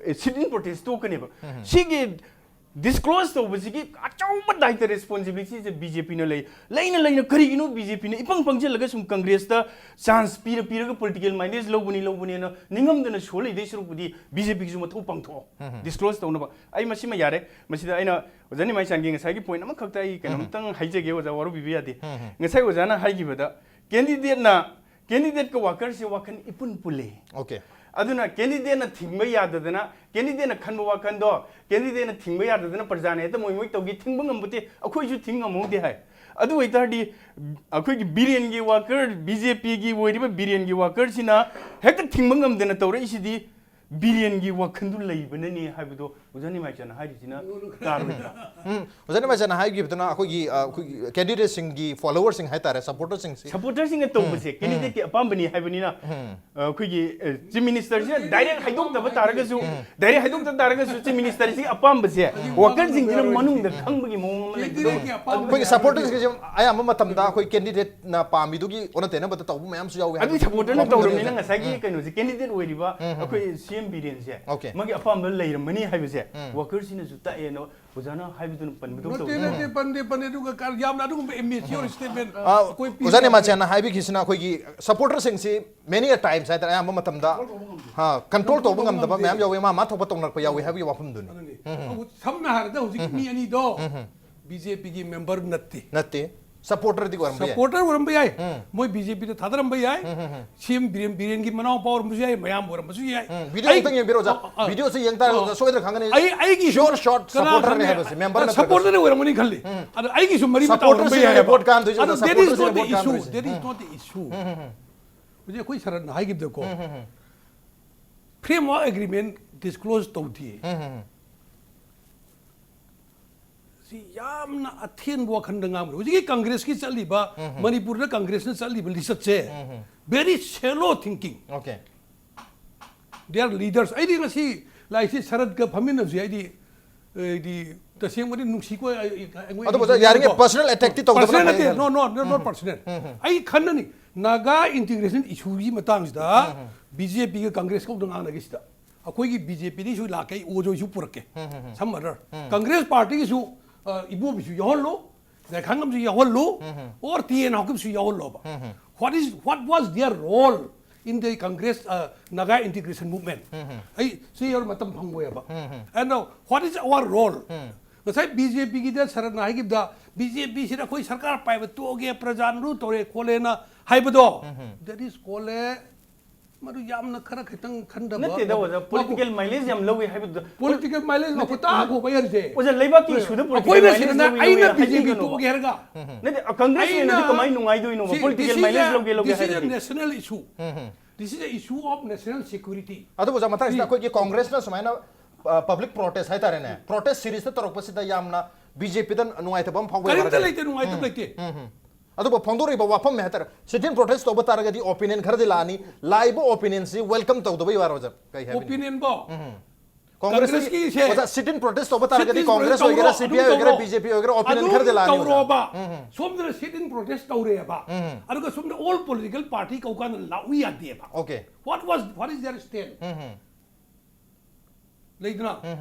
ꯑꯦ, ꯁꯤꯠ ꯏꯟ ꯄ꯭ꯔꯣꯇꯦꯁ ꯇꯣꯛꯀꯅꯦꯕ꯫ ꯎꯝ꯫ ꯁꯤꯒꯤ ꯗꯤꯁꯀ꯭ꯂꯣꯖ ꯇꯧꯕꯁꯤꯒꯤ ꯑꯆꯧꯕ ꯗꯥꯏꯇ, ꯔꯦꯁꯄꯣꯟꯁꯤꯕꯤꯂꯤꯇꯤꯁꯦ ꯕꯤ ꯖꯦ ꯄꯤꯅ ꯂꯩ꯫ ꯂꯩꯅ ꯂꯩꯅ ꯀꯔꯤꯒꯤꯅꯣ ꯕꯤ ꯖꯦ ꯄꯤꯅ ꯏꯄꯪ ꯄꯪꯁꯤꯜꯂꯒ ꯁꯨꯝ ꯀꯪꯒ꯭ꯔꯦꯁꯇ ꯆꯥꯟꯁ ꯄꯤꯔ ꯄꯤꯔꯒ ꯄꯣꯂꯤꯇꯤꯀꯦꯜ ꯃꯥꯏꯂꯦꯖ ꯂꯧꯕꯅꯤ ꯂꯧꯕꯅꯦꯅ ꯅꯤꯡꯉꯝꯗꯅ ꯁꯣ ꯂꯩꯗꯣꯏ ꯁꯔꯨꯛꯄꯨꯗꯤ ꯕꯤ ꯖꯦ ꯄꯤꯒꯤꯁꯨ ꯃꯊꯧ ꯄꯥꯡꯊꯣꯛꯑꯣ꯫ ꯗꯤꯁꯀ꯭ꯂꯣꯖ ꯇꯧꯅꯕ꯫ ꯑꯩ ꯃꯁꯤꯃ ꯌꯥꯔꯦ꯫ ꯃꯁꯤꯗ ꯑꯩꯅ ꯑꯣꯖꯥ ꯅꯤꯃꯥꯏꯆꯥꯟꯒꯤ ꯉꯁꯥꯏꯒꯤ ꯄꯣꯏꯟ ꯑꯃꯈꯛꯇ ꯑꯩ ꯀꯩꯅꯣꯝꯇꯪ ꯍꯥꯏꯖꯒꯦ, ꯑꯣꯖꯥ ꯋꯥꯔꯧꯕꯤꯕ ꯌꯥꯗꯦ꯫ ꯉꯁꯥꯏ ꯑꯣꯖꯥꯅ ꯍꯥꯏꯈꯤꯕꯗ ꯀꯦꯟꯗꯤꯗꯦꯠꯅ ꯀꯦꯟꯗꯤꯗꯦꯠꯀ ꯋꯥꯀꯔꯁꯦ ꯋꯥꯈꯜ ꯏꯄꯨꯟ ꯄꯨꯜꯂꯤ꯫ ꯑꯣꯀꯦ꯫ ꯑꯗꯨꯅ ꯀꯦꯟꯗꯤꯗꯦꯠꯅ ꯊꯤꯡꯕ ꯌꯥꯗꯗꯅ, ꯀꯦꯟꯗꯤꯗꯦꯠꯅ ꯈꯟꯕ ꯋꯥꯈꯜꯗꯣ ꯀꯦꯟꯗꯤꯗꯦꯠꯅ ꯊꯤꯡꯕ ꯌꯥꯗꯗꯅ ꯄ꯭ꯔꯖꯥꯅ ꯍꯦꯛꯇ ꯃꯣꯏ ꯃꯣꯏ ꯇꯧꯒꯦ, ꯊꯤꯡꯕ ꯉꯝꯕꯗꯤ ꯑꯩꯈꯣꯏꯁꯨ ꯊꯤꯡ ꯉꯝꯍꯧꯗꯦ ꯍꯥꯏ꯫ ꯑꯗꯨ ꯑꯣꯏꯇꯥꯔꯗꯤ ꯑꯩꯈꯣꯏꯒꯤ ꯕꯤꯔꯦꯟꯒꯤ ꯋꯥꯀꯔ, ꯕꯤ ꯖꯦ ꯄꯤꯒꯤ ꯑꯣꯏꯔꯤꯕ ꯕꯤꯔꯦꯟꯒꯤ ꯋꯥꯀꯔꯁꯤꯅ ꯍꯦꯛꯇ ꯊꯤꯡꯕ ꯉꯝꯗꯅ ꯇꯧꯔꯛꯏꯁꯤꯗꯤ ꯕꯤꯔꯦꯟꯒꯤ ꯋꯥꯈꯜꯗꯨ ꯂꯩꯕꯅꯅꯤ ꯍꯥꯏꯕꯗꯣ ꯑꯣꯖꯥ ꯅꯤꯃꯥꯏꯆꯥꯟꯅ ꯍꯥꯏꯔꯤꯁꯤꯅ ꯇꯥꯔꯣꯏꯗ꯭ꯔꯥ? ꯎꯝ, ꯑꯣꯖꯥ ꯅꯤꯃꯥꯏꯆꯥꯟꯅ ꯍꯥꯏꯈꯤꯕꯗꯨꯅ ꯑꯩꯈꯣꯏꯒꯤ, ꯑ, ꯑꯩꯈꯣꯏꯒꯤ ꯀꯦꯟꯗꯤꯗꯦꯠꯁꯤꯡꯒꯤ ꯐꯣꯂꯣꯋꯔꯁꯤꯡ ꯍꯥꯏꯇꯥꯔꯦ, ꯁꯄꯣꯔꯇꯔꯁꯤꯡꯁꯤ꯫ ꯁꯄꯣꯔꯇꯔꯁꯤꯡꯅ ꯇꯧꯕꯁꯦ ꯀꯦꯟꯗꯤꯗꯦꯠꯀꯤ ꯑꯄꯥꯝꯕꯅꯤ ꯍꯥꯏꯕꯅꯤꯅ, ꯑ, ꯑꯩꯈꯣꯏꯒꯤ, ꯑ, ꯆꯤꯐ ꯃꯤꯅꯤꯁꯇꯔꯁꯤꯅ ꯗꯥꯏꯔꯦꯛ ꯍꯥꯏꯗꯣꯛꯇꯕ ꯇꯥꯔꯒꯁꯨ, ꯗꯥꯏꯔꯦꯛ ꯍꯥꯏꯗꯣꯛꯇꯕ ꯇꯥꯔꯒꯁꯨ ꯆꯤꯐ ꯃꯤꯅꯤꯁꯇꯔꯁꯤꯒꯤ ꯑꯄꯥꯝꯕꯁꯦ ꯋꯥꯀꯔꯁꯤꯡꯁꯤꯅ ꯃꯅꯨꯡꯗ ꯈꯪꯕꯒꯤ ꯃꯑꯣꯡ ꯑꯃ ꯂꯩꯕꯗꯣ꯫ ꯀꯦꯟꯗꯤꯗꯦꯠꯀꯤ ꯑꯄꯥꯝꯕ ꯑꯩꯈꯣꯏꯒꯤ ꯁꯄꯣꯔꯇꯔꯁꯤꯡꯁꯦ ꯑꯌꯥꯝꯕ ꯃꯇꯝꯗ ꯑꯩꯈꯣꯏ ꯀꯦꯟꯗꯤꯗꯦꯠꯅ ꯄꯥꯝꯃꯤꯗꯨꯒꯤ ꯑꯣꯟꯅ ꯇꯩꯅꯕꯗ ꯇꯧꯕ ꯃꯌꯥꯝꯁꯨ ꯌꯥꯎꯋꯤ ꯑꯗꯨꯒꯤ ꯍꯥꯏꯕꯗꯤ ꯁꯄꯣꯔꯇꯔꯅ ꯋꯥꯐꯝꯗꯨꯅꯤ꯫ ꯇꯧꯔꯕꯅꯤꯅ ꯉꯁꯥꯏꯒꯤ ꯀꯩꯅꯣꯁꯦ, ꯀꯦꯟꯗꯤꯗꯦꯠ ꯑꯣꯏꯔꯤꯕ ꯑꯩꯈꯣꯏ ꯁꯤ ꯑꯦꯝ ꯕꯤꯔꯦꯟꯁꯦ Okay. ꯃꯥꯒꯤ ꯑꯄꯥꯝꯕ ꯂꯩꯔꯝꯃꯅꯤ ꯍꯥꯏꯕꯁꯦ ꯋꯥꯀꯔꯁꯤꯅꯁꯨ ꯇꯥꯛꯑꯦꯅ ꯑꯣꯖꯥꯅ ꯍꯥꯏꯕꯗꯨꯅ ꯄꯟꯕꯗꯧ ꯅꯠꯇꯦ ꯇꯧꯋꯦ꯫ ꯅꯠꯇꯦ ꯄꯟꯗꯦ ꯄꯟꯗꯦ ꯑꯗꯨꯒ ꯀ- ꯌꯥꯝꯅ ꯑꯗꯨꯒꯨꯝꯕ immature statement ꯑ, ꯑꯩꯈꯣꯏ ꯄꯤ ꯑꯣꯖꯥ ꯅꯤꯃꯥꯏꯆꯥꯟꯅ ꯍꯥꯏꯕꯤꯈꯤꯁꯤꯅ ꯑꯩꯈꯣꯏꯒꯤ ꯁꯄꯣꯔꯇꯔꯁꯤꯡꯁꯤ many a times ꯍꯥꯏꯇꯥꯔꯦ, ꯑꯌꯥꯝꯕ ꯃꯇꯝꯗ ꯀꯟꯇ꯭ꯔꯣꯜ ꯇꯧꯕ ꯉꯝꯗꯕ ꯃꯌꯥꯝ ꯌꯥꯎꯋꯤ, ꯃꯥ ꯃꯥ ꯊꯣꯛꯄ ꯇꯧꯅꯔꯛꯄ ꯌꯥꯎꯋꯤ ꯍꯥꯏꯕꯒꯤ ꯋꯥꯐꯝꯗꯨꯅꯤ꯫ ꯑꯗꯨꯅꯤ꯫ ꯑꯗꯨ ꯁꯝꯅ ꯍꯥꯏꯔꯕꯗ ꯍꯧꯖꯤꯛ ꯃꯤ ꯑꯅꯤꯗꯣ ꯕꯤ ꯖꯦ ꯄꯤꯒꯤ ꯃꯦꯝꯕꯔ ꯅꯠꯇꯦ꯫ ꯅꯠꯇꯦ, ꯁꯄꯣꯔꯇꯔꯗꯤ ꯑꯣꯏꯔꯝꯕ ꯌꯥꯏ꯫ ꯁꯄꯣꯔꯇꯔ ꯑꯣꯏꯔꯝꯕ ꯌꯥꯏ, ꯃꯣꯏ ꯕꯤ ꯖꯦ ꯄꯤꯗ ꯊꯥꯗꯔꯝꯕ ꯌꯥꯏ, ꯁꯤ ꯑꯦꯝ ꯕꯤꯔꯦꯟ, ꯕꯤꯔꯦꯟꯒꯤ ꯃꯅꯥꯎꯄꯥ ꯑꯣꯏꯔꯝꯕꯁꯨ ꯌꯥꯏ, ꯃꯌꯥꯝ ꯑꯣꯏꯔꯝꯕꯁꯨ ꯌꯥꯏ꯫ ꯎꯝ, ꯚꯤꯗꯤꯑꯣ ꯑꯩ- ꯑꯝꯇꯪ ꯌꯦꯡꯕꯤꯔꯣ, ꯑꯣꯖꯥ꯫ ꯑ, ꯑ, ꯚꯤꯗꯤꯑꯣꯁꯦ ꯌꯦꯡ ꯇꯥꯔꯒ ꯑ, ꯁꯣꯏꯗꯅ ꯈꯪꯒꯅꯤ꯫ ꯑꯩ ꯑꯩꯒꯤꯁꯨ Sure shot ꯀꯅꯥ supporter ꯅꯤ ꯈꯪꯅꯤ? ꯍꯥꯏꯕꯁꯦ, member ꯅꯠꯇ꯭ꯔꯒꯁꯨ꯫ Supporter ꯅ ꯑꯣꯏꯔꯝꯒꯅꯤ ꯈꯜꯂꯤ꯫ ꯑꯗꯣ ꯑꯩꯒꯤꯁꯨ ꯃꯔꯤ ꯃꯇꯥ Supporter ꯑꯣꯏꯔꯝꯕ ꯁꯤꯡꯅ ꯌꯥꯏ ꯍꯥꯏꯕ꯫ vote ꯀꯥꯟꯗꯣꯏꯁꯦ, ꯑꯗꯣ ꯑꯣꯖꯥ, that is supporter not ꯁꯤꯡꯅ the vote issue, ꯀꯥꯟꯗꯣꯏꯁꯦ꯫ that is not the issue꯫ ꯍꯧꯖꯤꯛ ꯑꯩꯈꯣꯏ ꯁꯔꯠꯅ ꯍꯥꯏꯈꯤꯕꯗꯀꯣ, framework agreement disclose ꯇꯧꯗꯦ꯫ ꯁꯤ ꯌꯥꯝꯅ ꯑꯊꯦꯟꯕ ꯋꯥꯈꯜꯗ ꯉꯥꯡꯕꯅꯤ꯫ ꯍꯧꯖꯤꯛꯀꯤ ꯀꯪꯒ꯭ꯔꯦꯁꯀꯤ ꯆꯠꯂꯤꯕ, ꯃꯅꯤꯄꯨꯔꯗ ꯀꯪꯒ꯭ꯔꯦꯁꯅ ꯆꯠꯂꯤꯕ ꯂꯤꯆꯠꯁꯦ very shallow thinking꯫ Okay꯫ They are leaders꯫ ꯑꯩꯗꯤ ꯉꯁꯤ ꯂꯥꯏꯁꯤ ꯁꯔꯠꯀ ꯐꯝꯃꯤꯟꯅꯕꯁꯦ ꯑꯩꯗꯤ, ꯑꯩꯗꯤ ꯇꯁꯦꯡꯕꯗꯤ ꯅꯨꯡꯁꯤꯀꯣ꯫ ꯑꯩ- ꯑꯩꯉꯣꯟꯗ ꯑꯗꯨꯕꯨ ꯑꯣꯖꯥ, ꯌꯥꯔꯤꯉꯩ personal attack ꯇꯤ ꯇꯧꯗꯕꯅ Personal ꯐꯩ ꯅꯠꯇꯦ, ꯍꯥꯏꯕ꯫ no, no, no, not personal꯫ ꯑꯩ ꯈꯟꯅꯅꯤ, ꯅꯥꯒꯥ integration issue ꯒꯤ ꯃꯇꯥꯡꯁꯤꯗ ꯕꯤ ꯖꯦ ꯄꯤꯒ ꯀꯪꯒ꯭ꯔꯦꯁꯀ ꯑꯃꯨꯛꯇ ꯉꯥꯡꯅꯒꯦ ꯁꯤꯗ꯫ ꯑꯩꯈꯣꯏꯒꯤ ꯕꯤ ꯖꯦ ꯄꯤꯗꯒꯤꯁꯨ ꯂꯥꯛꯀꯦ, ꯑꯣꯖꯣꯏꯁꯨ ꯄꯨꯔꯛꯀꯦ꯫ ꯁꯝ ꯑꯗꯔ ꯀꯪꯒ꯭ꯔꯦꯁ ꯄꯥꯔꯇꯤꯒꯤꯁꯨ, ꯑ, ꯏꯕꯣꯕꯤꯁꯨ ꯌꯥꯎꯍꯜꯂꯨ, ꯒꯥꯏꯈꯥꯉꯝꯁꯨ ꯌꯥꯎꯍꯜꯂꯨ, ꯑꯣꯔ ꯇꯤ ꯑꯦꯟ ꯍꯥꯎꯀꯤꯞꯁꯨ ꯌꯥꯎꯍꯜꯂꯣꯕ꯫ What is, what was their role in the Congress, uh, Naga integration movement? ꯑꯩ ꯁꯤ ꯌꯧꯔ ꯃꯇꯝ ꯐꯪꯉꯣꯏꯕ꯫ And now, what is our role? ꯉꯁꯥꯏ ꯕꯤ ꯖꯦ ꯄꯤꯒꯤꯗ ꯁꯔꯠꯅ ꯍꯥꯏꯈꯤꯕꯗ, ꯕꯤ ꯖꯦ ꯄꯤꯁꯤꯗ ꯑꯩꯈꯣꯏ ꯁꯔꯀꯥꯔ ꯄꯥꯏꯕ ꯇꯣꯛꯑꯒꯦ, ꯄ꯭ꯔꯖꯥꯅ ꯔꯨ ꯇꯧꯔꯦ ꯈꯣꯠꯂꯦꯅ ꯍꯥꯏꯕꯗꯣ, that is called a, ꯃꯗꯨ ꯌꯥꯝꯅ ꯈꯔ ꯈꯤꯇꯪ ꯈꯟꯗꯕ, ꯅꯠꯇꯦꯗ ꯑꯣꯖꯥ, ꯃꯈꯨ- political mileage ꯌꯥꯝ ꯂꯧꯏ ꯍꯥꯏꯕꯗꯨꯗ꯫ Political mileage ꯃꯈꯨ ꯇꯥꯛꯈꯣꯕ ꯌꯥꯔꯤꯁꯦ꯫ ꯑꯣꯖꯥ, ꯂꯩꯕꯥꯛꯀꯤ issue ꯗ political ꯑꯩꯈꯣꯏꯅ mileage ꯁꯤꯗꯅ ꯂꯧꯏ ꯑꯩꯅ ꯍꯥꯏ-, ꯕꯤ ꯖꯦ ꯄꯤ ꯍꯥꯏꯕꯤꯒꯅꯣꯕ꯫ ꯇꯣꯛꯑꯒꯦ ꯍꯥꯏꯔꯒ ꯅꯠꯇꯦ, ꯀꯪꯒ꯭ꯔꯦꯁ ꯑꯩꯅ ꯑꯣꯏꯅꯗꯤ ꯀꯃꯥꯏꯅ ꯅꯨꯡꯉꯥꯏꯗꯣꯏꯅꯣꯕ? ꯁꯤ, Political this is mileage a, ꯂꯧꯒꯦ ꯂꯧꯒꯦ this is a ꯍꯥꯏꯔꯗꯤ꯫ National issue. This is a issue of national security. ꯑꯗꯨꯕꯨ ꯑꯣꯖꯥ, ꯃꯊꯪꯁꯤꯗ ꯑꯩꯈꯣꯏꯒꯤ ꯀꯣꯡꯒ꯭ꯔꯦꯁꯅ ꯁꯨꯃꯥꯏꯅ, ꯑ, public protest ꯍꯥꯏꯇꯥꯔꯦꯅꯦ, protest series ꯇ ꯇꯧꯔꯛꯄꯁꯤꯗ ꯌꯥꯝꯅ ꯕꯤ ꯖꯦ ꯄꯤꯗ ꯅꯨꯡꯉꯥꯏꯇꯕ ꯑꯃ ꯐꯥꯎꯕ ꯀꯔꯤꯝꯇ ꯌꯥꯎꯔꯒꯗꯤ? ꯂꯩꯇꯦ, ꯅꯨꯡꯉꯥꯏꯇꯕ ꯂꯩꯇꯦ꯫ ꯑꯗꯨꯕꯨ ꯐꯣꯡꯗꯣꯔꯛꯏꯕ ꯋꯥꯐꯝ ꯍꯥꯏꯇꯥꯔꯦ, sit-in protest ꯇꯧꯕ ꯇꯥꯔꯒꯗꯤ opinion ꯈꯔꯗꯤ ꯂꯥꯛꯑꯅꯤ꯫ ꯂꯥꯛꯏꯕ opinion ꯁꯤ welcome ꯇꯧꯗꯕ ꯌꯥꯔꯣꯏ, ꯑꯣꯖꯥ? ꯀꯩ ꯍꯥꯏꯕꯤꯅꯤꯡꯉꯤ? Opinion ꯕꯣ? ꯀꯣꯡꯒ꯭ꯔꯦꯁꯀꯤ ꯀꯪꯒ꯭ꯔꯦꯁꯀꯤꯁꯦ ꯑꯣꯖꯥ, sit-in protest ꯇꯧꯕ ꯇꯥꯔꯒꯗꯤ sit-in ꯀꯣꯡꯒ꯭ꯔꯦꯁ protest ꯑꯣꯏꯒꯦꯔꯥ, ꯇꯧꯔꯣ, ꯁꯤ ꯄꯤ ꯑꯥꯏ ꯑꯗꯨꯝ ꯑꯣꯏꯒꯦꯔꯥ, ꯇꯧꯔꯣ꯫ ꯕꯤ ꯖꯦ ꯄꯤ ꯑꯣꯏꯒꯦꯔꯥ, opinion ꯑꯗꯨꯝ ꯈꯔꯗꯤ ꯂꯥꯛꯑꯅꯤ, ꯑꯣꯖꯥ꯫ ꯇꯧꯔꯣꯕ꯫ ꯁꯣꯝꯗꯅ sit-in protest ꯇꯧꯔꯦꯕ꯫ ꯑꯗꯨꯒ ꯁꯣꯝꯗ all political party ꯀꯧ ꯀꯥꯟꯗ ꯂꯥꯛꯎ ꯌꯥꯗꯦꯕ꯫ Okay. What was, what is their stand? ꯂꯩꯗꯅ?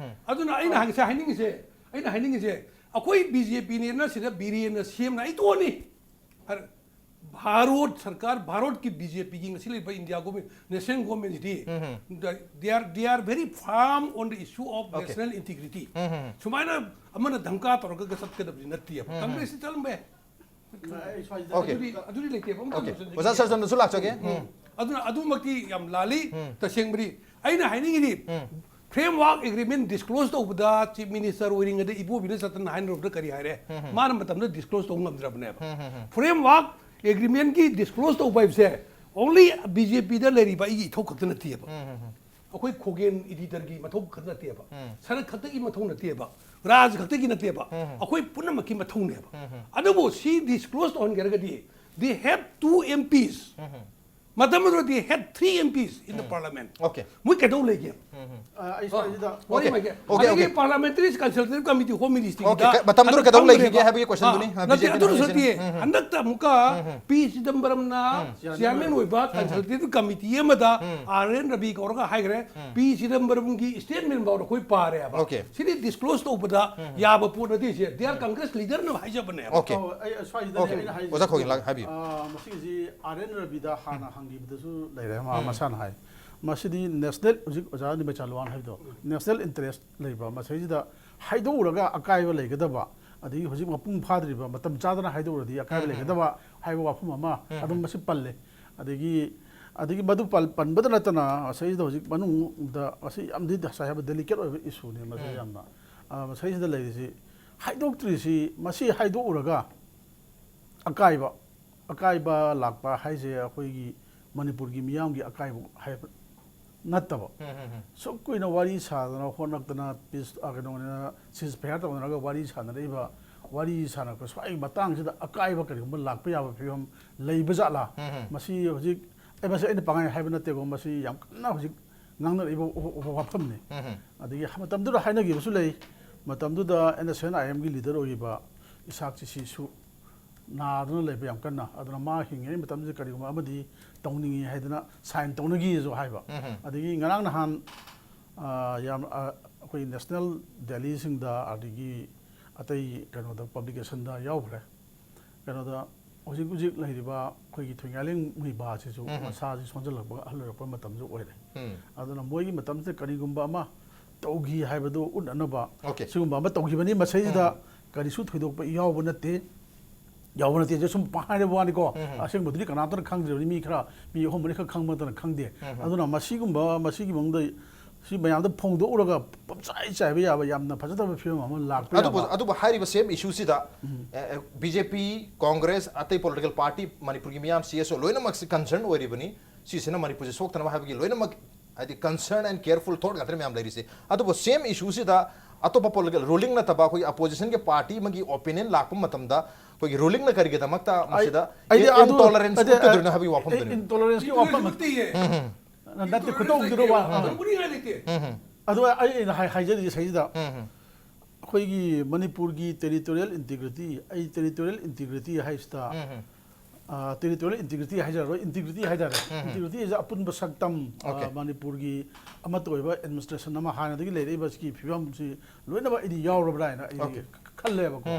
ꯑꯗꯨꯅ ꯑꯩꯅ ꯍꯥꯏ-, ꯉꯁꯥꯏ ꯍꯥꯏꯅꯤꯡꯉꯤꯁꯦ, ꯑꯩꯅ ꯍꯥꯏꯅꯤꯡꯉꯤꯁꯦ, ꯑꯩꯈꯣꯏ ꯕꯤ ꯖꯦ ꯄꯤꯅꯦꯅ ꯁꯤꯗ ꯕꯤꯔꯦꯟꯅ ꯁꯦꯝꯅ ꯑꯩ ꯇꯣꯛꯑꯅꯤ꯫ ꯍꯥꯏꯔ-, ꯚꯥꯔꯠ ꯁꯔꯀꯥꯔ, ꯚꯥꯔꯠꯀꯤ ꯕꯤ ꯖꯦ ꯄꯤꯒꯤ ꯉꯁꯤ ꯂꯩꯔꯤꯕ ꯏꯟꯗꯤꯌꯥ ꯒꯣꯔꯃꯦꯟ, national ꯒꯣꯔꯃꯦꯟꯁꯤꯗꯤ, um. the, they are, they are very firm on the issue of Okay. national integrity. ꯎꯝ꯫ ꯁꯨꯃꯥꯏꯅ ꯑꯃꯅ ꯙꯝꯀꯥ ꯇꯧꯔꯒ ꯆꯠꯀꯗꯕꯗꯤ ꯅꯠꯇꯦꯕ꯫ ꯎꯝ꯫ ꯀꯪꯒ꯭ꯔꯦꯁꯇꯤ ꯆꯠꯂꯝꯕ ꯌꯥꯏ꯫ ꯑꯩ ꯁ꯭ꯋꯥꯏꯁꯤꯗ Okay. ꯑꯗꯨꯗꯤ, ꯑꯗꯨꯗꯤ ꯂꯩꯇꯦꯕ꯫ ꯑꯃꯨꯛꯇꯪ Okay. ꯂꯣꯏꯁꯤꯟꯖꯒꯦ꯫ ꯑꯣꯖꯥ ꯁꯔꯖꯟꯗꯁꯨ ꯂꯥꯛꯆꯒꯦ꯫ ꯎꯝ꯫ ꯎꯝ꯫ ꯑꯗꯨꯅ ꯑꯗꯨꯃꯛꯇꯤ ꯌꯥꯝ ꯂꯥꯜꯂꯤ, ꯎꯝ꯫ ꯇꯁꯦꯡꯕꯗꯤ꯫ ꯑꯩꯅ ꯍꯥꯏꯅꯤꯡꯉꯤꯗꯤ, ꯎꯝ꯫ Framework Agreement disclose ꯇꯧꯕꯗ Chief Minister ꯑꯣꯏꯔꯤꯉꯩꯗ ꯏꯕꯣꯕꯤꯅ ꯆꯠꯇꯅ ꯍꯥꯏꯅꯔꯨꯕꯗ ꯀꯔꯤ ꯍꯥꯏꯔꯦ? ꯎꯝ꯫ ꯃꯥꯅ ꯃꯇꯝꯗ disclose ꯇꯧꯕ ꯉꯝꯗ꯭ꯔꯕꯅꯦꯕ꯫ ꯎꯝ, ꯎꯝ, ꯎꯝ꯫ Framework Agreement ꯀꯤ disclose ꯇꯧꯕ ꯍꯥꯏꯕꯁꯦ only ꯕꯤ ꯖꯦ ꯄꯤꯗ ꯂꯩꯔꯤꯕ ꯑꯩꯒꯤ ꯏꯊꯧ ꯈꯛꯇ ꯅꯠꯇꯦꯕ꯫ ꯎꯝ, ꯎꯝ, ꯎꯝ꯫ ꯑꯩꯈꯣꯏ ꯈꯣꯒꯦꯟ editor ꯒꯤ ꯃꯊꯧ ꯈꯛꯇ ꯅꯠꯇꯦꯕ꯫ ꯎꯝ꯫ ꯁꯔꯠ ꯈꯛꯇꯒꯤ ꯃꯊꯧ ꯅꯠꯇꯦꯕ꯫ ꯔꯥꯖ ꯈꯛꯇꯒꯤ ꯅꯠꯇꯦꯕ꯫ ꯎꯝ꯫ ꯑꯩꯈꯣꯏ ꯄꯨꯝꯅꯃꯛꯀꯤ ꯃꯊꯧꯅꯦꯕ꯫ ꯎꯝ꯫ ꯑꯗꯨꯕꯨ ꯁꯤ disclose ꯇꯧꯍꯟꯒꯦ ꯍꯥꯏꯔꯒꯗꯤ, they have two M Ps꯫ ꯎꯝ꯫ ꯃꯇꯝ ꯑꯗꯨꯗ they had three M Ps in the parliament. Okay. ꯃꯣꯏ ꯀꯩꯗꯧ ꯂꯩꯒꯦ? ꯑ, ꯑꯩ ꯁ꯭ꯋꯥꯏꯁꯤꯗ ꯋꯥꯔꯤ Okay. ꯃꯥꯏꯀꯩ꯫ Okay, ꯑꯗꯒꯤ okay. Parliamentary Consultative Committee Home Ministry Okay, ꯀ- ꯃꯇꯝꯗꯨꯗ ꯀꯩꯗꯧ ꯂꯩꯈꯤꯒꯦ ꯍꯥꯏꯕꯒꯤ question ꯗꯨꯅꯤ, ꯑ, ꯅꯠꯇꯦ, BJP ꯑꯗꯨꯁꯨ ꯅ ꯅꯠꯇꯦ꯫ ꯎꯝ, ꯎꯝ. ꯍꯟꯗꯛꯇ ꯑꯃꯨꯛꯀ ꯄꯤ ꯆꯤꯗꯝꯕꯔꯝꯅ chairman ꯑꯣꯏꯕ consultative committee ꯑꯃꯗ R N Ravi ꯀꯧꯔꯒ ꯍꯥꯏꯈ꯭ꯔꯦ, ꯄꯤ ꯆꯤꯗꯝꯕꯔꯝꯒꯤ statement ꯐꯥꯎꯗ ꯑꯩꯈꯣꯏ ꯄꯥꯔꯦꯕ꯫ Okay. ꯁꯤꯗꯤ disclose ꯇꯧꯕꯗ ꯌꯥꯕ ꯄꯣꯠ ꯅꯠꯇꯦ ꯁꯤꯁꯦ꯫ They are Congress leader ꯅ ꯍꯥꯏꯖꯕꯅꯦꯕ꯫ Okay. ꯑꯣ, ꯑꯩ ꯁ꯭ꯋꯥꯏꯁꯤꯗ Okay. ꯑꯩꯅ ꯍꯥꯏꯖꯦ꯫ ꯑꯣꯖꯥ ꯈꯣꯡꯉꯤꯟ ꯂꯥꯛ-, ꯍꯥꯏꯕꯤꯌꯨ. ꯑ, ꯃꯁꯤꯒꯤꯁꯤ R N Ravi ꯗ ꯍꯥꯟꯅ ꯍꯪꯈꯤꯕꯗꯁꯨ ꯂꯩꯔꯦ, ꯃꯥ ꯃꯁꯥꯅ ꯍꯥꯏ꯫ ꯃꯁꯤꯗꯤ national, ꯍꯧꯖꯤꯛ ꯑꯣꯖꯥ ꯅꯤꯃꯩꯆꯥ ꯂꯨꯋꯥꯟ ꯍꯥꯏꯕꯗꯣ, national interest ꯂꯩꯕ, ꯃꯁꯤꯗꯩꯁꯤꯗ ꯍꯥꯏꯗꯣꯛꯎꯔꯒ ꯑꯀꯥꯏꯕ ꯂꯩꯒꯗꯕ, ꯑꯗꯒꯤ ꯍꯧꯖꯤꯛ ꯃꯄꯨꯡ ꯐꯥꯗ꯭ꯔꯤꯕ, ꯃꯇꯝ ꯆꯥꯗꯅ ꯍꯥꯏꯗꯣꯛꯎꯔꯗꯤ ꯑꯀꯥꯏꯕ ꯂꯩꯒꯗꯕ ꯍꯥꯏꯕ ꯋꯥꯐꯝ ꯑꯃ ꯑꯗꯨꯝ ꯃꯁꯤ ꯄꯜꯂꯦ꯫ ꯑꯗꯒꯤ, ꯑꯗꯒꯤ ꯃꯗꯨ ꯄꯜ-, ꯄꯟꯕꯗ ꯅꯠꯇꯅ ꯃꯁꯤꯗ ꯍꯧꯖꯤꯛ ꯃꯅꯨꯡꯗ ꯃꯁꯤ ꯌꯥꯝꯗꯤ ꯉꯁꯥꯏ ꯍꯥꯏꯕ delicate ꯑꯣꯏꯕ issue ꯅꯤ ꯃꯁꯤ ꯌꯥꯝꯅ꯫ ꯑ, ꯃꯁꯤꯗꯩꯁꯤꯗ ꯂꯩꯔꯤꯁꯤ ꯍꯥꯏꯗꯣꯛꯇ꯭ꯔꯤꯁꯤ, ꯃꯁꯤ ꯍꯥꯏꯗꯣꯛꯎꯔꯒ ꯑꯀꯥꯏꯕ, ꯑꯀꯥꯏꯕ ꯂꯥꯛꯄ ꯍꯥꯏꯁꯦ ꯑꯩꯈꯣꯏꯒꯤ ꯃꯅꯤꯄꯨꯔꯒꯤ ꯃꯤꯌꯥꯝꯒꯤ ꯑꯀꯥꯏꯕ ꯍꯥꯏꯕ ꯅꯠꯇꯕ꯫ ꯁꯨꯛ ꯀꯨꯏꯅ ꯋꯥꯔꯤ ꯁꯥꯗꯅ ꯍꯣꯠꯅꯛꯇꯅ peace, ꯑ, ꯀꯩꯅꯣꯅ ceasefire ꯇꯧꯅꯔꯒ ꯋꯥꯔꯤ ꯁꯥꯟꯅꯔꯛꯏꯕ, ꯋꯥꯔꯤ ꯁꯥꯟꯅꯔꯛꯄ ꯁ꯭ꯋꯥꯏꯒꯤ ꯃꯇꯥꯡꯁꯤꯗ ꯑꯀꯥꯏꯕ ꯀꯔꯤꯒꯨꯝꯕ ꯂꯥꯛꯄ ꯌꯥꯕ ꯐꯤꯕꯝ ꯂꯩꯕ ꯖꯥꯠꯂꯥ? ꯃꯁꯤ ꯍꯧꯖꯤꯛ, ꯑꯩ ꯃꯁꯤ ꯑꯩꯅ ꯄꯪꯍꯥꯏ ꯍꯥꯏꯕ ꯅꯠꯇꯦꯀꯣ, ꯃꯁꯤ ꯌꯥꯝ ꯀꯟꯅ ꯍꯧꯖꯤꯛ ꯉꯥꯡꯅꯔꯛꯏꯕ ꯋꯥ-, ꯋꯥ-, ꯋꯥꯐꯝꯅꯤ꯫ ꯑꯗꯒꯤ ꯃꯇꯝꯗꯨꯗ ꯍꯥꯏꯅꯈꯤꯕꯁꯨ ꯂꯩ, ꯃꯇꯝꯗꯨꯗ N S C N I M ꯒꯤ leader ꯑꯣꯏꯈꯤꯕ ꯏꯁꯥꯛ ꯆꯤꯁꯤꯁꯨ ꯅꯥꯗꯨꯅ ꯂꯩꯕ ꯌꯥꯝ ꯀꯟꯅ꯫ ꯑꯗꯨꯅ ꯃꯥ ꯍꯤꯡꯉꯤꯉꯩ ꯃꯇꯝꯁꯤꯗ ꯀꯔꯤꯒꯨꯝꯕ ꯑꯃꯗꯤ ꯇꯧꯅꯤꯡꯉꯤ ꯍꯥꯏꯗꯅ sign ꯇꯧꯅꯈꯤꯁꯨ ꯍꯥꯏꯕ꯫ ꯑꯗꯒꯤ ꯉꯔꯥꯡ ꯅꯍꯥꯟ, ꯑ, ꯌꯥꯝ, ꯑ, ꯑꯩꯈꯣꯏ national daily ꯁꯤꯡꯗ ꯑꯗꯒꯤ ꯑꯇꯩ ꯀꯩꯅꯣꯗ publication ꯗ ꯌꯥꯎꯈ꯭ꯔꯦ꯫ ꯀꯩꯅꯣꯗ ꯍꯧꯖꯤꯛ ꯍꯧꯖꯤꯛ ꯂꯩꯔꯤꯕ ꯑꯩꯈꯣꯏꯒꯤ ꯊꯣꯏꯉꯥꯂꯦꯡ ꯃꯨꯏꯕꯥꯁꯤꯁꯨ ꯃꯁꯥꯁꯤ ꯁꯣꯟꯖꯜꯂꯛꯄ, ꯑꯍꯜ ꯑꯣꯏꯔꯛꯄ ꯃꯇꯝꯁꯨ ꯑꯣꯏꯔꯦ꯫ ꯑꯗꯨꯅ ꯃꯣꯏꯒꯤ ꯃꯇꯝꯁꯤꯗ ꯀꯔꯤꯒꯨꯝꯕ ꯑꯃ ꯇꯧꯈꯤ ꯍꯥꯏꯕꯗꯨ ꯎꯠꯅꯅꯕ Okay. ꯁꯤꯒꯨꯝꯕ ꯑꯃ ꯇꯧꯈꯤꯕꯅꯤ꯫ ꯃꯁꯤꯗꯩꯁꯤꯗ ꯀꯔꯤꯁꯨ ꯊꯣꯏꯗꯣꯛꯄ ꯌꯥꯎꯕ ꯅꯠꯇꯦ, ꯌꯥꯎꯕ ꯅꯠꯇꯦ꯫ ꯁꯨꯝ ꯄꯪꯍꯥꯏ ꯍꯥꯏꯕ ꯋꯥꯅꯤꯀꯣ꯫ ꯑꯁꯦꯡꯕꯗꯨꯗꯤ ꯀꯅꯥꯝꯇꯅ ꯈꯪꯗ꯭ꯔꯤꯕꯅꯤ꯫ ꯃꯤ ꯈꯔ, ꯃꯤ ꯑꯍꯨꯝ ꯃꯔꯤꯈꯛ ꯈꯪꯕ ꯅꯠꯇꯅ ꯈꯪꯗꯦ꯫ ꯑꯗꯨꯅ ꯃꯁꯤꯒꯨꯝꯕ, ꯃꯁꯤꯒꯤ ꯃꯑꯣꯡꯗ ꯁꯤ ꯃꯌꯥꯝꯗ ꯐꯣꯡꯗꯣꯛꯎꯔꯒ ꯄꯨꯝꯆꯥꯏ ꯆꯥꯏꯕ ꯌꯥꯕ ꯌꯥꯝꯅ ꯐꯖꯗꯕ ꯐꯤꯕꯝ ꯑꯃ ꯂꯥꯛꯄ ꯑꯗꯨꯕꯨ ꯌꯥꯕ꯫ ꯑꯗꯨꯕꯨ ꯍꯥꯏꯔꯤꯕ same issue ꯁꯤꯗ B J P, Congress, ꯑꯇꯩ political party, ꯃꯅꯤꯄꯨꯔꯒꯤ ꯃꯤꯌꯥꯝ, C S O ꯂꯣꯏꯅꯃꯛꯁꯤ concern ꯑꯣꯏꯔꯤꯕꯅꯤ꯫ ꯁꯤꯁꯤꯅ ꯃꯅꯤꯄꯨꯔꯁꯦ ꯁꯣꯛꯇꯅꯕ ꯍꯥꯏꯕꯒꯤ ꯂꯣꯏꯅꯃꯛ, ꯍꯥꯏꯗꯤ, concern and careful thought ꯉꯥꯛꯇꯅꯤ ꯃꯌꯥꯝ ꯂꯩꯔꯤꯁꯦ꯫ ꯑꯗꯨꯕꯨ same issue ꯁꯤꯗ ꯑꯇꯣꯞꯄ ꯄꯣꯂꯤꯇꯤꯀꯦꯜ, ꯔꯨꯂꯤꯡ ꯅꯠꯇꯕ ꯑꯩꯈꯣꯏꯒꯤ ꯑꯣꯄꯣꯖꯤꯁꯟꯒꯤ ꯄꯥꯔꯇꯤ ꯑꯃꯒꯤ ꯑꯣꯄꯤꯅꯤꯌꯟ ꯂꯥꯛꯄ ꯃꯇꯝꯗ ꯑꯩꯈꯣꯏꯒꯤ ꯔꯨꯂꯤꯡꯅ ꯀꯔꯤꯒꯤꯗꯃꯛꯇ ꯃꯁꯤꯗ ꯑꯩꯗꯤ ꯑꯗꯨ ꯏꯟꯇꯣꯂꯔꯦꯟꯁ ꯑꯩꯗꯤ- ꯎꯠꯀꯗꯣꯏꯅꯣ ꯍꯥꯏꯕꯒꯤ ꯋꯥꯐꯝꯗꯨꯅꯤ꯫ ꯏꯟꯇꯣꯂꯔꯦꯟꯁꯀꯤ ꯋꯥꯐꯝ ꯅꯠꯇꯦꯌꯦ꯫ ꯅꯠꯇꯦ, ꯈꯨꯇꯧꯗꯨꯗ ꯋꯥ- ꯑꯥ꯫ ꯇꯧꯕꯅꯤꯡꯉꯥꯏ ꯂꯩꯇꯦ꯫ ꯑꯗꯣ ꯑꯩ ꯑꯩꯅ ꯍꯥꯏ- ꯍꯥꯏꯖꯔꯤꯁꯦ ꯁꯤꯗ ꯑꯩꯈꯣꯏꯒꯤ ꯃꯅꯤꯄꯨꯔꯒꯤ ꯇꯦꯔꯤꯇꯣꯔꯤꯌꯦꯜ ꯏꯟꯇꯤꯒ꯭ꯔꯤꯇꯤ, ꯑꯩ territorial integrity ꯍꯥꯏꯁꯤꯗ territorial integrity ꯍꯥꯏꯖꯔꯔꯣꯏ, integrity ꯍꯥꯏꯇꯥꯔꯦ꯫ ꯏꯟꯇꯤꯒ꯭ꯔꯤꯇꯤ ꯍꯥꯏꯁꯦ ꯑꯄꯨꯟꯕ ꯁꯛꯇꯝ, ꯑ, Okay. ꯃꯅꯤꯄꯨꯔꯒꯤ ꯑꯃꯠꯇ ꯑꯣꯏꯕ ꯑꯦꯗꯃꯤꯅꯤꯁꯇ꯭ꯔꯦꯁꯟ ꯑꯃ ꯍꯥꯟꯅꯗꯒꯤ ꯂꯩꯔꯛꯏꯕꯁꯤꯒꯤ ꯐꯤꯕꯝꯁꯤ ꯂꯣꯏꯅꯃꯛ ꯑꯩꯗꯤ ꯌꯥꯎꯔꯕ꯭ꯔꯥ ꯍꯥꯏꯅ ꯑꯩꯗꯤ Okay. ꯈꯜꯂꯦꯕꯀꯣ꯫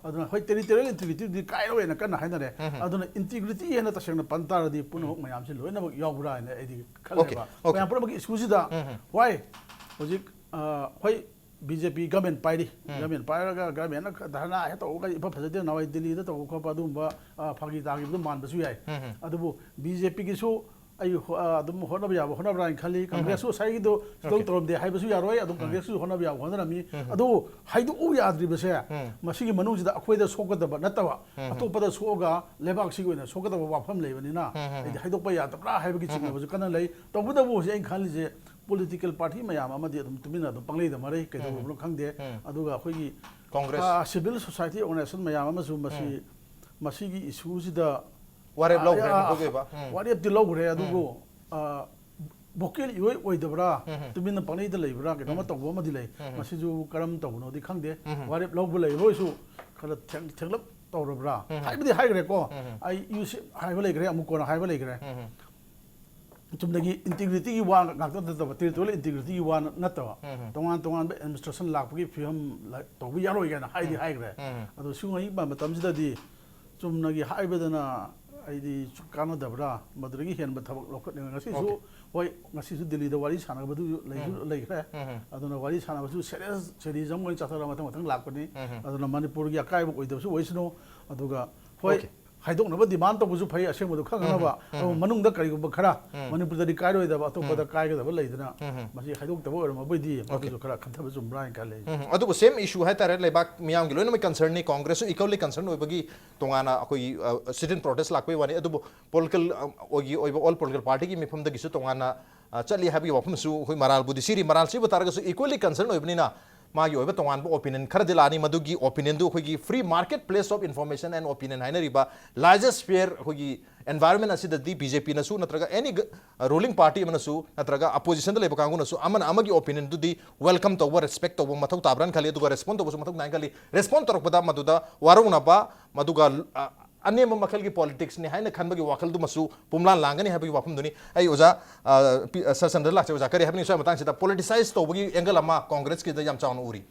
ꯑꯗꯨꯅ ꯍꯣꯏ, ꯇꯦꯔꯤꯇꯣꯔꯤꯌꯦꯜ ꯏꯟꯇꯤꯒ꯭ꯔꯤꯇꯤꯗꯤ ꯀꯥꯏꯔꯣꯏꯅ ꯀꯟꯅ ꯍꯥꯏꯅꯔꯦ꯫ ꯑꯗꯨꯅ ꯏꯟꯇꯤꯒ꯭ꯔꯤꯇꯤ ꯍꯥꯏꯅ ꯇꯁꯦꯡꯅ ꯄꯟ ꯇꯥꯔꯗꯤ ꯄꯨꯝꯅꯃꯛ ꯃꯌꯥꯝꯁꯤ ꯂꯣꯏꯅꯃꯛ ꯌꯥꯎꯕ꯭ꯔꯥ ꯍꯥꯏꯅ ꯑꯩꯗꯤ ꯈꯜꯂꯦꯕ꯫ Okay. ꯃꯌꯥꯝ ꯄꯨꯝꯅꯃꯛꯀꯤ ꯏꯁꯨꯁꯤꯗ ꯋꯥꯏ ꯍꯧꯖꯤꯛ, ꯑ, ꯍꯣꯏ, ꯕꯤ ꯖꯦ ꯄꯤ ꯒꯃꯦꯟ ꯄꯥꯏꯔꯤ꯫ ꯒꯃꯦꯟ ꯄꯥꯏꯔꯒ ꯒꯃꯦꯟꯅ ꯙꯔꯅꯥ ꯍꯦꯛ ꯇꯧꯔꯒ ꯏꯐ ꯐꯖꯗꯦ꯫ ꯅꯍꯥꯟꯋꯥꯏ ꯗꯤꯜꯂꯤꯗ ꯇꯧꯕ ꯈꯣꯠꯄ ꯑꯗꯨꯒꯨꯝꯕ, ꯑ, ꯐꯥꯒꯤ ꯇꯥꯈꯤꯕꯗꯣ ꯃꯥꯟꯕꯁꯨ ꯌꯥꯏ꯫ ꯑꯗꯨꯕꯨ ꯕꯤ ꯖꯦ ꯄꯤꯒꯤꯁꯨ ꯑꯩ ꯍꯣ-, ꯑ, ꯑꯗꯨꯝ ꯍꯣꯠꯅꯕ ꯌꯥꯕ ꯍꯣꯠꯅꯕ꯭ꯔꯥ ꯍꯥꯏꯅ ꯈꯜꯂꯤ꯫ ꯀꯪꯒ꯭ꯔꯦꯁꯁꯨ ꯉꯁꯥꯏꯒꯤꯗꯣ ꯈꯤꯇꯪ Okay. ꯇꯧꯔꯝꯗꯦ ꯍꯥꯏꯕꯁꯨ ꯌꯥꯔꯣꯏ꯫ ꯑꯗꯨꯝ ꯀꯪꯒ꯭ꯔꯦꯁꯁꯨ ꯍꯣꯠꯅꯕ ꯌꯥꯕ ꯍꯣꯠꯅꯔꯝꯃꯤ꯫ ꯑꯗꯨꯕꯨ ꯍꯥꯏꯗꯣꯛꯎ ꯌꯥꯗ꯭ꯔꯤꯕꯁꯦ ꯃꯁꯤꯒꯤ ꯃꯅꯨꯡꯁꯤꯗ ꯑꯩꯈꯣꯏꯗ ꯁꯣꯛꯀꯗꯕ ꯅꯠꯇꯕ ꯑꯇꯣꯞꯄꯗ ꯁꯣꯛꯑꯒ ꯂꯩꯕꯥꯛꯁꯤꯒꯤ ꯑꯣꯏꯅ ꯁꯣꯛꯀꯗꯕ ꯋꯥꯐꯝ ꯂꯩꯕꯅꯤꯅ ꯑꯩꯗꯤ ꯍꯥꯏꯗꯣꯛꯄ ꯌꯥꯗꯕ꯭ꯔꯥ ꯍꯥꯏꯕꯒꯤ ꯆꯤꯡꯅꯕꯁꯨ ꯀꯟꯅ ꯂꯩ꯫ ꯇꯧꯕꯇꯕꯨ ꯍꯧꯖꯤꯛ ꯑꯩꯅ ꯈꯜꯂꯤꯁꯦ ꯄꯣꯂꯤꯇꯤꯀꯦꯜ ꯄꯥꯔꯇꯤ ꯃꯌꯥꯝ ꯑꯃꯗꯤ ꯑꯗꯨꯝ ꯇꯨꯃꯤꯟꯅ ꯑꯗꯨꯝ ꯄꯪꯂꯩꯗ ꯃꯔꯩ ꯀꯩꯗꯧꯕꯅꯣ ꯈꯪꯗꯦ꯫ ꯑꯗꯨꯒ ꯑꯩꯈꯣꯏꯒꯤ ꯀꯣꯡꯒ꯭ꯔꯦꯁ꯫ ꯑ, ꯁꯤꯚꯤꯜ ꯁꯣꯁꯥꯏꯇꯤ ꯑꯣꯔꯒꯅꯥꯏꯖꯦꯁꯟ ꯃꯌꯥꯝ ꯑꯃꯁꯨ ꯃꯁꯤ ꯃꯁꯤꯒꯤ ꯏꯁꯨꯁꯤꯗ ꯋꯥꯔꯦꯞ ꯑ, ꯂꯧꯈ꯭ꯔꯦ ꯑ, ꯃꯈꯣꯏꯒꯤ ꯑꯣꯏꯕ꯫ ꯎꯝ꯫ ꯋꯥꯔꯦꯞꯇꯤ ꯂꯧꯈ꯭ꯔꯦ꯫ ꯑꯗꯨꯕꯨ ꯚꯣꯀꯦꯜ ꯏꯑꯣꯏ ꯑꯣꯏꯗꯕ꯭ꯔꯥ, ꯇꯨꯃꯤꯟꯅ ꯄꯪꯂꯩꯗ ꯂꯩꯕ꯭ꯔꯥ, ꯀꯩꯅꯣꯝꯃ ꯇꯧꯕ ꯑꯃꯗꯤ ꯂꯩ꯫ ꯃꯁꯤꯁꯨ ꯀꯔꯝ ꯇꯧꯕꯅꯣꯗꯤ ꯈꯪꯗꯦ꯫ ꯋꯥꯔꯦꯞ ꯂꯧꯕ ꯂꯩꯔꯣꯏꯁꯨ ꯈꯔ ꯊꯦꯡ- ꯊꯦꯡꯂꯞ ꯇꯧꯔꯕ꯭ꯔꯥ ꯍꯥꯏꯕꯗꯤ ꯍꯥꯏꯈ꯭ꯔꯦꯀꯣ꯫ ꯑꯩ ꯌꯨ ꯁꯤ ꯍꯥꯏꯕ ꯂꯩꯈ꯭ꯔꯦ, ꯑꯃꯨꯛ ꯀꯣꯟꯅ ꯍꯥꯏꯕ ꯂꯩꯈ꯭ꯔꯦ꯫ ꯆꯨꯝꯅꯒꯤ ꯏꯟꯇꯤꯒ꯭ꯔꯤꯇꯤꯒꯤ ꯋꯥ ꯉꯥꯛꯇ ꯅꯠꯇꯕ, ꯇꯦꯔꯤꯇꯣꯔꯤꯌꯦꯜ ꯏꯟꯇꯤꯒ꯭ꯔꯤꯇꯤꯒꯤ ꯋꯥ ꯅꯠꯇꯕ, ꯇꯣꯉꯥꯟ ꯇꯣꯉꯥꯟꯕ ꯑꯦꯗꯃꯤꯅꯤꯁꯇ꯭ꯔꯦꯁꯟ ꯂꯥꯛꯄꯒꯤ ꯐꯤꯕꯝ ꯂ- ꯇꯧꯕ ꯌꯥꯔꯣꯏ ꯀꯥꯏꯅ ꯍꯥꯏꯗꯤ ꯍꯥꯏꯈ꯭ꯔꯦ꯫ ꯑꯗꯣ ꯁꯤꯒꯨꯝꯕꯒꯤ ꯃꯇꯝꯁꯤꯗꯗꯤ ꯆꯨꯝꯅꯒꯤ ꯍꯥꯏꯕꯗꯅ ꯑꯩꯗꯤ ꯁꯨ-, ꯀꯥꯟꯅꯗꯕ꯭ꯔꯥ, ꯃꯗꯨꯗꯒꯤ ꯍꯦꯟꯕ ꯊꯕꯛ ꯂꯧꯈꯠꯅꯤꯡꯉꯥꯏ꯫ ꯉꯁꯤꯁꯨ, Okay. ꯍꯣꯏ, ꯉꯁꯤꯁꯨ ꯗꯤꯜꯂꯤꯗ ꯋꯥꯔꯤ ꯁꯥꯟꯅꯕꯗꯨ ꯂꯩꯁꯨ ꯂꯩꯈ꯭ꯔꯦ꯫ ꯑꯗꯨꯅ ꯋꯥꯔꯤ ꯁꯥꯟꯅꯕꯁꯨ ꯁꯦꯔꯤꯌꯁ ꯁꯦꯔꯤꯌꯁ ꯑꯃ ꯑꯣꯏꯅ ꯆꯠꯊꯔꯒ ꯃꯊꯪ ꯃꯊꯪ ꯂꯥꯛꯄꯅꯤ꯫ ꯑꯗꯨꯅ ꯃꯅꯤꯄꯨꯔꯒꯤ ꯑꯀꯥꯏꯕ ꯑꯣꯏꯗꯕꯁꯨ ꯑꯣꯏꯁꯅꯨ꯫ ꯑꯗꯨꯒ ꯍꯣꯏ, Okay. ꯍꯥꯏꯗꯣꯛꯅꯕ ꯗꯤꯃꯥꯟ ꯇꯧꯕꯁꯨ ꯐꯩ, ꯑꯁꯦꯡꯕꯗꯣ ꯈꯪꯅꯕ꯫ ꯑꯗꯨ ꯃꯅꯨꯡꯗ ꯀꯔꯤꯒꯨꯝꯕ ꯈꯔ ꯃꯅꯤꯄꯨꯔꯗꯗꯤ ꯀꯥꯏꯔꯣꯏꯗꯕ, ꯑꯇꯣꯞꯄꯗ ꯀꯥꯏꯒꯗꯕ ꯂꯩꯗꯅ ꯃꯁꯤ ꯍꯥꯏꯗꯣꯛꯇꯕ ꯑꯣꯏꯔꯝꯃꯕꯣꯏꯗꯤ ꯃꯗꯨꯁꯨ ꯈꯔ ꯈꯟꯊꯕ ꯆꯨꯝꯕ꯭ꯔꯥ ꯍꯥꯏꯅ ꯈꯜꯂꯦ꯫ ꯎꯝ, ꯑꯗꯨꯕꯨ ꯁꯦꯝ ꯏꯁꯨ ꯍꯥꯏꯇꯥꯔꯦ, ꯂꯩꯕꯥꯛ ꯃꯤꯌꯥꯝꯒꯤ ꯂꯣꯏꯅꯃꯛ ꯀꯟꯁꯔꯟꯅꯤ, ꯀꯣꯡꯒ꯭ꯔꯦꯁꯁꯨ ꯏꯀ꯭ꯋꯦꯜꯂꯤ ꯀꯟꯁꯔꯟ ꯑꯣꯏꯕꯒꯤ ꯇꯣꯉꯥꯟꯅ ꯑꯩꯈꯣꯏꯒꯤ ꯁꯤꯠ ꯏꯟ ꯄ꯭ꯔꯣꯇꯦꯁ ꯂꯥꯛꯄꯒꯤ ꯋꯥꯅꯤ꯫ ꯑꯗꯨꯕꯨ ꯄꯣꯂꯤꯇꯤꯀꯦꯜ ꯑꯣꯏꯒꯤ ꯑꯣꯏꯕ ꯑꯣꯜ ꯄꯣꯂꯤꯇꯤꯀꯦꯜ ꯄꯥꯔꯇꯤꯒꯤ ꯃꯤꯐꯝꯗꯒꯤꯁꯨ ꯇꯣꯉꯥꯟꯅ ꯑ, ꯆꯠꯂꯤ ꯍꯥꯏꯕꯒꯤ ꯋꯥꯐꯝꯁꯨ ꯑꯩꯈꯣꯏ ꯃꯔꯥꯜꯕꯨꯗꯤ ꯁꯤꯔꯤ꯫ ꯃꯔꯥꯜ ꯁꯤꯕ ꯇꯥꯔꯒꯁꯨ ꯏꯀ꯭ꯋꯦꯜꯂꯤ ꯀꯟꯁꯔꯟ ꯑꯣꯏꯕꯅꯤꯅ ꯃꯥꯒꯤ ꯑꯣꯏꯕ ꯇꯣꯉꯥꯟꯕ ꯑꯣꯄꯤꯅꯤꯌꯟ ꯈꯔꯗꯤ ꯂꯥꯛꯑꯅꯤ꯫ ꯃꯗꯨꯒꯤ ꯑꯣꯄꯤꯅꯤꯌꯟꯗꯨ ꯑꯩꯈꯣꯏꯒꯤ free market place of information and opinion ꯍꯥꯏꯅꯔꯤꯕ largest sphere ꯑꯩꯈꯣꯏꯒꯤ environment ꯑꯁꯤꯗꯗꯤ ꯕꯤ ꯖꯦ ꯄꯤꯅꯁꯨ ꯅꯠꯇ꯭ꯔꯒ any ruling party ꯑꯃꯅꯁꯨ ꯅꯠꯇ꯭ꯔꯒ ꯑꯄꯣꯖꯤꯁꯟꯗ ꯂꯩꯕ ꯀꯥꯡꯕꯨꯅꯁꯨ ꯑꯃꯅ ꯑꯃꯒꯤ ꯑꯣꯄꯤꯅꯤꯌꯟꯗꯨꯗꯤ ꯋꯦꯜꯀꯝ ꯇꯧꯕ, ꯔꯦꯁꯄꯦꯛ ꯇꯧꯕ ꯃꯊꯧ ꯇꯥꯕ꯭ꯔꯥꯅ ꯈꯜꯂꯤ꯫ ꯑꯗꯨꯒ ꯔꯦꯁꯄꯣꯟ ꯇꯧꯕꯁꯨ ꯃꯊꯧ ꯇꯥꯏꯅ ꯈꯜꯂꯤ꯫ ꯔꯦꯁꯄꯣꯟ ꯇꯧꯔꯛꯄꯗ ꯃꯗꯨꯗ ꯋꯥꯔꯧꯅꯕ, ꯃꯗꯨꯒ ꯑ, ꯑꯅꯦꯝꯕ ꯃꯈꯜꯒꯤ ꯄꯣꯂꯤꯇꯤꯛꯁꯅꯤ ꯍꯥꯏꯅ ꯈꯟꯕꯒꯤ ꯋꯥꯈꯜꯗꯨꯃꯁꯨ ꯄꯨꯝꯂꯥꯟ ꯂꯥꯡꯒꯅꯤ ꯍꯥꯏꯕꯒꯤ ꯋꯥꯐꯝꯗꯨꯅꯤ꯫ ꯑꯩ ꯑꯣꯖꯥ, ꯑ, ꯄꯤ-, ꯑ, ꯁꯔ ꯆꯟꯗ꯭ꯔ ꯂꯥꯛꯆꯩ꯫ ꯑꯣꯖꯥ, ꯀꯔꯤ ꯍꯥꯏꯕꯅꯤ ꯁ꯭ꯋꯥꯏ ꯃꯇꯥꯡꯁꯤꯗ? ꯄꯣꯂꯤꯇꯤꯁꯥꯏꯁ ꯇꯧꯕꯒꯤ ꯑꯦꯡꯒꯜ ꯑꯃ ꯀꯣꯡꯒ꯭ꯔꯦꯁꯀꯤꯗ ꯌꯥꯝ ꯆꯥꯎꯅ ꯎꯔꯤ꯫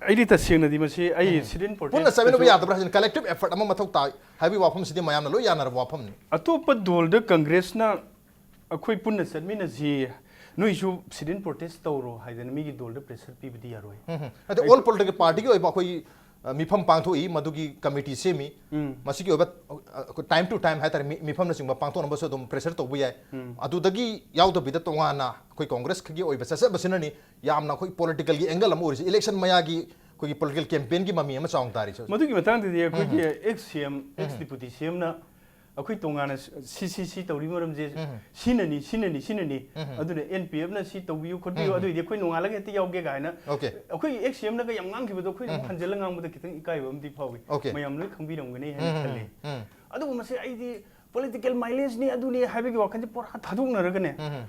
ꯑꯩꯗꯤ ꯇꯁꯦꯡꯅꯗꯤ ꯃꯁꯤ ꯑꯩ sit-in ꯄꯨꯟꯅ ꯆꯠꯃꯤꯟꯅꯕ protest ꯌꯥꯗꯕ꯭ꯔꯥ ꯍꯥꯏꯁꯤꯅ? ꯀꯂꯦꯛꯇꯤꯚ ꯑꯦꯐꯔꯠ ꯑꯃ ꯃꯊꯧ ꯇꯥꯏ ꯍꯥꯏꯕꯒꯤ ꯋꯥꯐꯝꯁꯤꯗꯤ ꯃꯌꯥꯝꯅ ꯂꯣꯏ ꯌꯥꯅꯔꯕ ꯋꯥꯐꯝꯅꯤ꯫ ꯑꯇꯣꯞꯄ ꯗꯣꯜꯗ ꯀꯪꯒ꯭ꯔꯦꯁꯅ ꯑꯩꯈꯣꯏ ꯄꯨꯟꯅ ꯆꯠꯃꯤꯟꯅꯁꯤ, ꯅꯣꯏꯁꯨ sit-in protest ꯇꯧꯔꯣ ꯍꯥꯏꯗꯅ ꯃꯤꯒꯤ ꯗꯣꯜꯗ ꯄ꯭ꯔꯦꯁꯔ ꯄꯤꯕꯗꯤ ꯌꯥꯔꯣꯏ꯫ ꯎꯝ, ꯎꯝ꯫ ꯑꯗ ꯑꯣꯜ ꯄꯣꯂꯤꯇꯤꯀꯦꯜ ꯄꯥꯔꯇꯤꯒꯤ ꯑꯣꯏꯕ ꯑꯩꯈꯣꯏ, ꯑ, ꯃꯤꯐꯝ ꯄꯥꯡꯊꯣꯛꯏ, ꯃꯗꯨꯒꯤ ꯀꯃꯤꯇꯤ ꯁꯦꯝꯃꯤ꯫ ꯎꯝ꯫ ꯃꯁꯤꯒꯤ ꯑꯣꯏꯕ, ꯑ, ꯑ, time to time ꯍꯥꯏꯇꯥꯔꯦ, ꯃꯤ-, ꯃꯤꯐꯝꯅꯆꯤꯡꯕ ꯄꯥꯡꯊꯣꯛꯅꯕꯁꯨ ꯑꯗꯨꯝ ꯄ꯭ꯔꯦꯁꯔ ꯇꯧꯕ ꯌꯥꯏ꯫ ꯎꯝ꯫ ꯑꯗꯨꯗꯒꯤ ꯌꯥꯎꯗꯕꯤꯗ ꯇꯣꯉꯥꯟꯅ ꯑꯩꯈꯣꯏ ꯀꯣꯡꯒ꯭ꯔꯦꯁꯀꯤ ꯑꯣꯏꯕ ꯆꯠꯆꯕꯁꯤꯅꯅꯤ ꯌꯥꯝꯅ ꯑꯩꯈꯣꯏ ꯄꯣꯂꯤꯇꯤꯀꯦꯜꯒꯤ ꯑꯦꯡꯒꯜ ꯑꯃ ꯑꯣꯏꯔꯤꯁꯦ, ꯏꯂꯦꯛꯁꯟ ꯃꯌꯥꯒꯤ ꯑꯩꯈꯣꯏꯒꯤ ꯄꯣꯂꯤꯇꯤꯀꯦꯜ ꯀꯦꯝꯄꯦꯟꯒꯤ ꯃꯃꯤ ꯑꯃ ꯆꯥꯎꯅ ꯇꯥꯔꯤꯁꯦ ꯍꯧꯖꯤꯛ꯫ ꯃꯗꯨꯒꯤ ꯃꯇꯥꯡꯗꯗꯤ ꯑꯩꯈꯣꯏꯒꯤ ꯑꯦꯛꯁ ꯁꯤ ꯑꯦꯝ, ꯑꯦꯛꯁ ꯗꯤꯄꯨꯇꯤ ꯁꯤ ꯑꯦꯝꯅ ꯑꯩꯈꯣꯏ ꯇꯣꯉꯥꯟꯅ ꯁꯤ ꯁꯤ ꯁꯤ ꯇꯧꯔꯤ ꯃꯔꯝꯁꯦ ꯎꯝ꯫ ꯁꯤꯅꯅꯤ, ꯁꯤꯅꯅꯤ, ꯁꯤꯅꯅꯤ꯫ ꯎꯝ꯫ ꯑꯗꯨꯅ ꯑꯦꯟ ꯄꯤ ꯑꯦꯐꯅ ꯁꯤ ꯇꯧꯕꯤꯌꯨ ꯈꯣꯠꯄꯤꯌꯨ, ꯎꯝ꯫ ꯑꯗꯨꯏꯗꯤ ꯑꯩꯈꯣꯏ ꯅꯣꯡꯉꯥꯜꯂꯒ ꯍꯦꯛꯇ ꯌꯥꯎꯒꯦ ꯀꯥꯏꯅ Okay꯫ ꯑꯩꯈꯣꯏꯒꯤ ꯑꯦꯛꯁ ꯁꯤ ꯑꯦꯝꯅꯒ ꯌꯥꯝ ꯉꯥꯡꯈꯤꯕꯗꯣ ꯑꯩꯈꯣꯏ ꯑꯃꯨꯛ ꯎꯝ꯫ ꯍꯟꯖꯤꯜꯂ ꯉꯥꯡꯕꯗ ꯈꯤꯇꯪ ꯏꯀꯥꯏꯕ ꯑꯃꯗꯤ ꯐꯥꯎꯏ꯫ Okay꯫ ꯃꯌꯥꯝ ꯂꯣꯏ ꯈꯪꯕꯤꯔꯝꯒꯅꯤ ꯍꯥꯏꯅ ꯎꯝ꯫ ꯈꯜꯂꯤ꯫ ꯎꯝ꯫ ꯑꯗꯨꯕꯨ ꯃꯁꯤ ꯑꯩꯗꯤ ꯄꯣꯂꯤꯇꯤꯀꯦꯜ ꯃꯥꯏꯂꯦꯖꯅꯤ ꯑꯗꯨꯅꯤ ꯍꯥꯏꯕꯒꯤ ꯋꯥꯈꯜꯁꯦ ꯄꯨꯔꯥ ꯊꯥꯗꯣꯛꯅꯔꯒꯅꯦ, ꯎꯝ꯫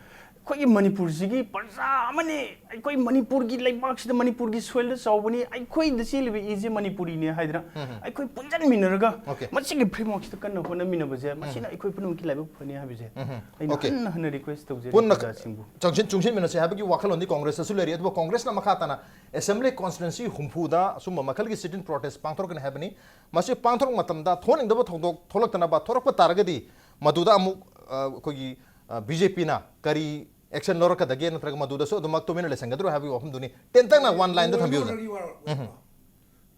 ꯑꯩꯈꯣꯏꯒꯤ ꯃꯅꯤꯄꯨꯔꯁꯤꯒꯤ ꯄ꯭ꯔꯖꯥ ꯑꯃꯅꯤ, ꯑꯩꯈꯣꯏ ꯃꯅꯤꯄꯨꯔꯒꯤ ꯂꯩꯕꯥꯛꯁꯤꯗ, ꯃꯅꯤꯄꯨꯔꯒꯤ ꯁꯣꯏꯜꯗ ꯆꯥꯎꯕꯅꯤ, ꯑꯩꯈꯣꯏꯗ ꯆꯦꯜꯂꯤꯕ ꯏꯁꯦ ꯃꯅꯤꯄꯨꯔꯤꯅꯤ ꯍꯥꯏꯗꯅ ꯎꯝ꯫ ꯑꯩꯈꯣꯏ ꯄꯨꯟꯁꯤꯟꯃꯤꯟꯅꯔꯒ Okay꯫ ꯃꯁꯤꯒꯤ ꯐ꯭ꯔꯦꯝꯋꯥꯔꯛꯁꯤꯗ ꯀꯟꯅ ꯍꯣꯠꯅꯃꯤꯟꯅꯕꯁꯦ, ꯃꯁꯤꯅ ꯑꯩꯈꯣꯏ ꯄꯨꯝꯅꯃꯛꯀꯤ ꯂꯥꯏꯕꯛ ꯐꯅꯤ ꯍꯥꯏꯕꯁꯦ ꯎꯝ꯫ ꯑꯩꯅ Okay꯫ ꯍꯟꯅ ꯍꯟꯅ ꯔꯤꯀ꯭ꯋꯦꯁ ꯇꯧꯖꯔꯤ ꯄꯨꯟꯅ ꯄ꯭ꯔꯖꯥꯁꯤꯡꯕꯨ꯫ ꯆꯪꯁꯤꯟ-, ꯆꯨꯡꯁꯤꯟꯃꯤꯟꯅꯁꯤ ꯍꯥꯏꯕꯒꯤ ꯋꯥꯈꯜꯂꯣꯟꯗꯤ ꯀꯣꯡꯒ꯭ꯔꯦꯁꯇꯁꯨ ꯂꯩꯔꯤ꯫ ꯑꯗꯨꯕꯨ ꯀꯣꯡꯒ꯭ꯔꯦꯁꯅ ꯃꯈꯥ ꯇꯥꯅ ꯑꯦꯁꯦꯝꯕ꯭ꯂꯤ ꯀꯣꯟꯁꯇꯤꯇ꯭ꯋꯦꯟꯁꯤ ꯍꯨꯝꯐꯨꯗ ꯑꯁꯨꯝꯕ ꯃꯈꯜꯒꯤ sit-in protest ꯄꯥꯡꯊꯣꯔꯛꯀꯅꯤ ꯍꯥꯏꯕꯅꯤ꯫ ꯃꯁꯤ ꯄꯥꯡꯊꯣꯔꯛꯄ ꯃꯇꯝꯗ ꯊꯣꯛꯍꯟꯅꯤꯡꯗꯕ ꯊꯧꯗꯣꯛ ꯊꯣꯛꯂꯛꯇꯅꯕ, ꯊꯣꯛꯂꯛꯄ ꯇꯥꯔꯒꯗꯤ ꯃꯗꯨꯗ ꯑꯃꯨꯛ, ꯑ, ꯑꯩꯈꯣꯏꯒꯤ, ꯑ, ꯕꯤ ꯖꯦ ꯄꯤꯅ ꯀꯔꯤ ꯑꯦꯛꯁꯟ ꯂꯧꯔꯛꯀꯗꯒꯦ, ꯅꯠꯇ꯭ꯔꯒ ꯃꯗꯨꯗꯁꯨ ꯑꯗꯨꯃꯛ ꯇꯨꯃꯤꯟꯅ ꯂꯩꯁꯟꯒꯗ꯭ꯔꯣ ꯍꯥꯏꯕꯒꯤ ꯋꯥꯐꯝꯗꯨꯅꯤ꯫ ꯇꯦꯟꯇꯛꯅ one lineꯗ ꯊꯝꯕꯤꯌꯨ, ꯁꯥꯔ꯫ Law and orderꯒꯤ ꯋꯥꯔ-,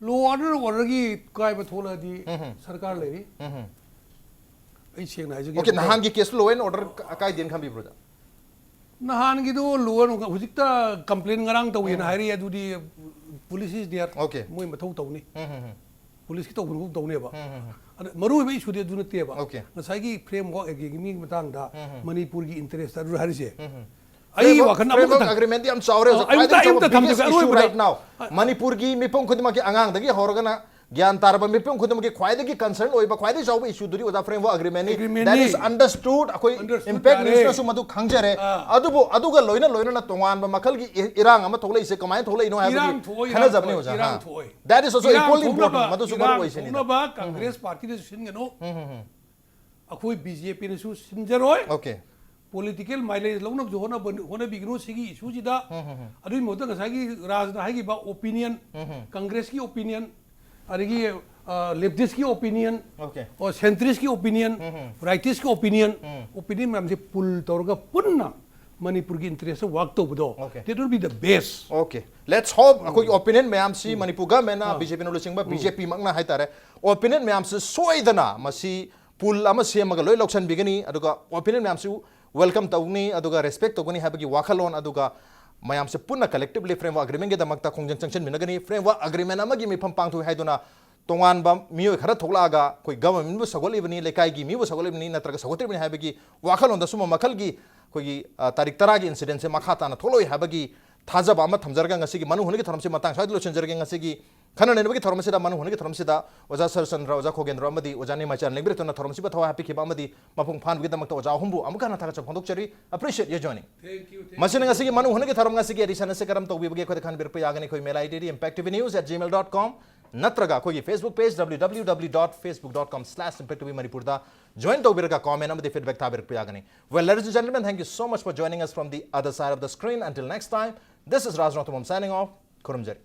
law and orderꯒꯤ ꯀꯥꯏꯕ ꯊꯣꯛꯂꯛꯑꯗꯤ ꯎꯝ꯫ ꯁꯔꯀꯥꯔ ꯂꯩꯔꯤ꯫ ꯎꯝ꯫ ꯑꯩ ꯁꯦꯡꯅ ꯍꯥꯏꯖꯒꯦ꯫ Okay, ꯅꯍꯥꯟꯒꯤ case law and order ꯀ-, ꯀꯥꯏꯗꯦꯅ ꯈꯟꯕꯤꯕ꯭ꯔꯣ, ꯑꯣꯖꯥ? ꯅꯍꯥꯟꯒꯤꯗꯣ law and order, ꯍꯧꯖꯤꯛꯇ complain ꯉꯔꯥꯡ ꯇꯧꯋꯦꯅ ꯍꯥꯏꯔꯛꯑꯦ, ꯑꯗꯨꯗꯤ police is there꯫ Okay꯫ ꯃꯣꯏ ꯃꯊꯧ ꯇꯧꯅꯤ꯫ ꯎꯝ, ꯎꯝ, ꯎꯝ꯫ Policeꯀꯤ ꯇꯧꯕꯅ ꯇꯧꯅꯦꯕ꯫ ꯎꯝ, ꯎꯝ, ꯎꯝ꯫ ꯑꯗ ꯃꯔꯨ ꯑꯣꯏꯕ issueꯗꯤ ꯑꯗꯨ ꯅꯠꯇꯦꯕ꯫ Okay꯫ ꯉꯁꯥꯏꯒꯤ framework agreementꯀꯤ ꯃꯇꯥꯡꯗ ꯎꯝ, ꯎꯝ꯫ ꯃꯅꯤꯄꯨꯔꯒꯤ interest ꯑꯗꯨ ꯍꯥꯏꯔꯤꯁꯦ꯫ ꯎꯝ, ꯎꯝ꯫ ꯑꯩꯒꯤ ꯋꯥꯈꯜ ꯑꯃꯈꯛꯇꯪ ꯑꯦꯒ꯭ꯔꯤꯃꯦꯟꯗꯤ ꯌꯥꯝ ꯆꯥꯎꯔꯦ ꯑ, ꯑꯩ ꯑꯝꯇ- ꯑꯩ ꯑꯝꯇ ꯊꯝꯖꯒꯦ, ꯏꯁꯨ ꯑꯔꯣꯏꯕꯗ꯫ ꯔꯥꯏꯠ ꯅꯥꯎ ꯃꯅꯤꯄꯨꯔꯒꯤ ꯃꯤꯄꯨꯝ ꯈꯨꯗꯤꯡꯃꯛꯀꯤ ꯑꯉꯥꯡꯗꯒꯤ ꯍꯧꯔꯒꯅ ꯒ꯭ꯌꯥꯟ ꯇꯥꯔꯕ ꯃꯤꯄꯨꯝ ꯈꯨꯗꯤꯡꯃꯛꯀꯤ ꯈ꯭ꯋꯥꯏꯗꯒꯤ ꯀꯟꯁꯔꯟ ꯑꯣꯏꯕ ꯈ꯭ꯋꯥꯏꯗꯒꯤ ꯆꯥꯎꯕ ꯏꯁꯨꯗꯨꯗꯤ ꯑꯣꯖꯥ ꯐ꯭ꯔꯦꯝꯋꯔꯛ ꯑꯒ꯭ꯔꯤꯃꯦꯟꯅꯤ꯫ ꯑꯦꯒ꯭ꯔꯤꯃꯦꯟꯅꯤ꯫ That is understood꯫ ꯑꯩꯈꯣꯏ Understood ꯏꯝꯄꯦꯛ ꯇꯥꯔꯦ꯫ ꯅ꯭ꯌꯨꯁꯅꯁꯨ ꯃꯗꯨ ꯈꯪꯖꯔꯦ꯫ ꯑꯥ꯫ ꯑꯗꯨꯕꯨ ꯑꯗꯨꯒ ꯂꯣꯏꯅ ꯂꯣꯏꯅꯅ ꯇꯣꯉꯥꯟꯕ ꯃꯈꯜꯒꯤ ꯏ- ꯏꯔꯥꯡ ꯑꯃ ꯊꯣꯛꯂꯛꯏꯁꯦ ꯀꯃꯥꯏꯅ ꯊꯣꯛꯂꯛꯏꯅꯣ ꯍꯥꯏꯕꯒꯤ ꯏꯔꯥꯡ ꯊꯣꯛꯑꯣꯏ, ꯏꯔꯥꯡ ꯈꯟꯅꯖꯕꯅꯤ ꯊꯣꯛꯑꯣꯏ, ꯈꯟꯅꯖꯕꯅꯤ ꯑꯣꯖꯥ꯫ ꯏꯔꯥꯡ ꯊꯣꯛꯑꯣꯏ꯫ That is also ꯏꯔꯥꯡ equally ꯊꯣꯛꯅꯕ- important꯫ ꯃꯗꯨꯁꯨ ꯃꯔꯨ ꯏꯔꯥꯡ ꯑꯣꯏꯁꯤꯅꯤ꯫ ꯊꯣꯛꯅꯕ ꯀꯪꯒ꯭ꯔꯦꯁ ꯄꯥꯔꯇꯤꯅꯁꯨ ꯁꯤꯟꯒꯅꯨ꯫ ꯑꯩꯈꯣꯏ ꯕꯤ ꯖꯦ ꯄꯤꯅꯁꯨ ꯁꯤꯟꯖꯔꯣꯏ꯫ Okay꯫ ꯄꯣꯂꯤꯇꯤꯀꯦꯜ ꯃꯥꯏꯂꯦꯖ ꯂꯧꯅꯕꯁꯨ ꯍꯣꯠꯅꯕ- ꯍꯣꯠꯅꯕꯤꯒꯅꯨ ꯁꯤꯒꯤ ꯏꯁꯨꯁꯤꯗ꯫ ꯑꯗꯨꯒꯤ ꯃꯍꯨꯠꯇ ꯉꯁꯥꯏꯒꯤ ꯔꯥꯖꯅ ꯍꯥꯏꯈꯤꯕ ꯑꯣꯄꯤꯅꯤꯌꯟ, ꯀꯪꯒ꯭ꯔꯦꯁꯀꯤ ꯑꯣꯄꯤꯅꯤꯌꯟ, ꯑꯗꯒꯤ ꯂꯦꯞꯇꯤꯁꯀꯤ ꯑꯣꯄꯤꯅꯤꯌꯟ, Okay꯫ ꯁꯦꯟꯇ꯭ꯔꯤꯁꯀꯤ ꯑꯣꯄꯤꯅꯤꯌꯟ, ꯔꯥꯏꯇꯤꯁꯀꯤ ꯑꯣꯄꯤꯅꯤꯌꯟ, ꯑꯣꯄꯤꯅꯤꯌꯟ ꯃꯌꯥꯝꯁꯦ ꯄꯨꯜ ꯇꯧꯔꯒ ꯄꯨꯟꯅ ꯃꯅꯤꯄꯨꯔꯒꯤ ꯏꯟꯇꯔꯦꯁꯇ ꯋꯥꯛ ꯇꯧꯕꯗꯣ, Okay꯫ that will be the best꯫ Okay, let's hope ꯑꯩꯈꯣꯏꯒꯤ ꯑꯣꯄꯤꯅꯤꯌꯟ ꯃꯌꯥꯝꯁꯤ ꯃꯅꯤꯄꯨꯔ ꯒꯃꯦꯟꯅ ꯕꯤ ꯖꯦ ꯄꯤꯅ ꯂꯨꯆꯤꯡꯕ ꯕꯤ ꯖꯦ ꯄꯤꯃꯛꯅ ꯍꯥꯏꯇꯥꯔꯦ, ꯑꯣꯄꯤꯅꯤꯌꯟ ꯃꯌꯥꯝꯁꯤ ꯁꯣꯏꯗꯅ ꯃꯁꯤ ꯄꯨꯜ ꯑꯃ ꯁꯦꯝꯃꯒ ꯂꯣꯏ ꯂꯧꯁꯤꯟꯕꯤꯒꯅꯤ, ꯑꯗꯨꯒ ꯑꯣꯄꯤꯅꯤꯌꯟ ꯃꯌꯥꯝꯁꯨ ꯋꯦꯜꯀꯝ ꯇꯧꯒꯅꯤ, ꯑꯗꯨꯒ ꯔꯦꯁꯄꯦꯛ ꯇꯧꯒꯅꯤ ꯍꯥꯏꯕꯒꯤ ꯋꯥꯈꯜꯂꯣꯟ, ꯑꯗꯨꯒ ꯃꯌꯥꯝꯁꯦ ꯄꯨꯟꯅ ꯀꯂꯦꯛꯇꯤꯕꯂꯤ ꯐ꯭ꯔꯦꯝꯋꯔꯛ ꯑꯒ꯭ꯔꯤꯃꯦꯟꯒꯤꯗꯃꯛꯇ ꯈꯣꯡꯖꯪ ꯆꯪꯁꯤꯟꯃꯤꯟꯅꯒꯅꯤ꯫ ꯐ꯭ꯔꯦꯝꯋꯔꯛ ꯑꯒ꯭ꯔꯤꯃꯦꯟ ꯑꯃꯒꯤ ꯃꯤꯐꯝ ꯄꯥꯡꯊꯣꯛꯏ ꯍꯥꯏꯗꯨꯅ ꯇꯣꯉꯥꯟꯕ ꯃꯤꯑꯣꯏ ꯈꯔ ꯊꯣꯛꯂꯛꯑꯒ ꯑꯩꯈꯣꯏ ꯒꯚꯔꯟꯃꯦꯟꯕꯨ ꯁꯧꯒꯠꯂꯤꯕꯅꯤ, ꯂꯩꯀꯥꯏꯒꯤ ꯃꯤꯕꯨ ꯁꯧꯒꯠꯂꯤꯕꯅꯤ, ꯅꯠꯇ꯭ꯔꯒ ꯁꯧꯒꯠꯇ꯭ꯔꯤꯕꯅꯤ ꯍꯥꯏꯕꯒꯤ ꯋꯥꯈꯜꯂꯣꯟꯗ ꯁꯨꯝꯕ ꯃꯈꯜꯒꯤ ꯑꯩꯈꯣꯏꯒꯤ, ꯑ, ꯇꯥꯔꯤꯛ ꯇꯔꯥꯒꯤ ꯏꯟꯁꯤꯗꯦꯟꯁꯦ ꯃꯈꯥ ꯇꯥꯅ ꯊꯣꯛꯂꯛꯑꯣꯏ ꯍꯥꯏꯕꯒꯤ ꯊꯥꯖꯕ ꯑꯃ ꯊꯝꯖꯔꯒ ꯉꯁꯤꯒꯤ ꯃꯅꯨꯡ ꯍꯨꯠꯅꯒꯤ ꯊꯧꯔꯝꯁꯤ ꯃꯇꯥꯡ ꯁ꯭ꯋꯥꯏꯗ ꯂꯣꯏꯁꯤꯟꯖꯔꯒꯦ꯫ ꯉꯁꯤꯒꯤ ꯈꯟꯅ ꯅꯩꯅꯕꯒꯤ ꯊꯧꯔꯝ ꯑꯁꯤꯗ, ꯃꯅꯨꯡ ꯍꯨꯠꯅꯒꯤ ꯊꯧꯔꯝꯁꯤꯗ ꯑꯣꯖꯥ ꯁꯔꯆꯟꯗ꯭ꯔ, ꯑꯣꯖꯥ ꯈꯣꯒꯦꯟꯗ꯭ꯔ ꯑꯃꯗꯤ ꯑꯣꯖꯥ ꯅꯤꯃꯥꯆꯥꯟ ꯂꯦꯡꯕꯤꯔꯦꯠꯇꯨꯅ ꯊꯧꯔꯝꯁꯤꯕꯨ ꯊꯋꯥꯏ ꯍꯥꯞꯄꯤꯈꯤꯕ ꯑꯃꯗꯤ ꯃꯄꯨꯡ ꯐꯥꯍꯟꯕꯒꯤꯗꯃꯛꯇ ꯑꯣꯖꯥ ꯑꯍꯨꯝꯕꯨ ꯑꯃꯨꯛ ꯍꯟꯅ ꯊꯥꯒꯠꯆꯕ ꯐꯣꯡꯗꯣꯛꯆꯔꯤ꯫ Appreciate your joining꯫ ꯃꯁꯤꯅ ꯉꯁꯤꯒꯤ ꯃꯅꯨꯡ ꯍꯨꯠꯅꯒꯤ ꯊꯧꯔꯝ꯫ ꯉꯁꯤꯒꯤ ꯑꯦꯗꯤꯁꯟ ꯑꯁꯤ ꯀꯔꯝ ꯇꯧꯕꯤꯕꯒꯦ? ꯑꯩꯈꯣꯏꯗ ꯈꯟꯕꯤꯔꯛꯄ ꯌꯥꯒꯅꯤ꯫ ꯑꯩꯈꯣꯏ email I ꯗꯤꯗꯤ impact T V news at gmail dot com ꯅꯠꯇ꯭ꯔꯒ ꯑꯩꯈꯣꯏꯒꯤ Facebook page W W W dot facebook dot com slash impact T V Manipur ꯗ join ꯇꯧꯕꯤꯔꯒ comment ꯑꯃꯗꯤ feedback ꯊꯥꯕꯤꯔꯛꯄ ꯌꯥꯒꯅꯤ꯫ Well, ladies and gentlemen, thank you so much for joining us from the other side of the screen. Until next time, this is Raj Rongthumam signing off. ꯈꯨꯔꯨꯝꯖꯔꯤ꯫